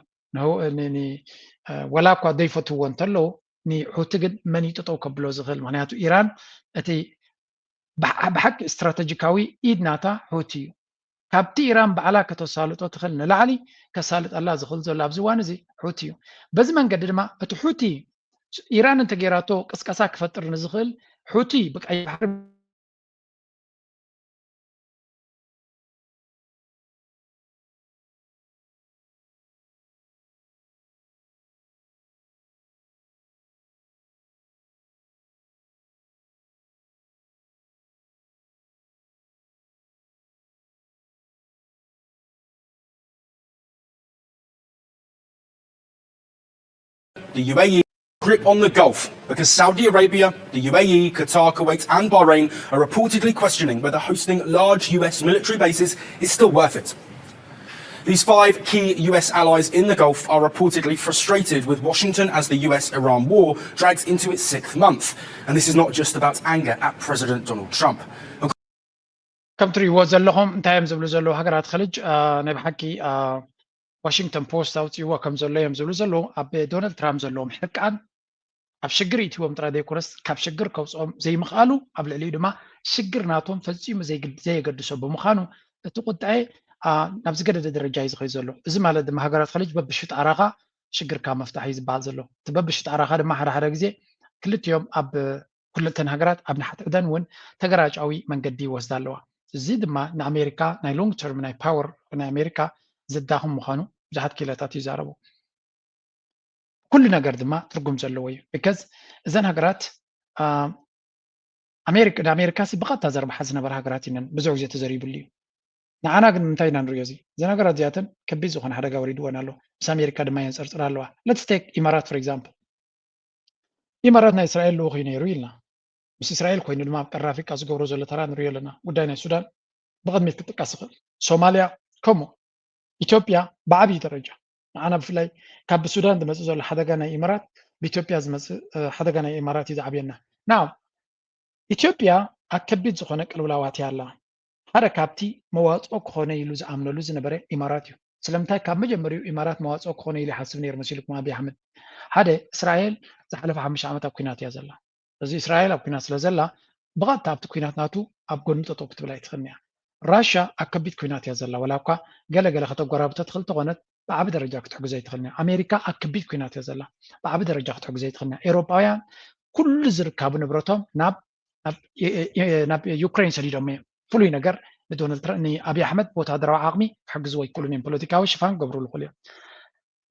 ወላ እኳ ዘይፈትዎ እንተለዉ ንሑቲ ግን መን ይጥጠው ከብሎ ዝኽእል ምክንያቱ ኢራን እቲ ብሓቂ ስትራተጂካዊ ኢድ ናታ ሑቲ እዩ። ካብቲ ኢራን ባዕላ ከተሳልጦ ትኽእል ንላዕሊ ከሳልጠላ ዝኽእል ዘሎ ኣብዚ እዋን እዚ ሑቲ እዩ። በዚ መንገዲ ድማ እቲ ሑቲ ኢራን እንተገይራቶ ቅስቀሳ ክፈጥር ንዝኽእል ሑቲ ብቀይ ባሕሪ The U A E grip on the Gulf because Saudi Arabia, the U A E, Qatar, Kuwait, and Bahrain are reportedly questioning whether hosting large U S military bases is still worth it. These five key U S allies in the Gulf are reportedly frustrated with Washington as the U S Iran war drags into its sixth month. And this is not just about anger at President Donald Trump. ከም ትሪእዎ ዘለኹም እንታይ እዮም ዝብሉ ዘለዉ ሃገራት ኸልጅ ናይ ብሓቂ ዋሽንግተን ፖስት ኣውፅእዎ ከም ዘሎ እዮም ዝብሉ ዘለዉ ኣብ ዶናልድ ትራምፕ ዘለዎም ሕርቃን ኣብ ሽግር ኢትዎም ጥራይ ዘይኮነስ ካብ ሽግር ከውፅኦም ዘይምኽኣሉ ኣብ ልዕሊኡ ድማ ሽግር ናቶም ፈፂሙ ዘየገድሶ ብምዃኑ እቲ ቁጣኤ ናብ ዝገደደ ደረጃ እዩ ዝኸይ ዘሎ። እዚ ማለት ድማ ሃገራት ኸልጅ በብሽጣራኻ ሽግርካ መፍታሕ እዩ ዝበሃል ዘሎ። እቲ በብሽጣራኻ ድማ ሓደ ሓደ ግዜ ክልቲኦም ኣብ ኩለተን ሃገራት ኣብ ንሓት ዕደን እውን ተገራጫዊ መንገዲ ይወስዳ ኣለዋ። እዚ ድማ ንኣሜሪካ ናይ ሎንግ ተርም ናይ ፓወር ናይ ኣሜሪካ ዘዳኽም ምዃኑ ብዙሓት ክኢላታት ይዛረቡ። ኩሉ ነገር ድማ ትርጉም ዘለዎ እዩ። ቢካዝ እዘን ሃገራት ኣሜሪካ ንኣሜሪካ ሲ ብቐጥታ ዘርብሓ ዝነበረ ሃገራት እነን ብዙሕ ግዜ ተዘሪብሉ እዩ። ንዓና ግን ንምንታይ ኢና ንሪኦ? እዚ እዚ ነገራት እዚኣተን ከቢድ ዝኾነ ሓደጋ ወሪድወን ኣሎ። ምስ ኣሜሪካ ድማ የንፀርፅር ኣለዋ። Let's take ኢማራት for example። ኢማራት ናይ እስራኤል ልኡኽ እዩ ነይሩ ኢልና፣ ምስ እስራኤል ኮይኑ ድማ ኣብ ቀርኒ ኣፍሪቃ ዝገብሮ ዘሎ ተራ ንሪኦ ኣለና። ጉዳይ ናይ ሱዳን ብቕድሚት ክጥቀስ ይኽእል። ሶማልያ ከምኡ። ኢትዮጵያ ብዓብዪ ደረጃ ንዓና ብፍላይ ካብ ብሱዳን ዝመፅእ ዘሎ ሓደጋ ናይ ኢማራት ብኢትዮጵያ ዝመፅእ ሓደጋ ናይ ኢማራት እዩ ዝዓብየና። ና ኢትዮጵያ ኣብ ከቢድ ዝኾነ ቅልውላዋት እያ ኣላ። ሓደ ካብቲ መዋፅኦ ክኾነ ኢሉ ዝኣምነሉ ዝነበረ ኢማራት እዩ። ስለምንታይ ካብ መጀመሪኡ ኢማራት መዋፅኦ ክኾነ ኢሉ ይሓስብ ነይሩ መሲልኩም ኣብይ ኣሕመድ? ሓደ እስራኤል ዝሓለፈ ሓሙሽተ ዓመት ኣብ ኩናት እያ ዘላ። እዚ እስራኤል ኣብ ኩናት ስለ ዘላ ብቐጥታ ኣብቲ ኩናት ናቱ ኣብ ጎኑ ጠጠው ክትብል ኣይትኽእልን እያ። ራሻ ኣብ ከቢድ ኩናት እያ ዘላ። ወላ እኳ ገለ ገለ ከተጎራብተ ትኽእል ተኾነት ብዓቢ ደረጃ ክትሕግዞ ኣይትኽእልን እያ። ኣሜሪካ ኣብ ከቢድ ኩናት እያ ዘላ። ብዓቢ ደረጃ ክትሕግዞ ኣይትኽእልን እያ። ኤውሮጳውያን ኩሉ ዝርካቡ ንብረቶም ናብ ናብ ዩክሬን ሰዲዶም እዮም። ፍሉይ ነገር ንዶናልድ ትራምፕ ንኣብይ ኣሕመድ ብወታደራዊ ዓቕሚ ክሕግዝዎ ኣይክእሉን እዮም። ፖለቲካዊ ሽፋን ክገብሩሉ ይኽእሉ እዮም።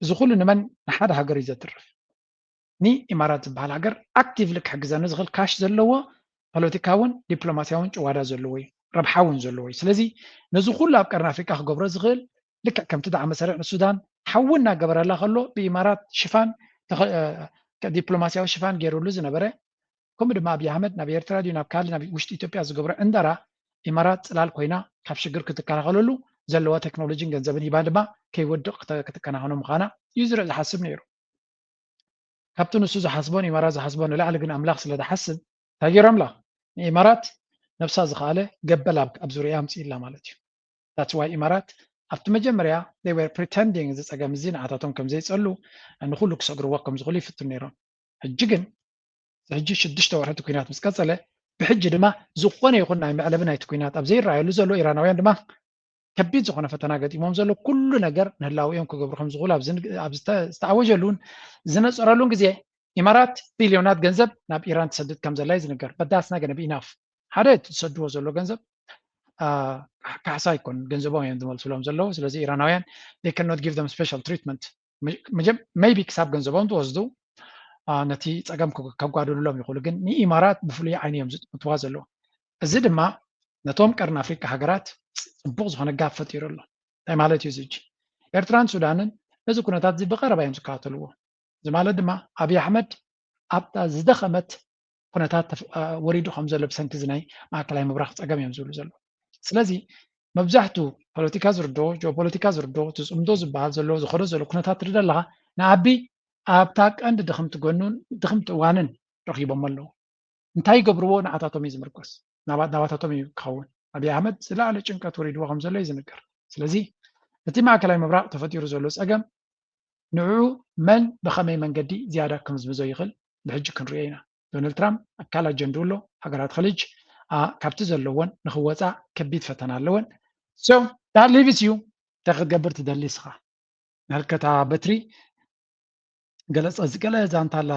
እዚ ኩሉ ንመን ንሓደ ሃገር እዩ ዘትርፍ። ንኢማራት ዝበሃል ሃገር ኣክቲቭሊ ክሕግዘኒ ዝኽእል ካሽ ዘለዎ ፖለቲካውን ዲፕሎማሲያውን ጭዋዳ ዘለዎ እዩ፣ ረብሓ እውን ዘለዎ እዩ። ስለዚ ነዚ ኩሉ ኣብ ቀርኒ ኣፍሪቃ ክገብሮ ዝኽእል ልክዕ ከምቲ ዳዕመ ሰሪዕ ንሱዳን ሓዊ እናገበረላ ከሎ ብኢማራት ሽፋን ዲፕሎማሲያዊ ሽፋን ገይሩሉ ዝነበረ ከምኡ ድማ ኣብይ ኣሕመድ ናብ ኤርትራ ድዩ ናብ ካልእ ናብ ውሽጢ ኢትዮጵያ ዝገብሮ ዕንደራ ኢማራት ፅላል ኮይና ካብ ሽግር ክትከላኸለሉ ዘለዋ ቴክኖሎጂን ገንዘብን ሂባ ድማ ከይወድቕ ክትከናኸኖ ምዃና እዩ ዝርእ ዝሓስብ ነይሩ። ካብቲ ንሱ ዝሓስቦን ኢማራት ዝሓስቦን ንላዕሊ ግን ኣምላኽ ስለ ዝሓስብ እንታይ ገይሮምላ? ንኢማራት ነብሳ ዝኸኣለ ገበል ኣብ ዙርያ ኣምፅእላ ማለት እዩ። That's why ኢማራት ኣብቲ መጀመርያ they were pretending እዚ ፀገም እዚ ንዓታቶም ከም ዘይፀሉ ንኩሉ ክሰግርዎ ከም ዝኽእሉ ይፍትኑ ነይሮም። ሕጂ ግን ሕጂ ሽዱሽተ ወርሒ እቲ ኩናት ምስ ቀፀለ ብሕጂ ድማ ዝኾነ ይኹን ናይ መዕለቢ ናይቲ ኩናት ኣብ ዘይረኣየሉ ዘሎ ኢራናውያን ድማ ከቢድ ዝኾነ ፈተና ገጢሞም ዘሎ ኩሉ ነገር ንህላውኦም ክገብሩ ከም ዝኽእሉ ኣብ ዝተኣወጀሉን ዝነፀረሉን ግዜ ኢማራት ቢልዮናት ገንዘብ ናብ ኢራን ትሰድድ ከም ዘላ እዩ ዝንገር። በዳስና ገነ ብኢናፍ ሓደ እቲ ዝሰድዎ ዘሎ ገንዘብ ካሕሳ ኣይኮን ገንዘቦም እዮም ዝመልስሎም ዘለዉ። ስለዚ ኢራናውያን they cannot give them special treatment። maybe ክሳብ ገንዘቦም ትወስዱ ነቲ ፀገም ከጓድሉሎም ይኽእሉ፣ ግን ንኢማራት ብፍሉይ ዓይኒ እዮም ዝጥምትዋ ዘለዉ። እዚ ድማ ነቶም ቀርኒ ኣፍሪቃ ሃገራት ፅቡቕ ዝኾነ ጋብ ፈጢሩ ኣሎ። እንታይ ማለት እዩ እዚ? ኤርትራን ሱዳንን ነዚ ኩነታት እዚ ብቐረባ እዮም ዝከታተልዎ። እዚ ማለት ድማ ኣብይ ኣሕመድ ኣብታ ዝደኸመት ኩነታት ወሪዱ ከም ዘሎ ብሰንኪ እዚ ናይ ማእከላይ ምብራቕ ፀገም እዮም ዝብሉ ዘለዉ። ስለዚ መብዛሕቱ ፖለቲካ ዝርድኦ፣ ጂኦፖለቲካ ዝርድኦ፣ እቲ ፅምዶ ዝበሃል ዘሎ ዝኸዶ ዘሎ ኩነታት ትርኢ ኣለኻ ንኣቢ ኣብታ ቀንዲ ድኽምቲ ጎኑን ድኽምቲ እዋንን ረኺቦሞ ኣለዉ። እንታይ ይገብርዎ ንዓታቶም እዩ ዝምርኮስ፣ ናባታቶም እዩ ክኸውን። ኣብይ ኣሕመድ ዝለዓለ ጭንቀት ወሪድዎ ከም ዘሎ እዩ ዝንገር። ስለዚ እቲ ማእከላይ ምብራቕ ተፈጢሩ ዘሎ ፀገም ንዕኡ መን ብኸመይ መንገዲ ዝያዳ ክምዝምዞ ይኽእል ብሕጂ ክንሪኦ ኢና። ዶናልድ ትራምፕ ኣካል ኣጀንድኡ ኣሎ። ሃገራት ኸሊጅ ካብቲ ዘለወን ንኽወፃ ከቢድ ፈተና ኣለወን። So that leaves you እንታይ ክትገብር ትደሊ እስኻ? ንህልከታ በትሪ ገለ ዛንታ ኣላ።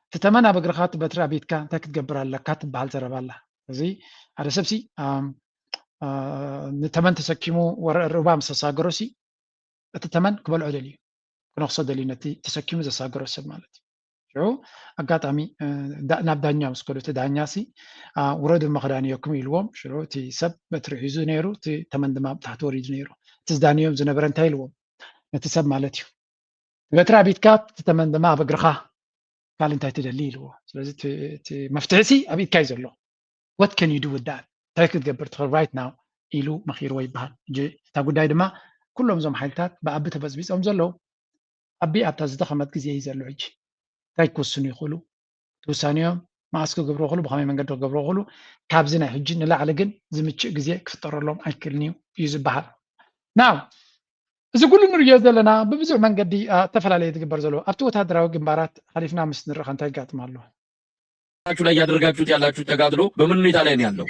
እቲ ተመን ኣብ እግርኻ እቲ በትሪ ኣብ ኢድካ እንታይ ክትገብር ኣለካ ትበሃል ዘረባ ኣላ። እዚ ሓደ ሰብሲ ንተመን ተሰኪሙ ርባ ምስ ተሳገሮሲ እቲ ተመን ክበልዖ ደልዩ ክነኽሶ ደልዩ ነቲ ተሰኪሙ ዘሳገሮ ሰብ ማለት እዩ። ሽዑ ኣጋጣሚ ናብ ዳኛ ምስ ከዱ እቲ ዳኛ ሲ ውረዱ መኽዳንዮኩም ኢልዎም። ሽዑ እቲ ሰብ በትሪ ሒዙ ነይሩ፣ እቲ ተመን ድማ ኣብ ታሕቲ ወሪዱ ነይሩ። እቲ ዝዳንዮም ዝነበረ እንታይ ኢልዎም ነቲ ሰብ ማለት እዩ? በትሪ ኣብ ኢድካ እቲ ተመን ድማ ኣብ እግርኻ ካልእ እንታይ ትደሊ ኢልዎ። ስለዚ እቲ መፍትሒ ሲ ኣብ ኢድካ እዩ ዘሎ። What can you do with that? እንታይ ክትገብር ትኽእል right now ኢሉ መኺርዎ ይበሃል። ሕጂ እታ ጉዳይ ድማ ኩሎም እዞም ሓይልታት ብኣቢ ተበፅቢፆም ዘለዉ ኣቢ ኣብታ ዝደኸመት ግዜ እዩ ዘሎ። ሕጂ እንታይ ክውስኑ ይኽእሉ? እቲ ውሳኔኦም መዓስ ክገብርዎ ይኽእሉ፣ ብኸመይ መንገዲ ክገብርዎ ይኽእሉ? ካብዚ ናይ ሕጂ ንላዕሊ ግን ዝምችእ ግዜ ክፍጠረሎም ኣይክእልን እዩ እዩ ዝበሃል። ናው እዚ ኩሉ ንርእዮ ዘለና ብብዙሕ መንገዲ ዝተፈላለየ ዝግበር ዘሎ ኣብቲ ወታደራዊ ግንባራት ሓሊፍና ምስ ንርኢ እንታይ ይጋጥም ኣሎ? ሀገራችሁ ላይ እያደረጋችሁት ያላችሁት ተጋድሎ በምን ሁኔታ ላይ ነው ያለው?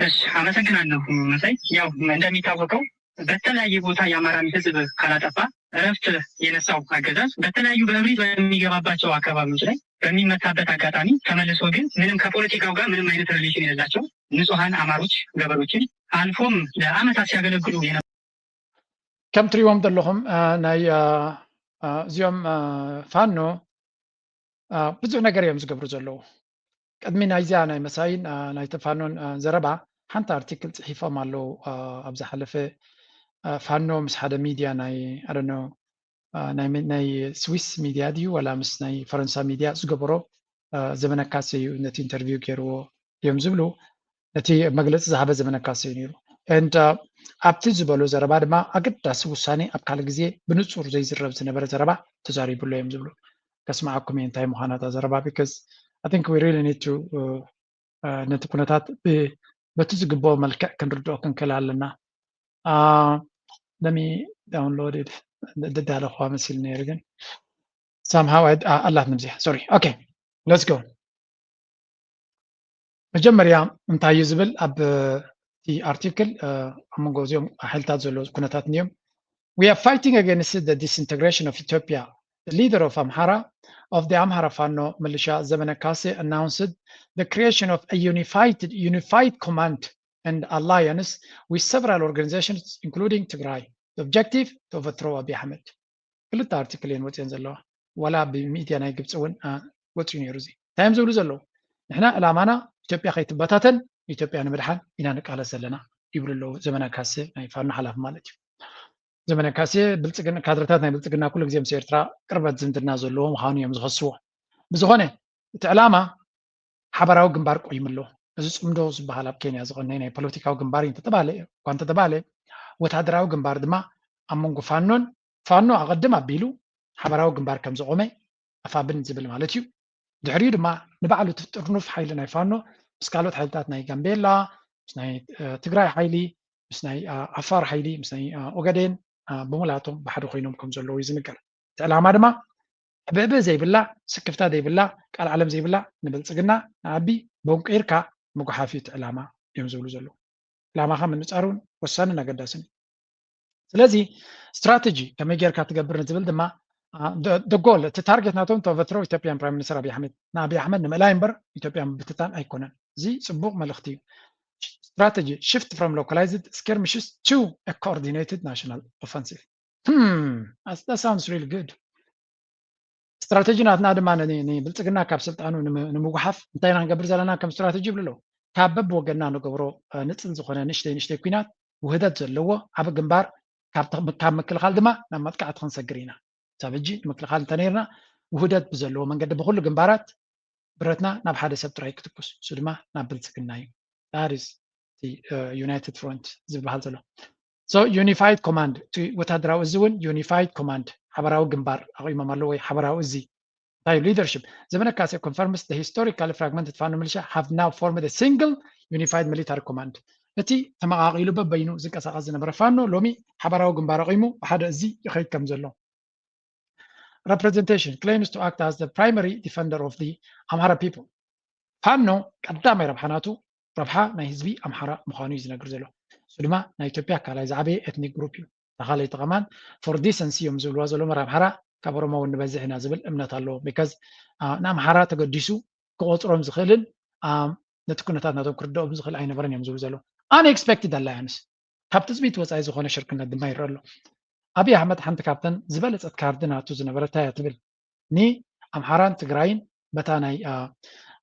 እሺ፣ አመሰግናለሁ መሳይ። ያው እንደሚታወቀው በተለያየ ቦታ የአማራን ህዝብ ካላጠፋ እረፍት የነሳው አገዛዝ በተለያዩ በእብሪት በሚገባባቸው አካባቢዎች ላይ በሚመታበት አጋጣሚ ተመልሶ ግን ምንም ከፖለቲካው ጋር ምንም አይነት relation የሌላቸው ንጹሐን አማሮች ገበሮችን አልፎም ለአመታት ሲያገለግሉ የነበሩ ከም ትሪእዎም ዘለኹም ናይ እዚኦም ፋኖ ብዙሕ ነገር እዮም ዝገብሩ ዘለዉ። ቅድሚ ናይዚኣ ናይ መሳይን ናይቲ ፋኖን ዘረባ ሓንቲ ኣርቲክል ጽሒፎም ኣለዉ ኣብ ዝሓለፈ ፋኖ ምስ ሓደ ሚድያ ናይ ኣደኖ ናይ ስዊስ ሚድያ ድዩ ወላ ምስ ናይ ፈረንሳ ሚድያ ዝገበሮ ዘመነ ካሰ እዩ ነቲ ኢንተርቪው ገይርዎ እዮም ዝብሉ። ነቲ መግለፂ ዝሃበ ዘመነ ካሰ እዩ ነይሩ። And ኣብቲ ዝበሎ ዘረባ ድማ ኣገዳሲ ውሳኔ ኣብ ካልእ ግዜ ብንጹር ዘይዝረብ ዝነበረ ዘረባ ተዛሪቡሎ እዮም ዝብሉ። ከስምዓኩም እየ እንታይ ምዃና እታ ዘረባ because I think we really need to ነቲ ኩነታት በቲ ዝግብኦ መልክዕ ክንርድኦ ክንክእል ኣለና። Let me download it. ደዳለኹዋ መሲል ነይሩ ግን somehow ኣላት ንምዚያ። Sorry. Okay, let's go. መጀመርያ እንታይ እዩ ዝብል ኣብ እቲ ኣርቲክል ኣብ መንጎ እዚኦም ሓይልታት ዘሎ ኩነታት እዮም። We are fighting against the disintegration of Ethiopia. The leader of Amhara, of the Amhara Fano militia, Zemene Kase, announced the creation of a unified, unified command and alliance with several organizations, including Tigray. The objective to overthrow Abiy Ahmed. ክልተ ኣርቲክል እየን ወፅየን ዘለዋ። ዋላ ብሚድያ ናይ ግብፂ እውን ወፅዩ ነይሩ። እዚ እንታይ እዮም ዝብሉ ዘለዉ? ንሕና ዕላማና ኢትዮጵያ ከይትበታተን ኢትዮጵያ ንምድሓን ኢና ንቃለስ ዘለና ይብሉ ኣለዉ። ዘመነ ካሴ ናይ ፋኖ ሓላፊ ማለት እዩ። ዘመነ ካሴ ብልፅግና፣ ካድረታት ናይ ብልፅግና ኩሉ ግዜ ምስ ኤርትራ ቅርበት ዝምድና ዘለዎ ምዃኑ እዮም ዝኸስዎ። ብዝኾነ እቲ ዕላማ ሓባራዊ ግንባር ቆይሙ ኣሎ። እዚ ፅምዶ ዝበሃል ኣብ ኬንያ ዝቐነየ ናይ ፖለቲካዊ ግንባር እዩ እንተተባለ እኳ እንተተባለ፣ ወታደራዊ ግንባር ድማ ኣብ መንጎ ፋኖን፣ ፋኖ ኣቐድም ኣቢሉ ሓባራዊ ግንባር ከም ዝቖመ ኣፋብን ዝብል ማለት እዩ። ድሕሪኡ ድማ ንባዕሉ እቲ ጥርኑፍ ሓይሊ ናይ ፋኖ ምስ ካልኦት ሓይልታት ናይ ጋምቤላ፣ ምስ ናይ ትግራይ ሓይሊ፣ ምስ ናይ ዓፋር ሓይሊ፣ ምስ ናይ ኦጋዴን ብሙላቶም ብሓደ ኮይኖም ከም ዘለዉ እዩ ዝንገር። እቲ ዕላማ ድማ ዕብዕብ ዘይብላ፣ ስክፍታ ዘይብላ፣ ቃል ዓለም ዘይብላ ንብልፅግና ንኣቢ ቦንቂርካ ምጉሓፍ እዩ እቲ ዕላማ እዮም ዝብሉ ዘለዉ። ዕላማኻ ምንፃር እውን ወሳንን ኣገዳስን እዩ። ስለዚ ስትራተጂ ከመይ ጌርካ ትገብር ንዝብል ድማ the goal፣ እቲ ታርጌት ናቶም to overthrow Ethiopian Prime Minister ኣቢ ኣሕመድ፣ ንኣቢ ኣሕመድ ንምእላይ እምበር ኢትዮጵያ ምብትታን ኣይኮነን። እዚ ፅቡቕ መልእኽቲ እዩ። Strategy shift from localized skirmishes to a coordinated national offensive. That sounds really good. ስትራተጂ ናትና ድማ ንብልፅግና ካብ ስልጣኑ ንምጉሓፍ እንታይ ኢና ንገብር ዘለና ከም ስትራተጂ ይብሉ ኣለዉ። ካብ በብወገንና ንገብሮ ንፅል ዝኾነ ንእሽተይ ንእሽተይ ኩናት ውህደት ዘለዎ ዓቢ ግንባር ካብ ምክልኻል ድማ ናብ መጥቃዕቲ ክንሰግር ኢና። ክሳብ ሕጂ ንምክልኻል እንተነይርና ውህደት ብዘለዎ መንገዲ ብኩሉ ግንባራት ብረትና ናብ ሓደ ሰብ ጥራይ ክትኩስ፣ እሱ ድማ ናብ ብልፅግና እዩ። That is the United Front ዝበሃል ዘሎ። So unified command፣ እቲ ወታደራዊ እዚ እውን unified command ሓበራዊ ግንባር ኣቑሞም ኣለዉ ወይ ሓበራዊ እዚ እንታይ leadership። ዘመነ ካሴ confirms the historically fragmented Fano militia have now formed a single unified military command። እቲ ተመቓቒሉ በበይኑ ዝንቀሳቐስ ዝነበረ ፋኖ ሎሚ ሓበራዊ ግንባር ኣቑሙ ብሓደ እዚ ይኸይድ ከም ዘሎ። Representation claims to act as the primary defender of the Amhara people. ፋኖ ቀዳማይ ረብሓ ናቱ ረብሓ ናይ ህዝቢ ኣምሓራ ምዃኑ እዩ ዝነግር ዘሎ። እሱ ድማ ናይ ኢትዮጵያ ካልኣይ ዝዓበየ ኤትኒክ ግሩፕ እዩ። ተኻለይቲ ከማን for decency እዮም ዝብልዋ ዘለዉ። ምዕራብ ኣምሓራ ካብ ኦሮሞ እውን ንበዝሕ ኢና ዝብል እምነት ኣለዎ። Because ንኣምሓራ ተገዲሱ ክቆፅሮም ዝኽእልን ነቲ ኩነታት ናቶም ክርድኦም ዝኽእል ኣይነበረን እዮም ዝብሉ ዘለዉ። Unexpected alliance፣ ካብ ትፅቢት ወፃኢ ዝኾነ ሽርክነት ድማ ይረአ ኣሎ። ኣብይ ኣሕመድ ሓንቲ ካብተን ዝበለፀት ካርዲ ናቱ ዝነበረት እንታይ እያ ትብል? ንኣምሓራን ትግራይን በታ ናይ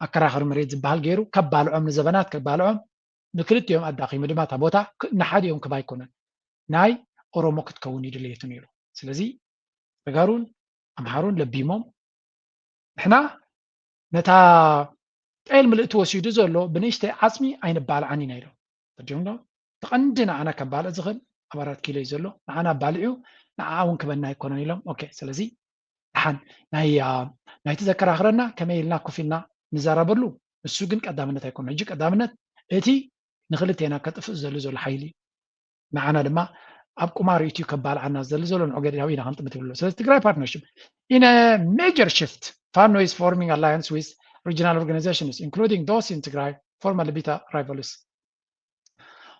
ኣከራኸሪ መሬት ዝበሃል ገይሩ ከባልዖም፣ ንዘበናት ከባልዖም፣ ንክልቲኦም ኣዳኺሙ ድማ እታ ቦታ ንሓዲኦም ክባ ኣይኮነን ናይ ኦሮሞ ክትከውን እዩ ድልየቱ ነይሩ። ስለዚ ተጋሩን ኣምሓሩን ለቢሞም ንሕና ነታ ጤል ምልእቲ ወሲዱ ዘሎ ብንእሽተይ ዓፅሚ ኣይንባልዓን ኢና ኢሎም። ተዲዮም ዶ? እቲ ቀንዲ ንዓና ከባልዕ ዝኽእል ኣብ ኣራት ኪሎ እዩ ዘሎ። ንዓና ባልዑ ንዓኣ እውን ክበና ኣይኮነን ኢሎም። ኦኬ፣ ስለዚ ደሓን ናይ ናይቲ ዘከራኽረና ከመይ ኢልና ኮፍ ኢልና ንዛረበሉ፣ እሱ ግን ቀዳምነት ኣይኮነ። ሕጂ ቀዳምነት እቲ ንክልቴና ከጥፍእ ዝደሊ ዘሎ ሓይሊ እዩ። ንዓና ድማ ኣብ ቁማር ኢትዩ ከባልዓና ዝደሊ ዘሎ ንኦጋዴናዊ ኢና ክንጥምት ይብሎ። ስለዚ ትግራይ partnership in a major shift, Fano is forming alliance with regional organizations including those in Tigray, formerly bitter rivals.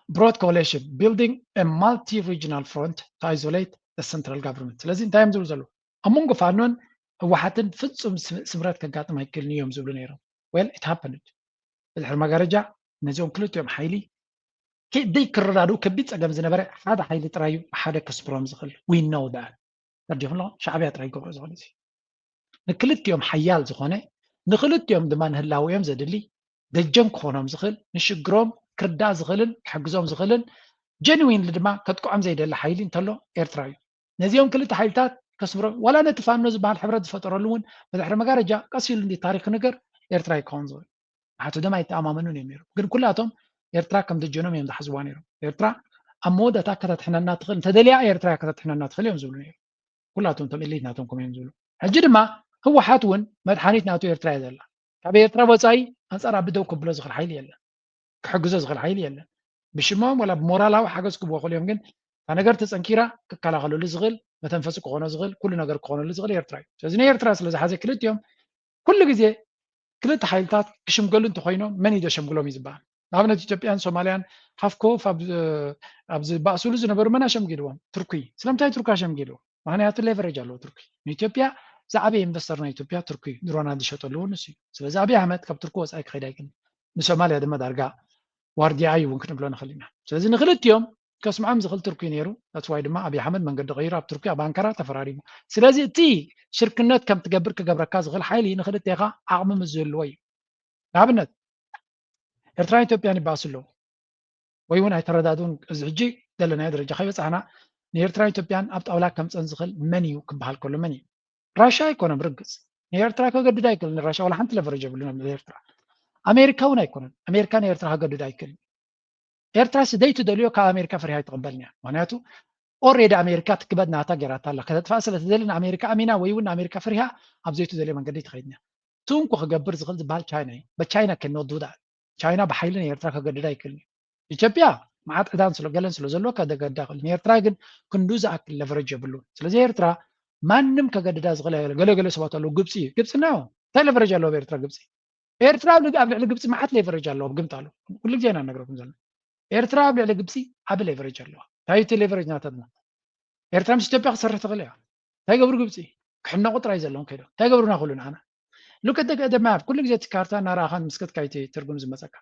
Broad coalition, building a multi-regional front to isolate the central government. ስለዚ እንታይ እዮም ዝብሉ ዘለዉ? ኣብ መንጎ ፋኖን ህወሓትን ፍጹም ስምረት ከጋጥም ኣይክእልን እዮም ዝብሉ ነይሮም። Well, it happened። ብድሕሪ መጋረጃ ነዚኦም ክልቲኦም ሓይሊ ዘይክረዳድኡ ከቢድ ፀገም ዝነበረ ሓደ ሓይሊ ጥራይ እዩ ብሓደ ከስብሮም ዝኽእል። We know that። ተረዲኹም ኣለኹም? ሻዕብያ ጥራይ ክገብሮ ዝኽእል እዚ። ንክልቲኦም ሓያል ዝኾነ፣ ንክልቲኦም ድማ ንህላውኦም ዘድሊ ደጀን ክኾኖም ዝኽእል፣ ንሽግሮም ክርዳእ ዝኽእልን ክሕግዞም ዝኽእልን ጀንዊንሊ ድማ ከጥቅዖም ዘይደሊ ሓይሊ እንተሎ ኤርትራ እዩ። ነዚኦም ክልተ ሓይልታት ከስምሮ ዋላ ነቲ ፋኖ ዝበሃል ሕብረት ዝፈጠረሉ እውን ብድሕሪ መጋረጃ ቀስ ኢሉ እንዲ ታሪክ ነገር ኤርትራ ይከውን ዝብል ንሓቱ ደም ኣይተኣማመኑን እዮም ነይሮም። ግን ኩላቶም ኤርትራ ከም ደጀኖም እዮም ዝሓዝዋ ነይሮም። ኤርትራ ኣብ መወዳእታ ከተትሕነና ትኽእል እንተደልያ ኤርትራ እያ ከተትሕነና ትኽእል እዮም ዝብሉ ነይሮም። ኩላቶም እቶም ኤሊት ናቶም ከምኡ እዮም ዝብሉ። ሕጂ ድማ ህወሓት እውን መድሓኒት ናቱ ኤርትራ እያ ዘላ። ካብ ኤርትራ ወፃኢ ኣንፃር ኣቢ ደው ከብሎ ዝኽእል ሓይሊ የለን። ክሕግዞ ዝኽእል ሓይሊ የለን። ብሽሞም ወላ ብሞራላዊ ሓገዝ ክብዎ ክእሉ እዮም፣ ግን እታ ነገር ተፀንኪራ ክከላኸለሉ ዝኽእል መተንፈሲ ክኾኖ ዝኽእል ኩሉ ነገር ክኾነሉ ዝኽእል ኤርትራ እዩ። ስለዚ ንኤርትራ ስለ ዝሓዘ ክልቲኦም ኩሉ ግዜ ክልተ ሓይልታት ክሽምገሉ እንተኮይኖም መን እዩ ዘሸምግሎም እዩ ዝበሃል። ንኣብነት ኢትዮጵያን ሶማልያን ሃፍኮፍ ኣብ ኣብ ዝባእስሉ ዝነበሩ መን ኣሸምጊልዎም? ቱርኪ። ስለምንታይ ቱርኪ ኣሸምጊልዎም? ምክንያቱ ሌቨሬጅ ኣለዎ ቱርኪ። ንኢትዮጵያ ዝዓበየ ኢንቨስተር ናይ ኢትዮጵያ ቱርኪ እዩ። ድሮናት ዝሸጠሉ እውን ንሱ እዩ። ስለዚ ኣብይ ኣሕመድ ካብ ቱርኪ ወፃኢ ክኸይድ ኣይክእልን። ንሶማልያ ድማ ዳርጋ ዋርዲያ እዩ እውን ክንብሎ ንኽእል ኢና። ስለዚ ንክልቲኦም ከስምዖም ዝኽእል ቱርኪ ነይሩ። That's why ድማ ኣብይ ኣሕመድ መንገዲ ቀይሩ ኣብ ቱርኪ ኣብ ኣንካራ ተፈራሪሙ። ስለዚ እቲ ሽርክነት ከም ትገብር ክገብረካ ዝኽእል ሓይሊ ንክልቴኻ ዓቕሚ ምስ ዝህልዎ እዩ። ንኣብነት ኤርትራን ኢትዮጵያን ይባእሱ ኣለዉ ወይ እውን ኣይተረዳድኡን። እዚ ሕጂ ዘለናዮ ደረጃ ከይበፃሕና ንኤርትራን ኢትዮጵያን ኣብ ጣውላ ከምፀን ዝኽእል መን እዩ ክበሃል ከሎ መን እዩ? ራሻ ኣይኮነን ብርግፅ። ንኤርትራ ከገድድ ኣይክእልን። ራሻ ዋላ ሓንቲ ለቨረጅ የብሉን ኣብ ልዕሊ ኤርትራ። ኣሜሪካ እውን ኣይኮነን። ኣሜሪካ ንኤርትራ ከገድድ ኣይክእልን። ኤርትራ ስ ዘይትደልዮ ካብ ኣሜሪካ ፈሪሃ ኣይትቕበልን እያ። ምክንያቱ ኦሬዲ ኣሜሪካ ትክበድ ናታ ገይራታ ኣላ። ከተጥፋእ ስለ ትደሊ ንኣሜሪካ ኣሚና ወይ እውን ንኣሜሪካ ፈሪሃ ኣብ ዘይትደልዮ መንገዲ ትኸይድ እያ። ትንኩ ክገብር ዝኽእል ዝበሃል ቻይና እዩ። But China cannot do that። ቻይና ብሓይሊ ንኤርትራ ከገድዳ ኣይክእልን እዩ። ኢትዮጵያ መዓት ዕዳን ስለ ገለን ስለ ዘለዎ ከገድዳ ይኽእል። ንኤርትራ ግን ክንዱ ዝኣክል ለቨረጅ የብሉን። ስለዚ ኤርትራ ማንም ከገድዳ ዝኽእል ኣይኮነን። ገለ ገለ ሰባት ኣለዉ ግብፂ እዩ። ግብፂ ነው እንታይ ለቨረጅ ኣለዎ ኣብ ኤርትራ ግብፂ? ኤርትራ ኣብ ልዕሊ ኣብ ልዕሊ ግብፂ መዓት ሌቨሬጅ ኣለዎ ኣብ ግምት ኣሎ። ኩሉ ግዜ ኢና ንነግረኩም ዘለና። ኤርትራ ኣብ ልዕሊ ግብፂ ዓቢ ሌቨሬጅ ኣለዋ። እንታይ እቲ ሌቨሬጅ ናተትና? ኤርትራ ምስ ኢትዮጵያ ክትሰርሕ ትኽእል እያ። እንታይ ገብሩ ግብፂ? ክሕነቑ ጥራይ ዘለዎም ከይዶም እንታይ ገብሩና ክብሉ ንዓና? Look at the map። ኩሉ ግዜ እቲ ካርታ እናረኣኻ ምስከትካ እዩ እቲ ትርጉም ዝመፀካ።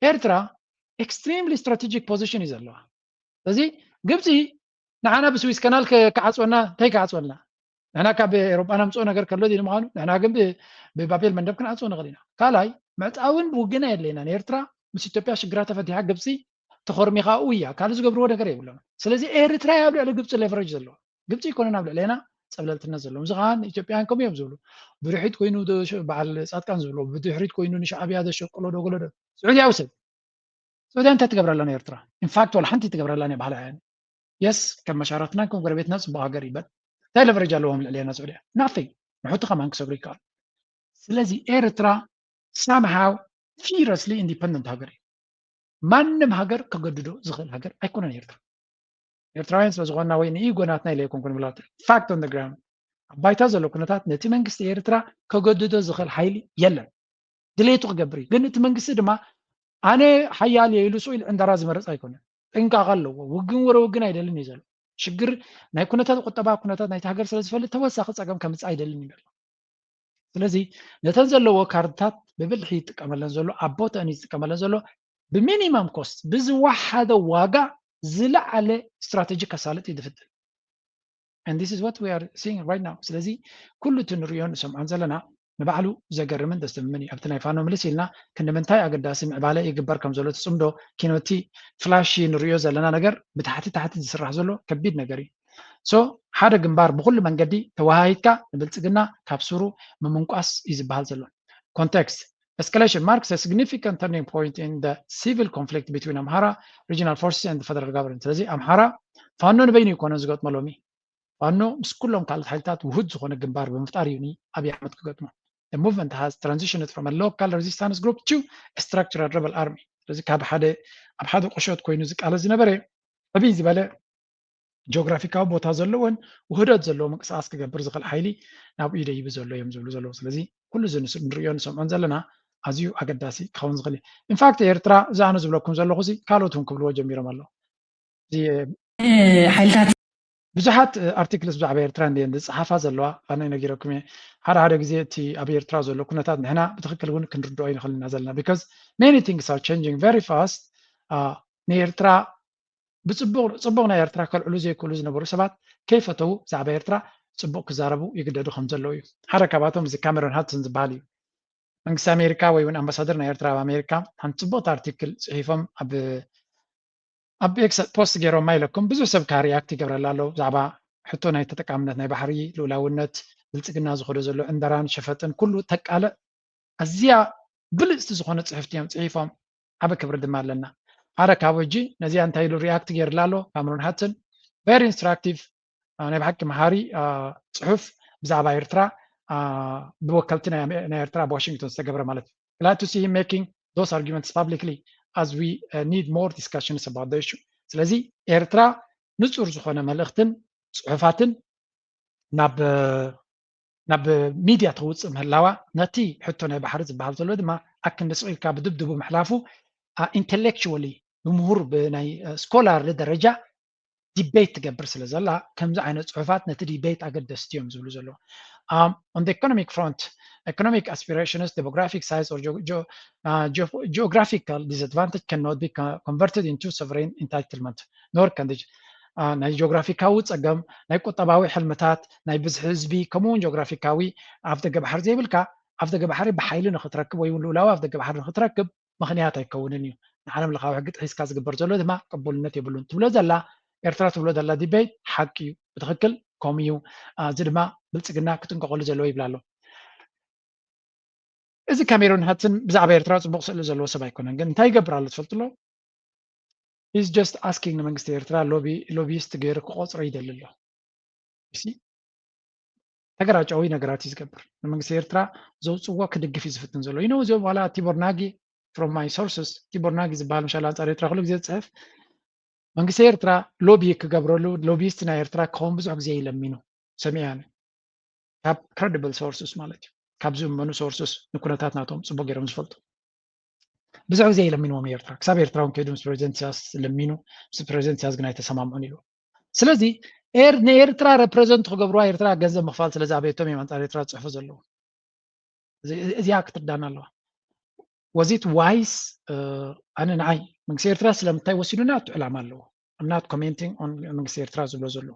ኤርትራ extremely strategic position እዩ ዘለዋ። ስለዚ ግብፂ ንዓና ብስዊስ ካናል ከ- ክዓፅወና እንታይ ክዓፅወልና? ንሕና ካብ ኤሮጳ ነምፅኦ ነገር ከሎ ዚ ንምዃኑ ንሕና ግን ብ- ብባቤል መንደብ ክንዓፅዎ ንኽእል ኢና። ካልኣይ ምዕፃውን ብውግና የድለየና። ንኤርትራ ምስ ኢትዮጵያ ሽግራ ተፈቲሓ ግብፂ ተኾርሚኻ እያ ካልእ ዝገብርዎ ነገር የብሎም። ስለዚ ኤርትራ እያ ኣብ ልዕሊ ግብፂ ሌቨሬጅ ዘለዋ። ግብፂ ኣይኮነን ኣብ ልዕሌና ፀብለልትነት ዘለዎም። እዚ ከዓ ንኢትዮጵያውያን ከምኡ እዮም ዝብሉ። ብድሕሪት ኮይኑ ዶ- በዓል ፃድቃን ዝብሎ ብድሕሪት ኮይኑ ንሻዕብያ ዘሸቅሎ ዶ ገሎ ዶ ስዑድያ ውሰድ። ስዑድያ እንታይ ትገብረላ ንኤርትራ? ኢንፋክት ዋላ ሓንቲ ትገብረላ ናይ ባህላ እያ። የስ ከም መሻረክትና ከም ጎረቤትና ፅቡቅ ሃገር ይበል እንታይ ለቨሬጅ ኣለዎም ልዕሌና ስዑድያ ናቲንግ ንሕቱ ከማን ክሰብሩ ይከኣል። ስለዚ ኤርትራ ሳምሃው ፊረስሊ ኢንዲፐንደንት ሃገር እዩ። ማንም ሃገር ከገድዶ ዝኽእል ሃገር ኣይኮነን ኤርትራ። ኤርትራውያን ስለ ዝኾንና ወይ ንኢጎናትና ኢለ ኣይኮንኩን ብላ ፋክት ኦን ግራውንድ ኣብ ባይታ ዘሎ ኩነታት ነቲ መንግስቲ ኤርትራ ከገድዶ ዝኽእል ሓይሊ የለን። ድሌቱ ክገብር እዩ። ግን እቲ መንግስቲ ድማ ኣነ ሓያል እየ ኢሉ ስኢል ዕንደራ ዝመርፅ ኣይኮነን። ጥንቃቐ ኣለዎ። ውግን ወረ ውግን ኣይደልን እዩ ዘሎ። ሽግር ናይ ኩነታት ቁጠባ ኩነታት ናይቲ ሃገር ስለ ዝፈልጥ ተወሳኺ ፀገም ከምፅእ ኣይደልን እዩ ዘሎ። ስለዚ ነተን ዘለዎ ካርድታት ብብልሒ ይጥቀመለን ዘሎ ኣብ ቦተአን እዩ ዝጥቀመለን ዘሎ ብሚኒማም ኮስት ብዝወሓደ ዋጋ ዝለዓለ ስትራቴጂ ከሳልጥ እዩ ዝፍትን and this is what we are seeing right now። ስለዚ ኩሉ እቲ ንሪኦ ንሰምዖን ዘለና ንባዕሉ ዘገርምን ዘስደምምን እዩ። ኣብቲ ናይ ፋኖ ምልስ ኢልና ክንዲ ምንታይ ኣገዳሲ ምዕባለ ይግበር ከም ዘሎ እቲ ፅምዶ ኪኖቲ ፍላሺ ንሪኦ ዘለና ነገር ብታሕቲ ታሕቲ ዝስራሕ ዘሎ ከቢድ ነገር እዩ። So ሓደ ግንባር ብኩሉ መንገዲ ተወሃሂድካ ንብልፅግና ካብ ስሩ ምምንቋስ እዩ ዝበሃል ዘሎ። Context escalation marks a significant turning point in the civil conflict between Amhara regional forces and the federal government። ስለዚ ኣምሓራ ፋኖ ንበይኑ ይኮነን ዝገጥሞ ሎሚ ፋኖ ምስ ኩሎም ካልኦት ሓይልታት ውሁድ ዝኾነ ግንባር ብምፍጣር እዩ ንኣብይ ኣሕመድ ክገጥሞ። The movement has transitioned from a local resistance group to a structured rebel army። ስለዚ ካብ ሓደ ኣብ ሓደ ቁሸት ኮይኑ ዝቃለስ ዝነበረ ዕብይ ዝበለ ጂኦግራፊካዊ ቦታ ዘለዎን ውህደት ዘለዎ ምንቅስቃስ ክገብር ዝኽእል ሓይሊ ናብኡ ይደይቡ ዘሎ እዮም ዝብሉ ዘለዉ። ስለዚ ኩሉ እዚ ንሪኦ ንሰምዖን ዘለና ኣዝዩ ኣገዳሲ ክኸውን ዝኽእል እዩ። ኢንፋክት ኤርትራ እዚ ኣነ ዝብለኩም ዘለኹ ካልኦት እውን ክብልዎ ጀሚሮም ኣለዉ። ሓይልታት ብዙሓት ኣርቲክልስ ብዛዕባ ኤርትራ እንድየን ዝፀሓፋ ዘለዋ ኣነ ነጊረኩም እየ። ሓደ ሓደ ግዜ እቲ ኣብ ኤርትራ ዘሎ ኩነታት ንሕና ብትክክል እውን ክንርድኦ ይንኽእል ኢና ዘለና because many things are changing very fast። ንኤርትራ ብፅቡቅ ፅቡቅ ናይ ኤርትራ ከልዕሉ ዘይክእሉ ዝነበሩ ሰባት ከይፈተዉ ብዛዕባ ኤርትራ ፅቡቅ ክዛረቡ ይግደዱ ከም ዘለዉ እዩ። ሓደ ካብኣቶም እዚ ካሜሮን ሃድሰን ዝበሃል እዩ። መንግስቲ ኣሜሪካ ወይ እውን ኣምባሳደር ናይ ኤርትራ ኣብ ኣሜሪካ ሓንቲ ፅቡቕቲ ኣርቲክል ፅሒፎም ኣብ ኣብ ኤክስ ፖስት ገይሮማ ኢለኩም ብዙሕ ሰብ ከኣ ሪያክት ይገብረላ ኣሎ ብዛዕባ ሕቶ ናይ ተጠቃምነት ናይ ባሕሪ ልኡላውነት ብልፅግና ዝኸዶ ዘሎ ዕንደራን ሸፈጥን ኩሉ ተቃልዕ ኣዝያ ብልፅቲ ዝኾነ ፅሕፍቲ እዮም ፅሒፎም። ዓቢ ክብሪ ድማ ኣለና። ሓደ ካብ ሕጂ ነዚኣ እንታይ ኢሉ ሪያክት ገይርላ ኣሎ ካምሮን ሃትን very instructive ናይ ብሓቂ መሃሪ ፅሑፍ ብዛዕባ ኤርትራ ብወከልቲ ናይ ኤርትራ ኣብ ዋሽንግቶን ዝተገብረ ማለት እዩ። Glad to see him making those arguments publicly as we need more discussions about the issue. ስለዚ ኤርትራ ንጹር ዝኾነ መልእኽትን ጽሑፋትን ናብ ናብ ሚድያ ተውፅእ ምህላዋ ነቲ ሕቶ ናይ ባሕሪ ዝበሃል ዘሎ ድማ ኣክንዲ ስቕ ኢልካ ብድብድቡ ምሕላፉ intellectually ብምሁር ብናይ ስኮላርሊ ደረጃ ዲቤት ትገብር ስለ ዘላ ከምዚ ዓይነት ፅሑፋት ነቲ ዲቤት ኣገደስቲ እዮም ዝብሉ ዘለዉ። On the economic front, economic aspirations, demographic size or geographical disadvantage cannot be converted into sovereign entitlement nor can the ናይ ጂኦግራፊካዊ ፀገም ናይ ቁጠባዊ ሕልምታት ናይ ብዝሒ ህዝቢ ከምኡ እውን ጂኦግራፊካዊ ኣፍ ደገ ባሕሪ ዘይብልካ ኣፍ ደገ ባሕሪ ብሓይሊ ንክትረክብ ወይ እውን ልኡላዊ ኣፍ ደገ ባሕሪ ንክትረክብ ምኽንያት ኣይከውንን እዩ። ንዓለም ለኻዊ ሕጊ ጥሒስካ ዝግበር ዘሎ ድማ ቅቡልነት የብሉን ትብሎ ዘላ ኤርትራ ትብሎ ዘላ ዲቤት ሓቂ እዩ። ብትኽክል ከምኡ እዩ። እዚ ድማ ብልፅግና ክጥንቀቐሉ ዘለዎ ይብላ ኣሎ። እዚ ካሜሮን ሃትን ብዛዕባ ኤርትራ ፅቡቕ ስእሊ ዘለዎ ሰብ ኣይኮነን፣ ግን እንታይ ይገብር ኣሎ ትፈልጡ ኣሎ? He's just asking ንመንግስቲ ኤርትራ ሎቢ ሎቢስት ገይሩ ክቆፅሮ ይደሊ ኣሎ። እሺ ተገራጫዊ ነገራት እዩ ዝገብር። ንመንግስቲ ኤርትራ ዘውፅዎ ክድግፍ እዩ ዝፍትን ዘሎ። You know እዚኦም ዋላ ቲቦር ናጊ from my sources ቲቦር ናጊ ዝበሃል መሻል ኣንፃር ኤርትራ ኩሉ ግዜ ዝፅሕፍ መንግስቲ ኤርትራ ሎቢ ክገብረሉ ሎቢስት ናይ ኤርትራ ክኸውን ብዙሕ ግዜ ይለሚኑ ሰሚዐ ኣነ ካብ credible sources ማለት እዩ ካብ ዝእመኑ sources ንኩነታት ናቶም ፅቡቅ ገይሮም ዝፈልጡ ብዙሕ ግዜ ይለሚንዎም ኤርትራ ክሳብ ኤርትራ እውን ከይዱ ምስ ፕሬዚደንት ኢሳያስ ለሚኑ ምስ ፕሬዚደንት ኢሳያስ ግን ኣይተሰማምዑን ኢሉ ስለዚ ንኤርትራ represent ክገብርዋ ኤርትራ ገንዘብ ምኽፋል ስለ ዝኣበየቶም እዮም ኣንፃር ኤርትራ ዝፅሕፉ ዘለዉ እዚኣ ክትርዳና ኣለዋ was it wise ኣነ ንዓይ መንግስቲ ኤርትራ ስለምንታይ ወሲዱና እቲ ዕላማ ኣለዎ I'm not commenting on መንግስቲ ኤርትራ ዝብሎ ዘሎ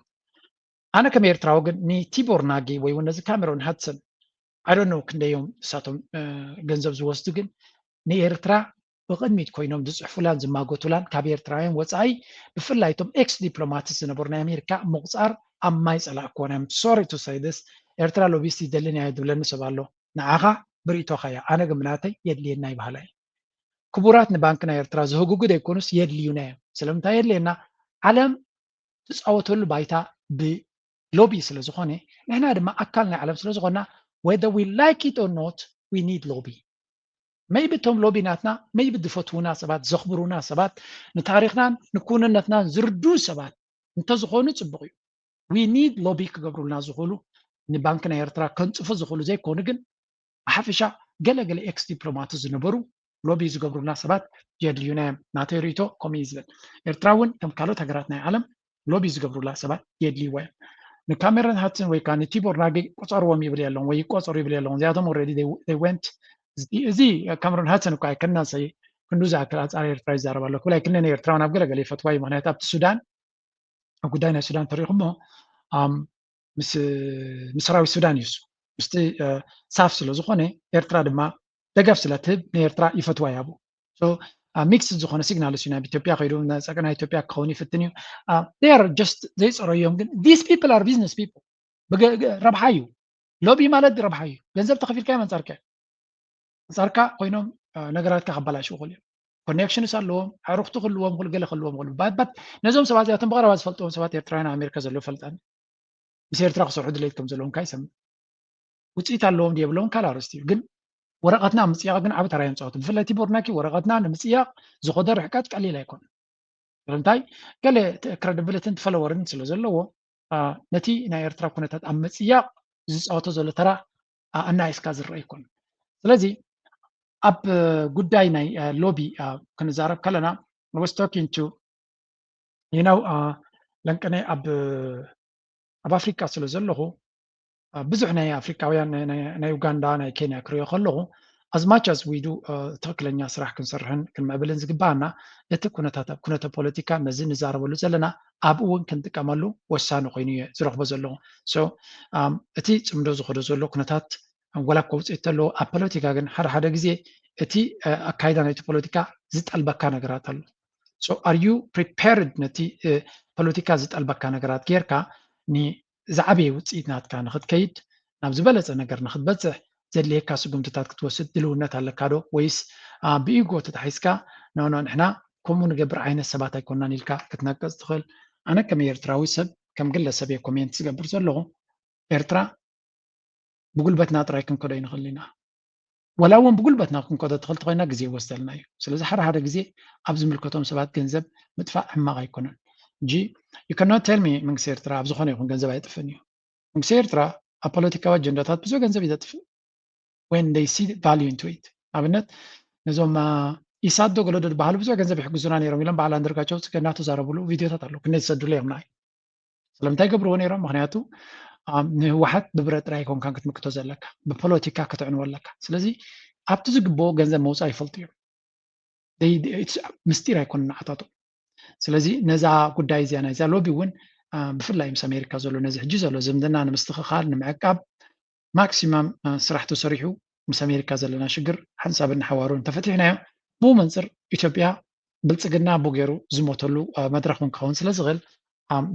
ኣነ ከም ኤርትራዊ ግን ንቲቦር ናጊ ወይ እውን ነዚ ካሜሮን ሃድሰን I don't know ክንደዮም ንሳቶም ገንዘብ ዝወስዱ ግን ንኤርትራ ብቕድሚት ኮይኖም ዝፅሕፉላን ዝማጎቱላን ካብ ኤርትራውያን ወፃኢ ብፍላይ እቶም ex diplomat ዝነበሩ ናይ ኣሜሪካ ምቑፃር ኣብ ማይ ፀላእክዎን እዮም sorry to say this ኤርትራ lobbyist ይደልን እያ ድብለኒ ሰብ ኣሎ ንዓኻ ብርእቶኻ እያ ኣነ ግን ብናተይ የድልየና ይበሃላ እየ ክቡራት ንባንክ ናይ ኤርትራ ዝህጉጉ ዘይኮኑስ የድልዩና እዮም ስለምንታይ የድልየና ዓለም ትፃወተሉ ባይታ ብ lobby ስለ ዝኾነ ንሕና ድማ ኣካል ናይ ዓለም ስለ ዝኾና whether we like it or not we need lobby maybe እቶም lobby ናትና maybe ዝፈትዉና ሰባት ዘኽብሩና ሰባት ንታሪኽናን ንክውንነትናን ዝርድኡ ሰባት እንተዝኾኑ ፅቡቕ እዩ we need lobby ክገብሩልና ዝኽእሉ ንባንክ ናይ ኤርትራ ከንፅፉ ዝኽእሉ ዘይኮኑ ግን ብሓፈሻ ገለ ገለ ex diplomat ዝነበሩ lobby ዝገብሩልና ሰባት የድልዩና እዮም ናተይ ርእይቶ ከምኡ እዩ ዝብል ኤርትራ እውን ከም ካልኦት ሃገራት ናይ ዓለም lobby ዝገብሩላ ሰባት የድልይዋ እዮም ንካሜረን ሃትን ወይ ከዓ ንቲቦር ናጊ ቁፀርዎም ይብል የለውን ወይ ይቆፀሩ ይብል የለውን እዚኣቶም already went እዚ ካሜሮን ሃትን እኳ ኣይከናሰይ ክንዱ ዝኣክል ኣፃር ኤርትራ ይዛረብ ኣሎ ክብል ኣይክነን ኤርትራውን ኣብ ገለገለ ይፈትዋ እዩ ምክንያቱ ኣብቲ ሱዳን ኣብ ጉዳይ ናይ ሱዳን ተሪኢኹሞ ምስ ሰራዊት ሱዳን እዩ ምስቲ ሳፍ ስለ ዝኾነ ኤርትራ ድማ ደገፍ ስለ ትህብ ንኤርትራ ይፈትዋ ያቡ ሚክስ ዝኾነ ሲግናል እዩ ናብ ኢትዮጵያ ከይዱ ፀቅና ኢትዮጵያ ክኸውን ይፍትን እዩ ር ስ ዘይፀረዮም ግን these people are business people ረብሓ እዩ ሎቢ ማለት ረብሓ እዩ ገንዘብ ተኸፊልካ መንፃርካ ኣንፃርካ ኮይኖም ነገራትካ ከበላሽው ክኽእሉ እዮም ኮኔክሽንስ ኣለዎም ኣዕሩኽቲ ክህልዎም ክሉ ገለ ክህልዎም ክሉ ባት ነዞም ሰባት እዚኣቶም ብቐረባ ዝፈልጥዎም ሰባት ኤርትራውያን ኣሜሪካ ዘለዉ ፈልጠኒ ምስ ኤርትራ ክሰርሑ ድሌት ከም ዘለዎም ካ ይሰምዕ ውፅኢት ኣለዎም ድየብለዎም ካልእ ኣርእስቲ እዩ ግን ወረቐትና ምፅያቕ ግን ዓብ ተራ እዮም ፀወቱ ብፍላይ ቲቦር ናኪ ወረቐትና ንምፅያቕ ዝኾደ ርሕቀት ቀሊል ኣይኮን ስለምንታይ ገለ ክረድብልትን ፈለወርን ስለ ዘለዎ ነቲ ናይ ኤርትራ ኩነታት ኣብ ምፅያቕ ዝፃወቶ ዘሎ ተራ ኣናይስካ ዝረአ ይኮን ስለዚ ኣብ ጉዳይ ናይ ሎቢ ክንዛረብ ከለና was talking to you know ለንቀነ ኣብ ኣብ ኣፍሪካ ስለ ዘለኹ ብዙሕ ናይ ኣፍሪካውያን ናይ ዩጋንዳ ናይ ኬንያ ክሪኦ ከለኹ as much as we do ትኽክለኛ ስራሕ ክንሰርሕን ክንምዕብልን ዝግባኣና እቲ ኩነታት ኣብ ኩነተ ፖለቲካ ነዚ ንዛረበሉ ዘለና ኣብኡ እውን ክንጥቀመሉ ወሳኒ ኮይኑ እየ ዝረኽቦ ዘለኹ so እቲ ፅምዶ ዝኸዶ ዘሎ ኩነታት ዋላ እኮ ውፅኢት ተለዎ ኣብ ፖለቲካ ግን ሓደ ሓደ ግዜ እቲ ኣካይዳ ናይቲ ፖለቲካ ዝጠልበካ ነገራት ኣሎ። So are you prepared ነቲ ፖለቲካ ዝጠልበካ ነገራት ጌርካ ንዝዓበየ ውፅኢት ናትካ ንክትከይድ ናብ ዝበለፀ ነገር ንክትበፅሕ ዘድልየካ ስጉምትታት ክትወስድ ድልውነት ኣለካ ዶ? ወይስ ብኢጎ ተታሒዝካ ኖኖ ንሕና ከምኡ ንገብር ዓይነት ሰባት ኣይኮናን ኢልካ ክትነቅፅ ትኽእል? ኣነ ከም ኤርትራዊ ሰብ ከም ግለሰብ እየ ኮሜንት ዝገብር ዘለኹ። ኤርትራ ብጉልበትና ጥራይ ክንከዶ ኣይንኽእል ኢና። ወላ እውን ብጉልበትና ክንከዶ ትኽእል ተኮይና ግዜ ይወስደልና እዩ። ስለዚ ሓደ ሓደ ግዜ ኣብ ዝምልከቶም ሰባት ገንዘብ ምጥፋእ ሕማቕ ኣይኮነን። እንጂ you cannot tell me መንግስቲ ኤርትራ ኣብ ዝኾነ ይኹን ገንዘብ ኣይጥፍእን እዩ። መንግስቲ ኤርትራ ኣብ ፖለቲካዊ ኣጀንዳታት ብዙሕ ገንዘብ እዩ ዘጥፍእ። When they see value into it ኣብነት ነዞም ኢሳት ዶ ገለ ዶ ዝበሃሉ ብዙሕ ገንዘብ ይሕግዙና ነይሮም ኢሎም በዓል ኣንደርጋቸው ጽገ እናተዛረብሉ ቪድዮታት ኣለዉ። ክንደይ ዝሰዱሉ እዮም ንዓይ ስለምንታይ ገብርዎ ነይሮም? ምክንያቱ ንህወሓት ብብረት ጥራይ ኣይኮንካን ክትምክቶ ዘለካ፣ ብፖለቲካ ክትዕንዎ ኣለካ። ስለዚ ኣብቲ ዝግብኦ ገንዘብ መውፃእ ይፈልጡ እዮም። ምስጢር ኣይኮነ ንዓታቶም። ስለዚ ነዛ ጉዳይ እዚኣ ናይዛ ሎቢ እውን ብፍላይ ምስ ኣሜሪካ ዘሎ ነዚ ሕጂ ዘሎ ዝምድና ንምስትኽኻል ንምዕቃብ ማክሲማም ስራሕ ተሰሪሑ ምስ ኣሜሪካ ዘለና ሽግር ሓንሳብን ንሓዋሩን ተፈቲሕናዮ። ብኡ መንፅር ኢትዮጵያ ብልፅግና ብኡ ገይሩ ዝሞተሉ መድረኽ እውን ክኸውን ስለ ዝኽእል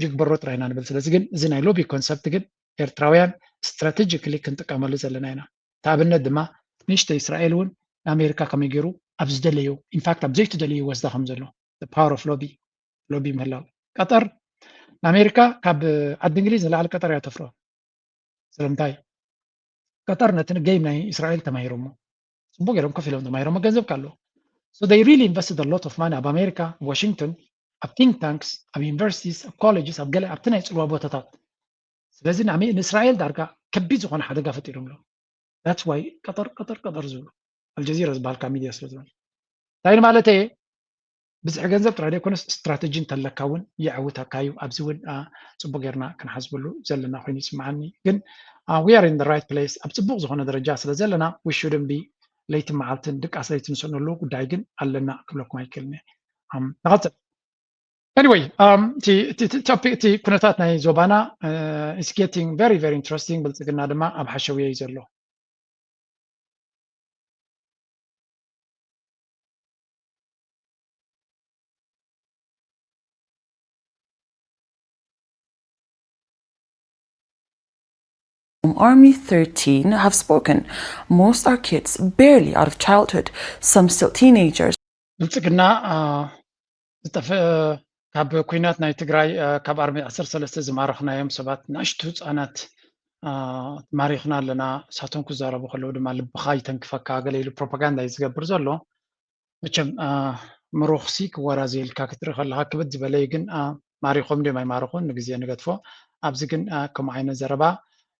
ይግበሮ ጥራይ ኢና ንብል። ስለዚ ግን እዚ ናይ ሎቢ ኮንሰፕት ግን ኤርትራውያን ስትራቴጂክሊ ክንጥቀመሉ ዘለና ኢና። እቲ ኣብነት ድማ ንእሽተይ እስራኤል እውን ንኣሜሪካ ከመይ ገይሩ ኣብ ዝደለዩ ኢንፋክት ኣብ ዘይትደልዩ ይወስዳ ከም ዘሎ ፓወር ኦፍ ሎቢ ሎቢ ምህላው ቀጠር ንኣሜሪካ ካብ ዓዲ እንግሊዝ ንላዕሊ ቀጠር እያ ተፍሮ። ስለምንታይ ቀጠር ነቲ ገይም ናይ እስራኤል ተማሂሮሞ ጽቡቅ ገይሮም ከፊሎም ተማሂሮሞ ገንዘብ ካለዎ so they really invested a lot of money ኣብ ኣሜሪካ ዋሽንግተን ኣብ think tanks ኣብ universities ኣብ colleges ኣብ ገለ ኣብቲ ናይ ጽልዋ ቦታታት ስለዚ ንእስራኤል ዳርጋ ከቢድ ዝኾነ ሓደጋ ፈጢሮምሎ that's why ቀጠር ቀጠር ቀጠር ዝብሉ ኣልጀዚራ ዝበሃልካ ሚድያ ስለ ዝኾነ እንታይ ማለተየ ብዝሒ ገንዘብ ጥራይ ዘይኮነስ ስትራተጂ እንተለካ እውን የዕውተካ እዩ ኣብዚ እውን ፅቡቅ ጌርና ክንሓስበሉ ዘለና ኮይኑ ይስምዓኒ ግን we are in the right place ኣብ ፅቡቅ ዝኾነ ደረጃ ስለ ዘለና we shouldn't be ለይትን መዓልትን ድቃስ ለይትን ንስእነሉ ጉዳይ ግን ኣለና ክብለኩም ኣይክእልን እየ ንቐፅል anyway እቲ ኩነታት ናይ ዞባና is getting very very interesting ብልፅግና ድማ ኣብ ሓሸውየ እዩ ዘሎ Army thirteen have spoken. Most are kids, barely out of childhood, some still teenagers. ብልፅግና ዝጠፍእ ካብ ኩናት ናይ ትግራይ ካብ ኣርሚ ዓሰርተ ሰለስተ ዝማረኽናዮም ሰባት ንእሽቱ ህፃናት ማሪኽና ኣለና እሳቶም ክዛረቡ ከለዉ ድማ ልብኻ ይተንክፈካ ገለ ኢሉ ፕሮፓጋንዳ እዩ ዝገብር ዘሎ መቸም ምሩኽሲ ክወራዘየልካ ክትርኢ ከለካ ክብድ ዝበለ እዩ ግን ማሪኾም ድዮም ኣይማረኹን ንግዜ ንገድፎ ኣብዚ ግን ከምኡ ዓይነት ዘረባ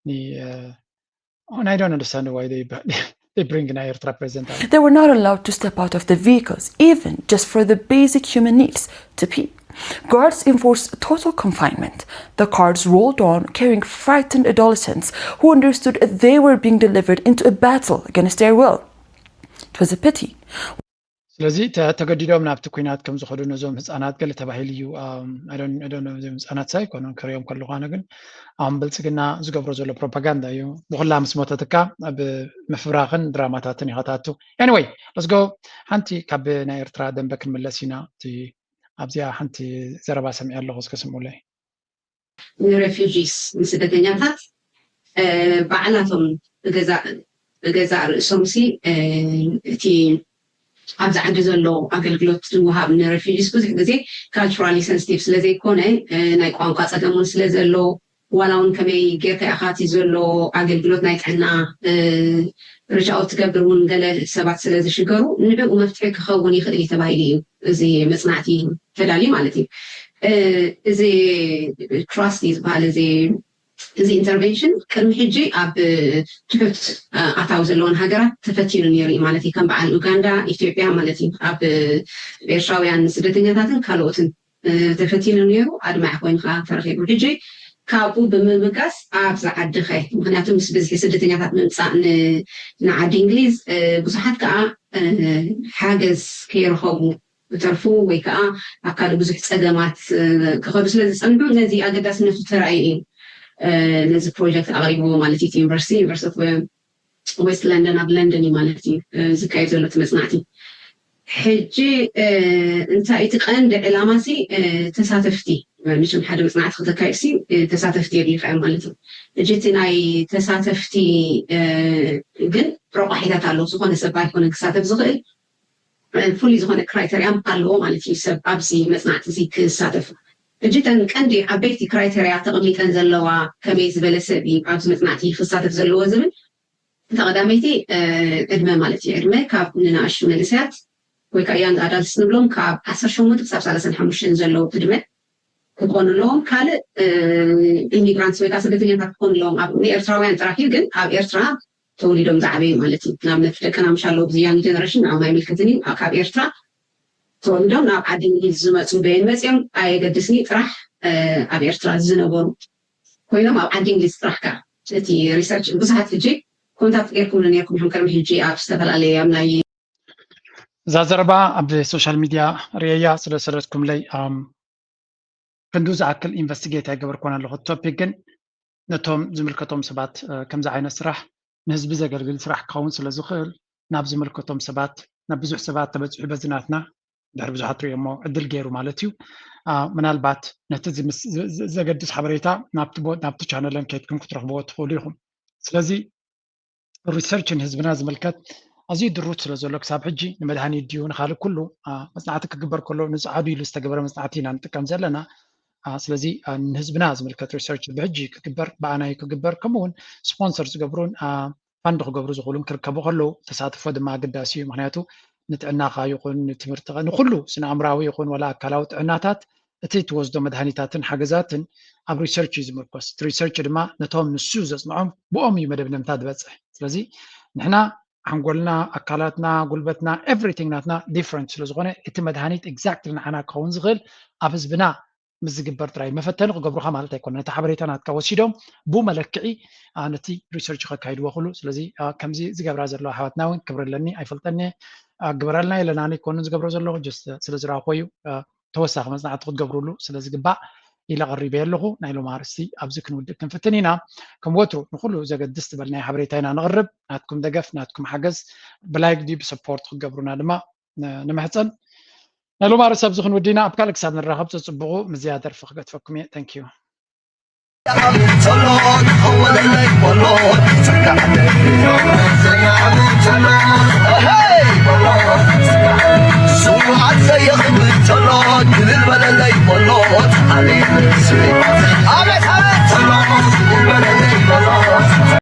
And I don't understand why they, they bring Nair to represent us. They were not allowed to step out of the vehicles, even just for the basic human needs to pee. Guards enforced total confinement. The carts rolled on, carrying frightened adolescents who understood they were being delivered into a battle against their will. It was a pity. ስለዚ ተገዲዶም ናብቲ ኩናት ከም ዝኸዱ ነዞም ህፃናት ገለ ተባሂሉ እዩ እዞም ህፃናት ሳ ኣይኮኑን ክሪኦም ከለኳነ ግን ኣሁን ብልፅግና ዝገብሮ ዘሎ ፕሮፓጋንዳ እዩ ብኩላ ምስ ሞተትካ ኣብ ምፍብራኽን ድራማታትን ይኸታቱ anyway let's go ሓንቲ ካብ ናይ ኤርትራ ደንበ ክንምለስ ኢና ኣብዚኣ ሓንቲ ዘረባ ሰሚዐ ኣለኹ እስከ ስምዑለይ ንሬፊጂስ ንስደተኛታት ባዕላቶም ብገዛእ ርእሶም ሲ እቲ ኣብዚ ዓዲ ዘሎ ኣገልግሎት ዝወሃብ ንሬፊጂስ ብዙሕ ግዜ ካልቸራሊ ሰንስቲቭ ስለዘይኮነ ናይ ቋንቋ ፀገም እውን ስለዘሎ ዋላ እውን ከመይ ጌርካ ኢኻ እቲ ዘሎ ኣገልግሎት ናይ ጥዕና ርሻኦት ትገብር እውን ገለ ሰባት ስለ ዝሽገሩ ንዕኡ መፍትሒ ክኸውን ይኽእል እዩ ተባሂሉ እዩ እዚ መፅናዕቲ ተዳልዩ ማለት እዩ እዚ ትራስት እዩ ዝበሃል እዚ እዚ ኢንተርቨንሽን ቅድሚ ሕጂ ኣብ ትሑት ኣታዊ ዘለዎን ሃገራት ተፈቲኑ ነይሩ እዩ ማለት እዩ ከም በዓል ኡጋንዳ ኢትዮጵያ ማለት እዩ ኣብ ኤርትራውያን ስደተኛታትን ካልኦትን ተፈቲኑ ነይሩ ኣድማዒ ኮይኑ ከዓ ተረኪቡ ሕጂ ካብኡ ብምብጋስ ኣብዚ ዓዲ ኸ ምክንያቱ ምስ ብዝሒ ስደተኛታት ምምፃእ ንዓዲ እንግሊዝ ብዙሓት ከዓ ሓገዝ ከይረኸቡ ዝተርፉ ወይ ከዓ ኣብ ካልእ ብዙሕ ፀገማት ክኸዱ ስለ ዝፀንሑ ነዚ ኣገዳስነቱ ተራእዩ እዩ ነዚ ፕሮጀክት ኣቕሪብዎ ማለት እዩ ዩኒቨርሲቲ ዩኒቨርሲቲ ዌስት ለንደን ኣብ ለንደን እዩ ማለት እዩ ዝካየድ ዘሎ እቲ መፅናዕቲ። ሕጂ እንታይ እቲ ቀንዲ ዕላማሲ ተሳተፍቲ፣ ምሽም ሓደ መፅናዕቲ ክተካይድሲ ተሳተፍቲ የድልኻ እዮም ማለት እዩ። ሕጂ እቲ ናይ ተሳተፍቲ ግን ረቋሒታት ኣለዉ። ዝኾነ ሰብ ኣይኮነ ክሳተፍ ዝኽእል፣ ፍሉይ ዝኾነ ክራይተርያ ኣለዎ ማለት እዩ ሰብ ኣብዚ መፅናዕቲ እዚ ክሳተፍ። ሕጂ እተን ቀንዲ ዓበይቲ ክራይተርያ ተቐሚጠን ዘለዋ ከመይ ዝበለ ሰብ እዩ ኣብዚ መፅናዕቲ ክሳተፍ ዘለዎ ዝብል እታ ቀዳመይቲ ዕድመ ማለት እዩ። ዕድመ ካብ ንናእሽቱ መንእሰያት ወይ ከዓ ያንግ ኣዳልትስ ንብሎም ካብ ዓሰርተ ሸሞንተ ክሳብ ሰላሳን ሓሙሽተን ዘለዉ ዕድመ ክኾኑ ኣለዎም። ካልእ ኢሚግራንትስ ወይ ከዓ ስደተኛታት ክኾኑ ኣለዎም። ኣብ ንኤርትራውያን ጥራሕ እዩ፣ ግን ኣብ ኤርትራ ተወሊዶም ዝዓበዩ ማለት እዩ። ንኣብነት ደቅና ምሽ ኣለዉ፣ ብዚ ያንግ ጀነሬሽን ንዓም ኣይምልከትን እዩ። ካብ ኤርትራ ተወሊዶም ናብ ዓዲ እንግሊዝ ዝመፁ በየን መፅኦም ኣየገድስን እዩ። ጥራሕ ኣብ ኤርትራ ዝነበሩ ኮይኖም ኣብ ዓዲ እንግሊዝ ጥራሕ ከዓ እቲ ሪሰርች ብዙሓት ሕጂ ኮንታክት ገይርኩምኒ ነርኩም ኢኹም ቅድሚ ሕጂ ኣብ ዝተፈላለየ ኣብ ናይ እዛ ዘረባ ኣብ ሶሻል ሚድያ ርእየያ ስለ ሰደድኩምለይ ክንዱ ዝኣክል ኢንቨስቲጌት ኣይገበርኩን ኣለኹ። ቶፒክ ግን ነቶም ዝምልከቶም ሰባት ከምዚ ዓይነት ስራሕ ንህዝቢ ዘገልግል ስራሕ ክኸውን ስለ ዝኽእል ናብ ዝምልከቶም ሰባት ናብ ብዙሕ ሰባት ተበፂሑ በዚ ናትና ድሕሪ ብዙሓት ርእዮሞ ዕድል ገይሩ ማለት እዩ። ምናልባት ነቲ ዘገድስ ሓበሬታ ናብቲ ቻነለን ከይድኩም ክትረኽብዎ ትኽእሉ ኢኹም። ስለዚ ሪሰርች ንህዝብና ዝምልከት ኣዝዩ ድሩት ስለ ዘሎ ክሳብ ሕጂ ንመድሃኒት ድዩ ንካልእ ኩሉ መፅናዕቲ ክግበር ከሎ ንፅዓዱ ኢሉ ዝተገበረ መፅናዕቲ ኢና ንጥቀም ዘለና። ስለዚ ንህዝብና ዝምልከት ሪሰርች ብሕጂ ክግበር ብኣናይ ክግበር ከምኡውን ስፖንሰር ዝገብሩን ፋንድ ክገብሩ ዝኽእሉን ክርከቡ ከለዉ ተሳትፎ ድማ ኣገዳሲ እዩ። ምክንያቱ ንጥዕናኻ ይኹን ንትምህርቲ ንኩሉ ስነ ኣእምራዊ ይኹን ወላ ኣካላዊ ጥዕናታት እቲ ትወስዶ መድሃኒታትን ሓገዛትን ኣብ ሪሰርች እዩ ዝምርኮስ። እቲ ሪሰርች ድማ ነቶም ንሱ ዘፅንዖም ብኦም እዩ መደምደምታ ዝበፅሕ። ስለዚ ንሕና ሓንጎልና፣ ኣካላትና፣ ጉልበትና፣ ኤቭሪቲንግ ናትና ዲፍረንት ስለዝኾነ እቲ መድሃኒት ኤግዛክትሊ ንዓና ክኸውን ዝኽእል ኣብ ህዝብና ምስ ዝግበር ጥራይ መፈተኒ ክገብሩካ ማለት ኣይኮነ። ነቲ ሓበሬታ ናትካ ወሲዶም ብኡ መለክዒ ነቲ ሪሰርች ከካይድዎ ክሉ። ስለዚ ከምዚ ዝገብራ ዘለዋ ኣሕዋትና እውን ክብሪ ኣለኒ ኣይፈልጠኒ ግበረልና ኢለና ኣይኮኑን ዝገብሮ ዘለኹ ስለ ዝረኣኹ እዩ። ተወሳኺ መፅናዕቲ ክትገብርሉ ስለ ዝግባእ ኢለ ቀሪበ ኣለኹ። ናይ ሎም ኣርስቲ ኣብዚ ክንውድእ ክንፍትን ኢና። ከም ወትሩ ንኩሉ ዘገድስ ዝበልናዮ ሓበሬታ ኢና ንቕርብ። ናትኩም ደገፍ ናትኩም ሓገዝ ብላይክ ድዩ ብሰፖርት ክትገብሩና ድማ ንምሕፀን። ናይ ሎም ኣርስ ኣብዚ ክንውድእ ኢና። ኣብ ካልእ ክሳብ ንራኸብ ፀፅብቑ ምዝያ ደርፊ ክገድፈኩም እየ። Thank you።